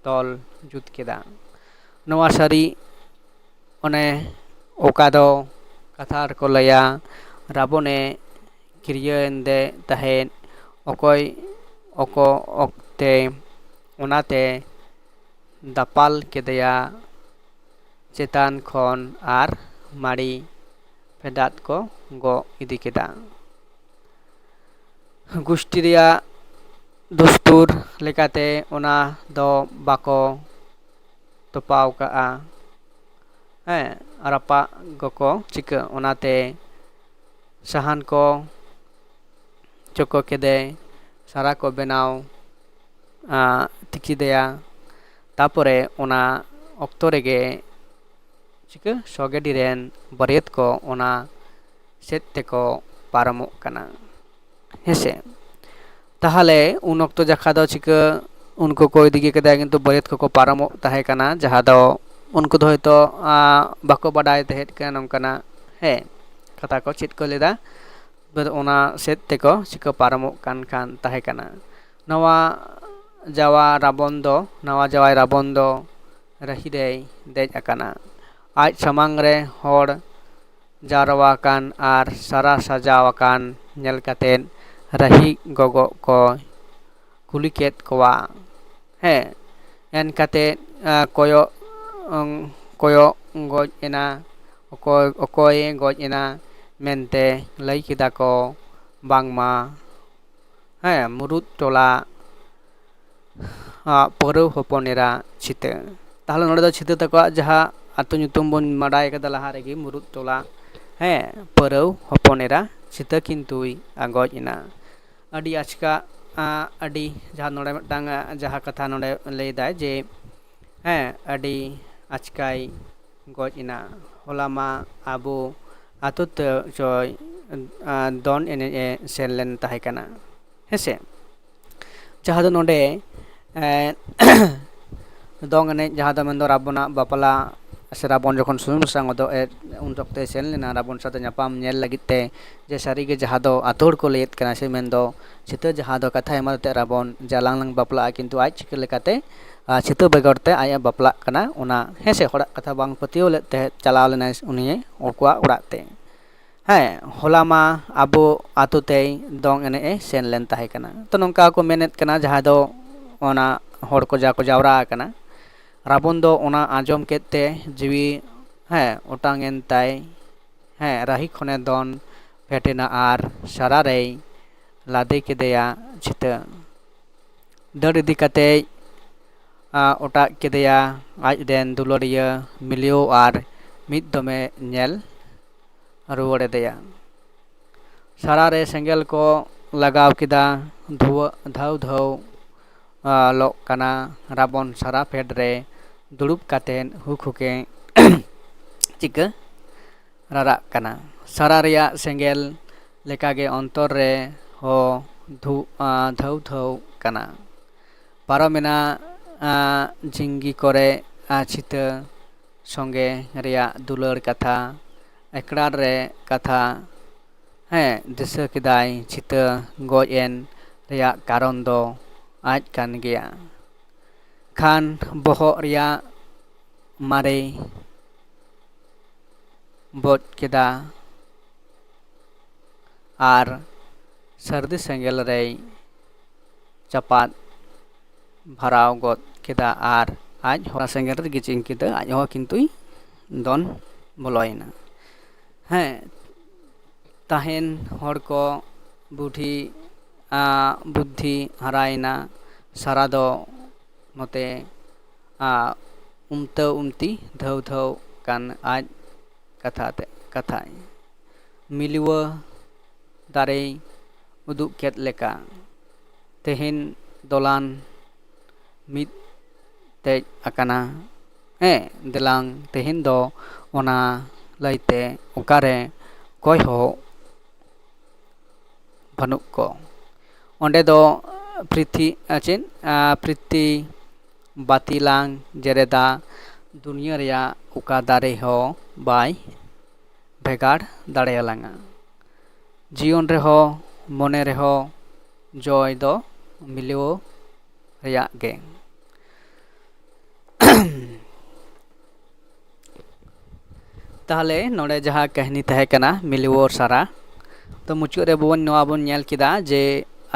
ᱛᱚᱞ ᱡᱩᱛ ᱠᱮᱫᱟ᱾ ᱱᱚᱣᱟ ᱥᱟᱹᱨᱤ ᱚᱱᱮ ᱚᱠᱟ ᱫᱚ ᱠᱟᱛᱷᱟ ᱨᱮᱠᱚ ᱞᱟᱹᱭᱟ, ᱨᱟᱵᱚᱱᱮ ᱠᱤᱨᱭᱟᱹ ᱮᱱᱫᱮ ᱛᱟᱦᱮᱸᱫ ᱚᱠᱚᱭ ᱚᱠᱚ ᱚᱠᱛᱮ, ᱚᱱᱟᱛᱮ ᱫᱟᱯᱟᱞ ᱠᱮᱫᱮᱭᱟ ᱪᱮᱛᱟᱱ ᱠᱷᱚᱱ ᱟᱨ ᱢᱟᱹᱲᱤ ᱯᱷᱮᱰᱟᱛ ᱠᱚ ᱜᱚᱜ ᱤᱫᱤ ᱠᱮᱫᱟ᱾ ᱜᱩᱥᱴᱤ ᱨᱮᱭᱟᱜ ᱫᱩᱥᱛᱩᱨ ᱞᱮᱠᱟᱛᱮ ᱚᱱᱟ ᱫᱚ ᱵᱟᱠᱚ ᱛᱚᱯᱟᱣ ᱠᱟᱜᱼᱟ᱾ ᱦᱮᱸ, ᱨᱟᱯᱟᱜ ᱜᱚᱠᱚ ᱪᱤᱠᱟᱹ, ᱚᱱᱟᱛᱮ ᱥᱟᱦᱟᱱ ᱠᱚ ᱪᱚᱠᱚ ᱠᱮᱫᱮ, ᱥᱟᱨᱟ ᱠᱚ ᱵᱮᱱᱟᱣ ᱛᱤᱠᱤᱫᱮᱭᱟ᱾ ᱛᱟᱯᱚᱨᱮ ᱚᱱᱟ ᱚᱠᱛᱚ ᱨᱮᱜᱮ ᱪᱤᱠᱟᱹ ᱥᱚᱜᱮᱰᱤ ᱨᱮᱱ ᱵᱟᱹᱨᱭᱟᱹᱛ ᱠᱚ ᱚᱱᱟ ᱥᱮᱫ ᱛᱮᱠᱚ ᱯᱟᱨᱚᱢᱚᱜ ᱠᱟᱱᱟ᱾ ᱦᱮᱸᱥᱮ, ᱛᱟᱦᱚᱞᱮ ᱩᱱ ᱚᱠᱛᱚ ᱡᱟᱠᱷᱟ ᱫᱚ ᱪᱤᱠᱟᱹ ᱩᱱᱠᱩ ᱠᱚ ᱤᱫᱤ ᱠᱮᱫᱟ, ᱠᱤᱱᱛᱩ ᱵᱟᱹᱨᱭᱟᱹᱛ ᱠᱚᱠᱚ ᱯᱟᱨᱚᱢᱚᱜ ᱛᱟᱦᱮᱸ ᱠᱟᱱᱟ, ᱡᱟᱦᱟᱸ ᱫᱚ ᱩᱱᱠᱩ ᱫᱚ ᱦᱚᱭᱛᱳ ᱵᱟᱠᱚ ᱵᱟᱰᱟᱭ ᱛᱟᱦᱮᱸᱫ ᱠᱟᱱᱟ ᱱᱚᱝᱠᱟᱱᱟᱜ, ᱦᱮᱸ, ᱠᱟᱛᱷᱟ ᱠᱚ ᱪᱮᱫ ᱠᱚ ᱞᱮᱫᱟ, ᱚᱱᱟ ᱥᱮᱫ ᱛᱮᱠᱚ ᱪᱤᱠᱟᱹ ᱯᱟᱨᱚᱢᱚᱜ ᱠᱟᱱ ᱠᱷᱟᱱ ᱛᱟᱦᱮᱸ ᱠᱟᱱᱟ᱾ ᱱᱟᱣᱟ ᱡᱟᱣᱟ ᱨᱟᱵᱚᱱ ᱫᱚ, ᱱᱟᱣᱟ ᱡᱟᱶᱟᱭ ᱨᱟᱵᱚᱱ ᱫᱚ ᱨᱟᱹᱦᱤ ᱨᱮᱭ ᱫᱮᱡ ᱟᱠᱟᱱᱟ᱾ ᱟᱡ ᱥᱟᱢᱟᱝ ᱨᱮ ᱦᱚᱲ ᱡᱟᱨᱣᱟ ᱟᱠᱟᱱ ᱟᱨ ᱥᱟᱨᱟ ᱥᱟᱡᱟᱣ ᱟᱠᱟᱱ ᱧᱮᱞ ᱠᱟᱛᱮ ᱨᱟᱹᱦᱤ ᱜᱚᱜᱚ ᱠᱚ ᱠᱩᱞᱤ ᱠᱮᱫ ᱠᱚᱣᱟ᱾ ᱦᱮᱸ, ᱮᱱ ᱠᱟᱛᱮ ᱠᱚᱭᱚᱜ ᱠᱚᱭᱚᱜ ᱜᱚᱡ ᱮᱱᱟ, ᱚᱠᱚᱭ ᱚᱠᱚᱭᱮ ᱜᱚᱡ ᱮᱱᱟ ᱢᱮᱱᱛᱮ ᱞᱟᱹᱭ ᱠᱮᱫᱟ ᱠᱚ ᱵᱟᱝᱢᱟ, ᱦᱮᱸ, ᱢᱩᱨᱩᱫ ᱴᱚᱞᱟ ᱯᱟᱹᱨᱟᱹᱣ ᱦᱚᱯᱚᱱ ᱮᱨᱟ ᱪᱷᱤᱛᱟᱹ᱾ ᱛᱟᱦᱚᱞᱮ ᱱᱚᱰᱮ ᱫᱚ ᱪᱷᱤᱛᱟᱹ ᱛᱟᱠᱚᱣᱟᱜ ᱡᱟᱦᱟᱸ ᱟᱹᱛᱩ ᱧᱩᱛᱩᱢ ᱵᱚᱱ ᱵᱟᱰᱟᱭ ᱠᱟᱫᱟ ᱞᱟᱦᱟ ᱨᱮᱜᱮ, ᱢᱩᱨᱩᱫ ᱴᱚᱞᱟ, ᱦᱮᱸ, ᱯᱟᱹᱨᱟᱹᱣ ᱦᱚᱯᱚᱱ ᱮᱨᱟ ᱪᱷᱤᱛᱟᱹ ᱠᱤᱱᱛᱩᱭ ᱜᱚᱡ ᱮᱱᱟ᱾ ᱟᱹᱰᱤ ᱟᱪᱠᱟ, ᱟᱹᱰᱤ ᱡᱟᱦᱟᱸ ᱱᱚᱰᱮ ᱢᱤᱫᱴᱟᱝ ᱡᱟᱦᱟᱸ ᱠᱟᱛᱷᱟ ᱱᱚᱰᱮ ᱞᱟᱹᱭᱫᱟᱭ ᱡᱮ, ᱦᱮᱸ, ᱟᱹᱰᱤ ᱟᱪᱠᱟᱭ ᱜᱚᱡ ᱮᱱᱟ᱾ ᱦᱚᱞᱟ ᱢᱟ ᱟᱵᱚ ᱟᱛᱳ ᱛᱮ ᱪᱚᱭ ᱫᱚᱱ ᱮᱱᱮᱡ ᱮ ᱥᱮᱱ ᱞᱮᱱ ᱛᱟᱦᱮᱸ ᱠᱟᱱᱟ, ᱦᱮᱸᱥᱮ᱾ ᱡᱟᱦᱟᱸ ᱫᱚ ᱱᱚᱰᱮ ᱫᱚᱝ ᱮᱱᱮᱡ, ᱡᱟᱦᱟᱸ ᱫᱚ ᱢᱮᱱᱫᱚ ᱨᱟᱵᱚᱱᱟᱜ ᱵᱟᱯᱞᱟ ᱥᱮ ᱨᱟᱵᱚᱱ ᱡᱚᱠᱷᱚᱱ ᱥᱩᱱᱩᱢ ᱥᱟᱥᱟᱝ ᱚᱫᱚᱜ ᱮ ᱩᱱ ᱚᱠᱛᱮ ᱥᱮᱱ ᱞᱮᱱᱟ ᱨᱟᱵᱚᱱ ᱥᱟᱶᱛᱮ ᱧᱟᱯᱟᱢ ᱧᱮᱞ ᱞᱟᱹᱜᱤᱫ ᱛᱮ, ᱡᱮ ᱥᱟᱹᱨᱤᱜᱮ ᱡᱟᱦᱟᱸ ᱫᱚ ᱟᱛᱳ ᱦᱚᱲ ᱠᱚ ᱞᱟᱹᱭᱮᱫ ᱠᱟᱱᱟ ᱥᱮ ᱢᱮᱱᱫᱚ ᱪᱷᱤᱛᱟᱹ ᱡᱟᱦᱟᱸ ᱫᱚ ᱠᱟᱛᱷᱟ ᱮᱢᱟᱱ ᱛᱮ ᱨᱟᱵᱚᱱ ᱡᱮ ᱟᱞᱟᱝ ᱞᱟᱝ ᱵᱟᱯᱞᱟᱜᱼᱟ, ᱠᱤᱱᱛᱩ ᱟᱡ ᱪᱤᱠᱟᱹ ᱞᱮᱠᱟᱛᱮ ᱪᱷᱤᱛᱟᱹ ᱵᱮᱜᱚᱨ ᱛᱮ ᱟᱡ ᱮ ᱵᱟᱯᱞᱟᱜ ᱠᱟᱱᱟ, ᱚᱱᱟ ᱦᱮᱸ ᱥᱮ ᱦᱚᱲᱟᱜ ᱠᱟᱛᱷᱟ ᱵᱟᱝ ᱯᱟᱹᱛᱭᱟᱹᱣ ᱞᱮᱫ ᱛᱮ ᱪᱟᱞᱟᱣ ᱞᱮᱱᱟᱭ ᱩᱱᱤ ᱩᱱᱠᱩᱣᱟᱜ ᱚᱲᱟᱜ ᱛᱮ᱾ ᱦᱮᱸ, ᱦᱚᱞᱟ ᱢᱟ ᱟᱵᱚ ᱟᱛᱳ ᱛᱮᱭ ᱫᱚᱝ ᱮᱱᱮᱡ ᱮ ᱥᱮᱱ ᱞᱮᱱ ᱛᱟᱦᱮᱸ ᱠᱟᱱᱟ᱾ ᱛᱚ ᱱᱚᱝᱠᱟ ᱠᱚ ᱢᱮᱱᱮᱫ ᱠᱟᱱᱟ, ᱡᱟᱦᱟᱸ ᱫᱚ ᱚᱱᱟ ᱦᱚᱲ ᱠᱚ ᱡᱟ ᱠᱚ ᱡᱟᱣᱨᱟ ᱟᱠᱟᱱᱟ, ᱨᱟᱵᱚᱱ ᱫᱚ ᱚᱱᱟ ᱟᱸᱡᱚᱢ ᱠᱮᱫ ᱛᱮ ᱡᱤᱣᱤ, ᱦᱮᱸ, ᱚᱴᱟᱝ ᱮᱱ ᱛᱟᱭ᱾ ᱦᱮᱸ, ᱨᱟᱹᱦᱤ ᱠᱷᱚᱱᱮ ᱫᱚᱱ ᱯᱷᱮᱰ ᱮᱱᱟ ᱟᱨ ᱥᱟᱨᱟ ᱨᱮᱭ ᱞᱟᱫᱮ ᱠᱮᱫᱮᱭᱟ ᱪᱷᱤᱛᱟᱹ᱾ ᱫᱟᱹᱲ ᱤᱫᱤ ᱠᱟᱛᱮᱭ ᱚᱴᱟᱜ ᱠᱮᱫᱮᱭᱟ ᱟᱡ ᱨᱮᱱ ᱫᱩᱞᱟᱹᱲᱤᱭᱟᱹ ᱢᱤᱞᱤᱭᱳ ᱟᱨ ᱢᱤᱫ ᱫᱚᱢᱮ ᱧᱮᱞ ᱨᱩᱣᱟᱹᱲ ᱮᱫᱮᱭᱟ᱾ ᱥᱟᱨᱟ ᱨᱮ ᱥᱮᱸᱜᱮᱞ ᱠᱚ ᱞᱟᱜᱟᱣ ᱠᱮᱫᱟ᱾ ᱫᱷᱩᱣᱟᱹ ᱫᱷᱟᱹᱣ ᱫᱷᱟᱹᱣ ᱞᱚᱜ ᱠᱟᱱᱟ᱾ ᱨᱟᱵᱚᱱ ᱥᱟᱨᱟ ᱯᱷᱮᱰ ᱨᱮ ᱫᱩᱲᱩᱵ ᱠᱟᱛᱮ ᱦᱩᱠ ᱦᱩᱠᱮ ᱪᱤᱠᱟᱹ ᱨᱟᱨᱟᱜ ᱠᱟᱱᱟ᱾ ᱥᱟᱨᱟ ᱨᱮᱭᱟᱜ ᱥᱮᱸᱜᱮᱞ ᱞᱮᱠᱟᱜᱮ ᱚᱱᱛᱚᱨ ᱨᱮ ᱦᱚᱸ ᱫᱷᱩ ᱫᱷᱟᱹᱣ ᱫᱷᱟᱹᱣ ᱠᱟᱱᱟ᱾ ᱯᱟᱨᱚᱢᱮᱱᱟ ᱡᱤᱝᱜᱤ ᱠᱚᱨᱮ ᱪᱷᱤᱛᱟᱹ ᱥᱚᱸᱜᱮ ᱨᱮᱭᱟᱜ ᱫᱩᱞᱟᱹᱲ ᱠᱟᱛᱷᱟ, ᱮᱠᱲᱟᱨ ᱨᱮ ᱠᱟᱛᱷᱟ, ᱦᱮᱸ, ᱫᱤᱥᱟᱹ ᱠᱮᱫᱟᱭ ᱪᱷᱤᱛᱟᱹ ᱜᱚᱡ ᱮᱱ ᱨᱮᱭᱟᱜ ᱠᱟᱨᱚᱱ ᱫᱚ ᱟᱡ ᱠᱟᱱ ᱜᱮᱭᱟ᱾ ᱠᱷᱟᱱ ᱵᱚᱦᱚᱜ ᱨᱮᱭᱟᱜ ᱢᱟᱨᱮ ᱵᱚᱡ ᱠᱮᱫᱟ ᱟᱨ ᱥᱟᱹᱨᱫᱤ ᱥᱮᱸᱜᱮᱞ ᱨᱮᱭ ᱪᱟᱯᱟᱫ ᱵᱷᱟᱨᱟᱣ ᱜᱚᱫ ᱠᱮᱫᱟ ᱟᱨ ᱟᱡ ᱦᱚᱸ ᱥᱮᱸᱜᱮᱞ ᱨᱮ ᱜᱤᱪᱤᱝ ᱠᱮᱫᱟ᱾ ᱟᱡ ᱦᱚᱸ ᱠᱤᱱᱛᱩᱭ ᱫᱚᱱ ᱵᱚᱞᱚᱭᱮᱱᱟ᱾ ᱦᱮᱸ, ᱛᱟᱦᱮᱱ ᱦᱚᱲ ᱠᱚ ᱵᱩᱰᱷᱤ ᱵᱩᱫᱽᱫᱷᱤ ᱦᱟᱨᱟᱭᱮᱱᱟ᱾ ᱥᱟᱨᱟ ᱫᱚ ᱱᱚᱛᱮ ᱩᱢᱛᱟᱹ ᱩᱢᱛᱤ ᱫᱷᱟᱹᱣ ᱫᱷᱟᱹᱣ ᱠᱟᱱ ᱟᱡ ᱠᱟᱛᱷᱟ ᱛᱮ ᱠᱟᱛᱷᱟᱭ ᱢᱤᱞᱣᱟᱹ ᱫᱟᱨᱮᱭ ᱩᱫᱩᱜ ᱠᱮᱫ ᱞᱮᱠᱟ᱾ ᱛᱮᱦᱮᱧ ᱫᱚᱞᱟᱱ ᱢᱤᱫ ᱛᱮᱡ ᱟᱠᱟᱱᱟ᱾ ᱦᱮᱸ, ᱫᱮᱞᱟᱝ ᱛᱮᱦᱮᱧ ᱫᱚ ᱚᱱᱟ ᱞᱟᱹᱭᱛᱮ ᱚᱠᱟᱨᱮ ᱚᱠᱚᱭ ᱦᱚᱸ ᱵᱟᱹᱱᱩᱜ ᱠᱚ᱾ ᱚᱸᱰᱮ ᱫᱚ ᱯᱨᱤᱛᱷᱤ ᱪᱮᱫ ᱯᱨᱤᱛᱷᱤ ᱵᱟᱹᱛᱤ ᱞᱟᱝ ᱡᱮᱨᱮᱫᱟ᱾ ᱫᱩᱱᱤᱭᱟᱹ ᱨᱮᱭᱟᱜ ᱚᱠᱟ ᱫᱟᱨᱮ ᱦᱚᱸ ᱵᱟᱭ ᱵᱷᱮᱜᱟᱨ ᱫᱟᱲᱮᱭᱟᱞᱟᱝᱟ᱾ ᱡᱤᱭᱚᱱ ᱨᱮᱦᱚᱸ ᱢᱚᱱᱮ ᱨᱮᱦᱚᱸ ᱡᱚᱭ ᱫᱚ ᱢᱤᱞᱟᱹᱣ ᱨᱮᱭᱟᱜ ᱜᱮ᱾ ᱛᱟᱦᱚᱞᱮ ᱱᱚᱰᱮ ᱡᱟᱦᱟᱸ ᱠᱟᱹᱦᱱᱤ ᱛᱟᱦᱮᱸ ᱠᱟᱱᱟ ᱢᱤᱞᱤᱣᱳᱨ ᱥᱟᱨᱟ, ᱛᱚ ᱢᱩᱪᱟᱹᱫ ᱨᱮ ᱵᱚᱱ ᱱᱚᱣᱟ ᱵᱚᱱ ᱧᱮᱞ ᱠᱮᱫᱟ ᱡᱮ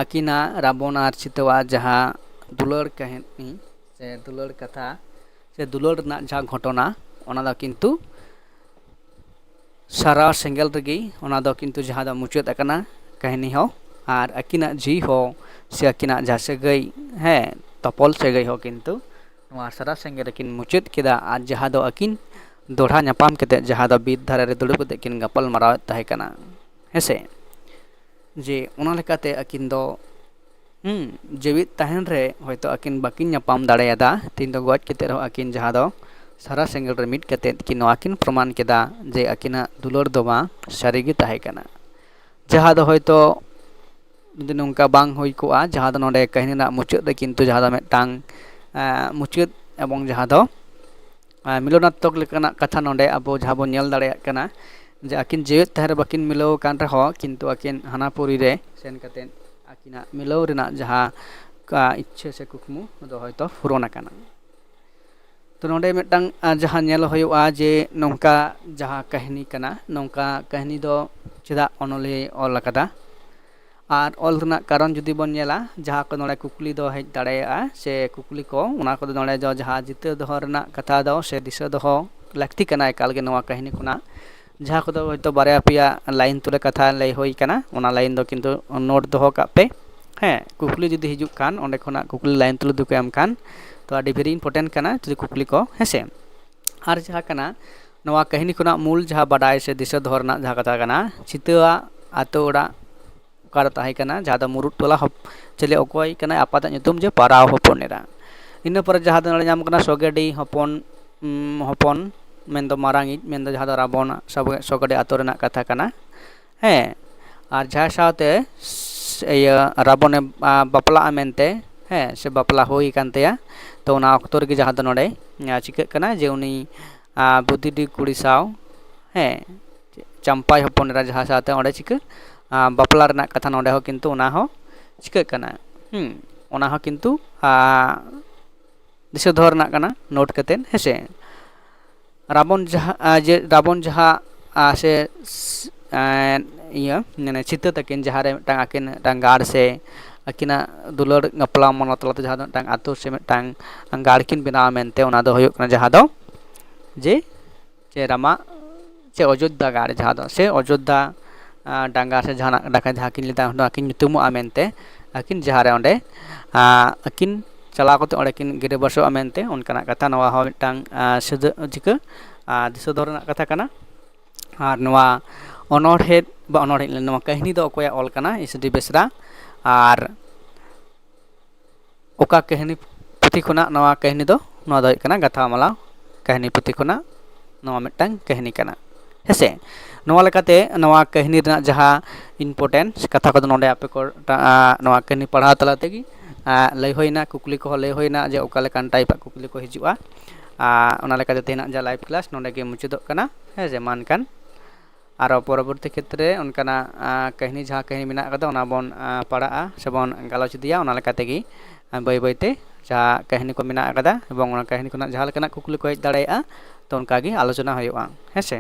ᱟᱹᱠᱤᱱᱟᱜ ᱨᱟᱵᱚᱱ ᱟᱨ ᱥᱤᱛᱟᱹᱣᱟᱜ ᱡᱟᱦᱟᱸ ᱫᱩᱞᱟᱹᱲ ᱠᱟᱹᱦᱱᱤ ᱥᱮ ᱫᱩᱞᱟᱹᱲ ᱠᱟᱛᱷᱟ ᱥᱮ ᱫᱩᱞᱟᱹᱲ ᱨᱮᱱᱟᱜ ᱡᱟᱦᱟᱸ ᱜᱷᱚᱴᱚᱱᱟ, ᱚᱱᱟ ᱫᱚ ᱠᱤᱱᱛᱩ ᱥᱟᱨᱟ ᱥᱮᱸᱜᱮᱞ ᱨᱮᱜᱮ ᱚᱱᱟ ᱫᱚ ᱠᱤᱱᱛᱩ ᱡᱟᱦᱟᱸ ᱫᱚ ᱢᱩᱪᱟᱹᱫ ᱟᱠᱟᱱᱟ ᱠᱟᱹᱦᱱᱤ ᱦᱚᱸ, ᱟᱨ ᱟᱹᱠᱤᱱᱟᱜ ᱡᱤᱣᱤ ᱦᱚᱸ ᱥᱮ ᱟᱹᱠᱤᱱᱟᱜ ᱡᱟᱦᱟᱸ ᱥᱟᱹᱜᱟᱹᱭ, ᱦᱮᱸ, ᱛᱚᱯᱚᱞ ᱥᱟᱹᱜᱟᱹᱭ ᱦᱚᱸ ᱠᱤᱱᱛᱩ ᱱᱚᱣᱟ ᱥᱟᱨᱟ ᱥᱮᱸᱜᱮᱞ ᱨᱮᱠᱤᱱ ᱢᱩᱪᱟᱹᱫ ᱠᱮᱫᱟ᱾ ᱟᱨ ᱡᱟᱦᱟᱸ ᱫᱚ ᱟᱹᱠᱤᱱ ᱫᱚᱦᱲᱟ ᱧᱟᱯᱟᱢ ᱠᱟᱛᱮᱫ, ᱡᱟᱦᱟᱸ ᱫᱚ ᱵᱤᱨ ᱫᱷᱟᱨᱮ ᱨᱮ ᱫᱩᱲᱩᱵ ᱠᱟᱛᱮᱫ ᱠᱤᱱ ᱜᱟᱯᱟᱞ ᱢᱟᱨᱟᱣᱮᱫ ᱛᱟᱦᱮᱸ ᱠᱟᱱᱟ, ᱦᱮᱸᱥᱮ? ᱡᱮ ᱚᱱᱟ ᱞᱮᱠᱟᱛᱮ ᱟᱹᱠᱤᱱ ᱫᱚ, ᱦᱩᱸ, ᱡᱤᱣᱤᱫ ᱛᱟᱦᱮᱱ ᱨᱮ ᱦᱚᱭᱛᱳ ᱟᱹᱠᱤᱱ ᱵᱟᱹᱠᱤᱱ ᱧᱟᱯᱟᱢ ᱫᱟᱲᱮᱭᱟᱫᱟ, ᱛᱮᱦᱮᱧ ᱫᱚ ᱜᱚᱡ ᱠᱟᱛᱮᱫ ᱨᱮᱦᱚᱸ ᱟᱹᱠᱤᱱ ᱡᱟᱦᱟᱸ ᱫᱚ ᱥᱟᱨᱟ ᱥᱮᱸᱜᱮᱞ ᱨᱮ ᱢᱤᱫ ᱠᱟᱛᱮᱫ ᱠᱤᱱ ᱱᱚᱣᱟ ᱠᱤᱱ ᱯᱨᱚᱢᱟᱱ ᱠᱮᱫᱟ ᱡᱮ ᱟᱹᱠᱤᱱᱟᱜ ᱫᱩᱞᱟᱹᱲ ᱫᱚ ᱢᱟ ᱥᱟᱹᱨᱤ ᱜᱮ ᱛᱟᱦᱮᱸ ᱠᱟᱱᱟ᱾ ᱡᱟᱦᱟᱸ ᱫᱚ ᱦᱚᱭᱛᱳ ᱡᱩᱫᱤ ᱱᱚᱝᱠᱟ ᱵᱟᱝ ᱦᱩᱭ ᱠᱚᱜᱼᱟ, ᱡᱟᱦᱟᱸ ᱫᱚ ᱱᱚᱰᱮ ᱠᱟᱹᱦᱱᱤ ᱨᱮᱱᱟᱜ ᱢᱩᱪᱟᱹᱫ ᱨᱮ ᱠᱤᱱᱛᱩ ᱡᱟᱦᱟᱸ ᱫᱚ ᱢᱤᱫᱴᱟᱝ, ᱮᱸ, ᱢᱩᱪᱟᱹᱫ ᱮᱵᱚᱝ ᱡᱟᱦᱟᱸ ᱫᱚ, ᱮᱸ, ᱢᱤᱞᱚᱱᱟᱛᱢᱚᱠ ᱞᱮᱠᱟᱱᱟᱜ ᱠᱟᱛᱷᱟ ᱱᱚᱰᱮ ᱟᱵᱚ ᱡᱟᱦᱟᱸ ᱵᱚᱱ ᱧᱮᱞ ᱫᱟᱲᱮᱭᱟᱜ ᱠᱟᱱᱟ ᱡᱮ ᱟᱹᱠᱤᱱ ᱡᱮᱣᱮᱫ ᱛᱟᱦᱮᱸ ᱨᱮ ᱵᱟᱹᱠᱤᱱ ᱢᱤᱞᱟᱹᱣ ᱟᱠᱟᱱ ᱨᱮᱦᱚᱸ ᱠᱤᱱᱛᱩ ᱟᱹᱠᱤᱱ ᱦᱟᱱᱟ ᱯᱩᱨᱤ ᱨᱮ ᱥᱮᱱ ᱠᱟᱛᱮᱫ ᱟᱹᱠᱤᱱᱟᱜ ᱢᱤᱞᱟᱹᱣ ᱨᱮᱱᱟᱜ ᱡᱟᱦᱟᱸ ᱠᱟ-, ᱤᱪᱪᱷᱟᱹ ᱥᱮ ᱠᱩᱠᱢᱩ ᱫᱚ ᱦᱚᱭᱛᱳ ᱯᱩᱨᱚᱱ ᱟᱠᱟᱱᱟ᱾ ᱛᱚ ᱱᱚᱰᱮ ᱢᱤᱫᱴᱟᱝ, ᱟ, ᱡᱟᱦᱟᱸ ᱧᱮᱞ ᱦᱩᱭᱩᱜᱼᱟ ᱡᱮ ᱱᱚᱝᱠᱟ ᱡᱟᱦᱟᱸ ᱠᱟᱹᱦᱱᱤ ᱠᱟᱱᱟ, ᱱᱚᱝᱠᱟ ᱠᱟᱹᱦᱱᱤ ᱫᱚ ᱪᱮᱫᱟᱜ ᱚᱱᱚᱞᱤᱭᱟᱹᱭ ᱚᱞ ᱟᱠᱟᱫᱟ? ᱟᱨ ᱚᱞ ᱨᱮᱱᱟᱜ ᱠᱟᱨᱚᱱ ᱡᱩᱫᱤ ᱵᱚᱱ ᱧᱮᱞᱟ, ᱡᱟᱦᱟᱸ ᱠᱚ ᱱᱚᱰᱮ ᱠᱩᱠᱞᱤ ᱫᱚ ᱦᱮᱡ ᱫᱟᱲᱮᱭᱟᱜᱼᱟ ᱥᱮ ᱠᱩᱠᱞᱤ ᱠᱚ, ᱚᱱᱟ ᱠᱚᱫᱚ ᱱᱚᱰᱮ ᱫᱚ ᱡᱟᱦᱟᱸ ᱡᱤᱛᱟᱹᱣ ᱫᱚᱦᱚ ᱨᱮᱱᱟᱜ ᱠᱟᱛᱷᱟ ᱫᱚ ᱥᱮ ᱫᱤᱥᱟᱹ ᱫᱚᱦᱚ ᱞᱟᱹᱠᱛᱤ ᱠᱟᱱᱟ ᱮᱠᱟᱞ ᱜᱮ ᱱᱚᱣᱟ ᱠᱟᱹᱦᱱᱤ ᱠᱷᱚᱱᱟᱜ᱾ ᱡᱟᱦᱟᱸ ᱠᱚᱫᱚ ᱦᱚᱭᱛᱳ ᱵᱟᱨᱭᱟ ᱯᱮᱭᱟ ᱞᱟᱭᱤᱱ ᱛᱩᱞᱟᱹ ᱠᱟᱛᱷᱟ ᱞᱟᱹᱭ ᱦᱩᱭ ᱠᱟᱱᱟ, ᱚᱱᱟ ᱞᱟᱭᱤᱱ ᱫᱚ ᱠᱤᱱᱛᱩ ᱱᱳᱴ ᱫᱚᱦᱚ ᱠᱟᱜ ᱯᱮ᱾ ᱦᱮᱸ, ᱠᱩᱠᱞᱤ ᱡᱩᱫᱤ ᱦᱤᱡᱩᱜ ᱠᱷᱟᱱ, ᱚᱸᱰᱮ ᱠᱷᱚᱱᱟᱜ ᱠᱩᱠᱞᱤ ᱞᱟᱭᱤᱱ ᱛᱩᱞᱟᱹ ᱡᱩᱫᱤ ᱠᱚ ᱮᱢ ᱠᱷᱟᱱ, ᱛᱚ ᱟᱹᱰᱤ very important ᱠᱟᱱᱟ ᱡᱩᱫᱤ ᱠᱩᱠᱞᱤ ᱠᱚ, ᱦᱮᱸ ᱥᱮ᱾ ᱟᱨ ᱡᱟᱦᱟᱸ ᱠᱟᱱᱟ, ᱱᱚᱣᱟ ᱠᱟᱹᱦᱱᱤ ᱠᱷᱚᱱᱟᱜ ᱢᱩᱞ ᱡᱟᱦᱟᱸ ᱵᱟᱰᱟᱭ ᱥᱮ ᱫᱤᱥᱟᱹ ᱫᱚᱦᱚ ᱨᱮᱱᱟᱜ ᱡᱟᱦᱟᱸ ᱠᱟᱛᱷᱟ ᱠᱟᱱᱟ, ᱪᱤᱛᱟᱹᱣᱟᱜ ᱟᱛᱳ ᱚᱲᱟᱜ ᱚᱠᱟᱨᱮ ᱛᱟᱦᱮᱸ ᱠᱟᱱᱟ, ᱡᱟᱦᱟᱸ ᱫᱚ ᱢᱩᱨᱩᱫ ᱴᱚᱞᱟ ᱦᱚᱯ-, ᱪᱮᱞᱮ ᱚᱠᱚᱭ ᱠᱟᱱᱟᱭ, ᱟᱯᱟᱛᱟᱜ ᱧᱩᱛᱩᱢ ᱡᱮ ᱯᱟᱨᱟᱣ ᱦᱚᱯᱚᱱ ᱮᱨᱟ᱾ ᱤᱱᱟᱹ ᱯᱚᱨᱮ ᱡᱟᱦᱟᱸ ᱫᱚ ᱱᱚᱰᱮ ᱧᱟᱢᱚᱜ ᱠᱟᱱᱟ ᱥᱚᱜᱮᱰᱤ ᱦᱚᱯᱚᱱ, ᱩᱢ, ᱦᱚᱯᱚᱱ, ᱢᱮᱱᱫᱚ ᱢᱟᱨᱟᱝᱤᱡ, ᱢᱮᱱᱫᱚ ᱡᱟᱦᱟᱸ ᱫᱚ ᱨᱟᱵᱚᱱ ᱥᱚᱜᱮ-, ᱥᱚᱜᱮᱰᱤ ᱟᱛᱳ ᱨᱮᱱᱟᱜ ᱠᱟᱛᱷᱟ ᱠᱟᱱᱟ᱾ ᱦᱮᱸ, ᱟᱨ ᱡᱟᱦᱟᱸᱭ ᱥᱟᱶᱛᱮ ᱥ-, ᱤᱭᱟᱹ ᱨᱟᱵᱚᱱᱮ, ᱟ, ᱵᱟᱯᱞᱟᱜᱼᱟ ᱢᱮᱱᱛᱮ, ᱦᱮᱸ, ᱥᱮ ᱵᱟᱯᱞᱟ ᱦᱩᱭ ᱟᱠᱟᱱ ᱛᱟᱭᱟ, ᱛᱚ ᱚᱱᱟ ᱚᱠᱛᱚ ᱨᱮᱜᱮ ᱡᱟᱦᱟᱸ ᱫᱚ ᱱᱚᱰᱮ, ᱟ, ᱪᱤᱠᱟᱹᱜ ᱠᱟᱱᱟ ᱡᱮ ᱩᱱᱤ, ᱟ, ᱵᱩᱫᱷᱤᱰᱤ ᱠᱩᱲᱤ ᱥᱟᱶ, ᱦᱮᱸ, ᱪᱟᱢᱯᱟᱭ ᱦᱚᱯᱚᱱ ᱮᱨᱟ ᱡᱟᱦᱟᱸ ᱥᱟᱶᱛᱮ ᱚᱸᱰᱮ ᱪᱤᱠᱟᱹ, ᱟ, ᱵᱟᱯᱞᱟ ᱨᱮᱱᱟᱜ ᱠᱟᱛᱷᱟ ᱱᱚᱰᱮ ᱦᱚᱸ ᱠᱤᱱᱛᱩ ᱚᱱᱟ ᱦᱚᱸ ᱪᱤᱠᱟᱹᱜ ᱠᱟᱱᱟ, ᱦᱩᱸ, ᱚᱱᱟ ᱦᱚᱸ ᱠᱤᱱᱛᱩ, ᱟ, ᱫᱤᱥᱟᱹ ᱫᱚᱦᱚ ᱨᱮᱱᱟᱜ ᱠᱟᱱᱟ, ᱱᱳᱴ ᱠᱟᱛᱮᱫ, ᱦᱮᱸ ᱥᱮ᱾ ᱨᱟᱵᱚᱱ ᱡᱟᱦᱟᱸ, ᱟ, ᱡᱮ ᱨᱟᱵᱚᱱ ᱡᱟᱦᱟᱸ, ᱟ, ᱥᱮ, ᱥ-, ᱮᱸ, ᱤᱭᱟᱹ, ᱢᱟᱱᱮ ᱥᱤᱛᱟᱹ ᱛᱟᱹᱠᱤᱱ ᱡᱟᱦᱟᱸ ᱨᱮ ᱢᱤᱫᱴᱟᱝ ᱟᱹᱠᱤᱱ ᱢᱤᱫᱴᱟᱝ ᱜᱟᱲ ᱥᱮ ᱟᱹᱠᱤᱱᱟᱜ ᱫᱩᱞᱟᱹᱲ ᱵᱟᱯᱞᱟ ᱢᱚᱱᱚ ᱛᱟᱞᱟᱛᱮ ᱡᱟᱦᱟᱸ ᱫᱚ ᱢᱤᱫᱴᱟᱝ ᱟᱛᱳ ᱥᱮ ᱢᱤᱫᱴᱟᱝ ᱜᱟᱲ ᱠᱤᱱ ᱵᱮᱱᱟᱣᱟ ᱢᱮᱱᱛᱮ, ᱚᱱᱟ ᱫᱚ ᱦᱩᱭᱩᱜ ᱠᱟᱱᱟ ᱡᱟᱦᱟᱸ ᱫᱚ ᱡᱮ, ᱪᱮ ᱨᱟᱢᱟ, ᱪᱮ ᱚᱡᱳᱫᱽᱫᱷᱟ ᱜᱟᱲ ᱡᱟᱦᱟᱸ ᱫᱚ, ᱥᱮ ᱚᱡᱳᱫᱽᱫᱷᱟ ᱰᱟᱸᱜᱟ ᱥᱮ ᱡᱟᱦᱟᱱᱟᱜ ᱰᱟᱸᱜᱟ ᱡᱟᱦᱟᱸ ᱠᱤᱱ ᱞᱟᱹᱭᱫᱟ, ᱚᱸᱰᱮ ᱠᱤᱱ ᱧᱩᱛᱩᱢᱚᱜᱼᱟ ᱢᱮᱱᱛᱮ, ᱟᱹᱠᱤᱱ ᱡᱟᱦᱟᱸ ᱨᱮ ᱚᱸᱰᱮ ᱟᱹᱠᱤᱱ ᱪᱟᱞᱟᱣ ᱠᱟᱛᱮ ᱚᱸᱰᱮ ᱠᱤᱱ ᱜᱤᱨᱟᱹᱵᱟᱥᱚᱜᱼᱟ ᱢᱮᱱᱛᱮ ᱚᱱᱠᱟᱱᱟᱜ ᱠᱟᱛᱷᱟ᱾ ᱱᱚᱣᱟ ᱦᱚᱸ ᱢᱤᱫᱴᱟᱝ ᱥᱤᱫᱟᱹ ᱪᱤᱠᱟᱹ ᱫᱤᱥᱟᱹ ᱫᱚᱦᱚ ᱨᱮᱱᱟᱜ ᱠᱟᱛᱷᱟ ᱠᱟᱱᱟ᱾ ᱟᱨ ᱱᱚᱣᱟ ᱚᱱᱚᱬᱦᱮ ᱵᱟ ᱚᱱᱚᱬᱦᱮ, ᱱᱚᱣᱟ ᱠᱟᱹᱦᱱᱤ ᱫᱚ ᱚᱠᱚᱭᱟᱜ ᱚᱞ ᱠᱟᱱᱟ? ᱮᱥ ᱰᱤ ᱵᱮᱥᱨᱟ᱾ ᱟᱨ ᱚᱠᱟ ᱠᱟᱹᱦᱱᱤ ᱯᱩᱛᱷᱤ ᱠᱷᱚᱱᱟᱜ ᱱᱚᱣᱟ ᱠᱟᱹᱦᱱᱤ ᱫᱚ? ᱱᱚᱣᱟ ᱫᱚ ᱦᱩᱭᱩᱜ ᱠᱟᱱᱟ ᱜᱟᱛᱷᱟᱢᱟᱞᱟ ᱠᱟᱹᱦᱱᱤ ᱯᱩᱛᱷᱤ ᱠᱷᱚᱱᱟᱜ ᱱᱚᱣᱟ ᱢᱤᱫᱴᱟᱝ ᱠᱟᱹᱦᱱᱤ ᱠᱟᱱᱟ, ᱦᱮᱸᱥᱮ᱾ ᱱᱚᱣᱟ ᱞᱮᱠᱟᱛᱮ ᱱᱚᱣᱟ ᱠᱟᱹᱦᱱᱤ ᱨᱮᱱᱟᱜ ᱡᱟᱦᱟᱸ ᱤᱢᱯᱚᱨᱴᱮᱱᱥ ᱠᱟᱛᱷᱟ ᱠᱚᱫᱚ ᱱᱚᱰᱮ ᱟᱯᱮ ᱠᱚ ᱱᱚᱣᱟ ᱠᱟᱹᱦᱱᱤ ᱯᱟᱲᱦᱟᱣ ᱛᱟᱞᱟ ᱛᱮᱜᱮ ᱞᱟᱹᱭ ᱦᱩᱭᱱᱟ, ᱠᱩᱠᱞᱤ ᱠᱚᱦᱚᱸ ᱞᱟᱹᱭ ᱦᱩᱭᱱᱟ ᱡᱮ ᱚᱠᱟ ᱞᱮᱠᱟᱱ ᱴᱟᱭᱤᱯ ᱟᱜ ᱠᱩᱠᱞᱤ ᱠᱚ ᱦᱤᱡᱩᱜᱼᱟ᱾ ᱚᱱᱟ ᱞᱮᱠᱟᱛᱮ ᱛᱮᱦᱮᱧᱟᱜ ᱡᱟᱦᱟᱸ ᱞᱟᱭᱤᱵᱷ ᱠᱞᱟᱥ ᱱᱚᱰᱮ ᱜᱮ ᱢᱩᱪᱟᱹᱫᱚᱜ ᱠᱟᱱᱟ, ᱦᱮᱸ ᱥᱮ᱾ ᱢᱟ ᱮᱱᱠᱷᱟᱱ ᱟᱨᱚ ᱯᱚᱨᱚᱵᱚᱨᱛᱤ ᱠᱷᱮᱛᱨᱮ ᱚᱱᱠᱟᱱᱟᱜ ᱠᱟᱹᱦᱱᱤ, ᱡᱟᱦᱟᱸ ᱠᱟᱹᱦᱱᱤ ᱢᱮᱱᱟᱜ ᱟᱠᱟᱫᱟ, ᱚᱱᱟ ᱵᱚᱱ ᱯᱟᱲᱦᱟᱜᱼᱟ ᱥᱮᱵᱚᱱ ᱜᱟᱞᱚᱪ ᱤᱫᱤᱭᱟ᱾ ᱚᱱᱟ ᱞᱮᱠᱟ ᱛᱮᱜᱮ ᱵᱟᱹᱭ ᱵᱟᱹᱭᱛᱮ ᱡᱟᱦᱟᱸ ᱠᱟᱹᱦᱱᱤ ᱠᱚ ᱢᱮᱱᱟᱜ ᱟᱠᱟᱫᱟ ᱮᱵᱚᱝ ᱚᱱᱟ ᱠᱟᱹᱦᱱᱤ ᱠᱷᱚᱱᱟᱜ ᱡᱟᱦᱟᱸ ᱞᱮᱠᱟᱱᱟᱜ ᱠᱩᱠᱞᱤ ᱠᱚ ᱦᱮᱡ ᱫᱟᱲᱮᱭᱟᱜᱼᱟ, ᱛᱚ ᱚᱱᱠᱟᱜᱮ ᱟᱞᱳᱪᱚᱱᱟ ᱦᱩᱭᱩᱜᱼᱟ, ᱦᱮᱸ ᱥᱮ᱾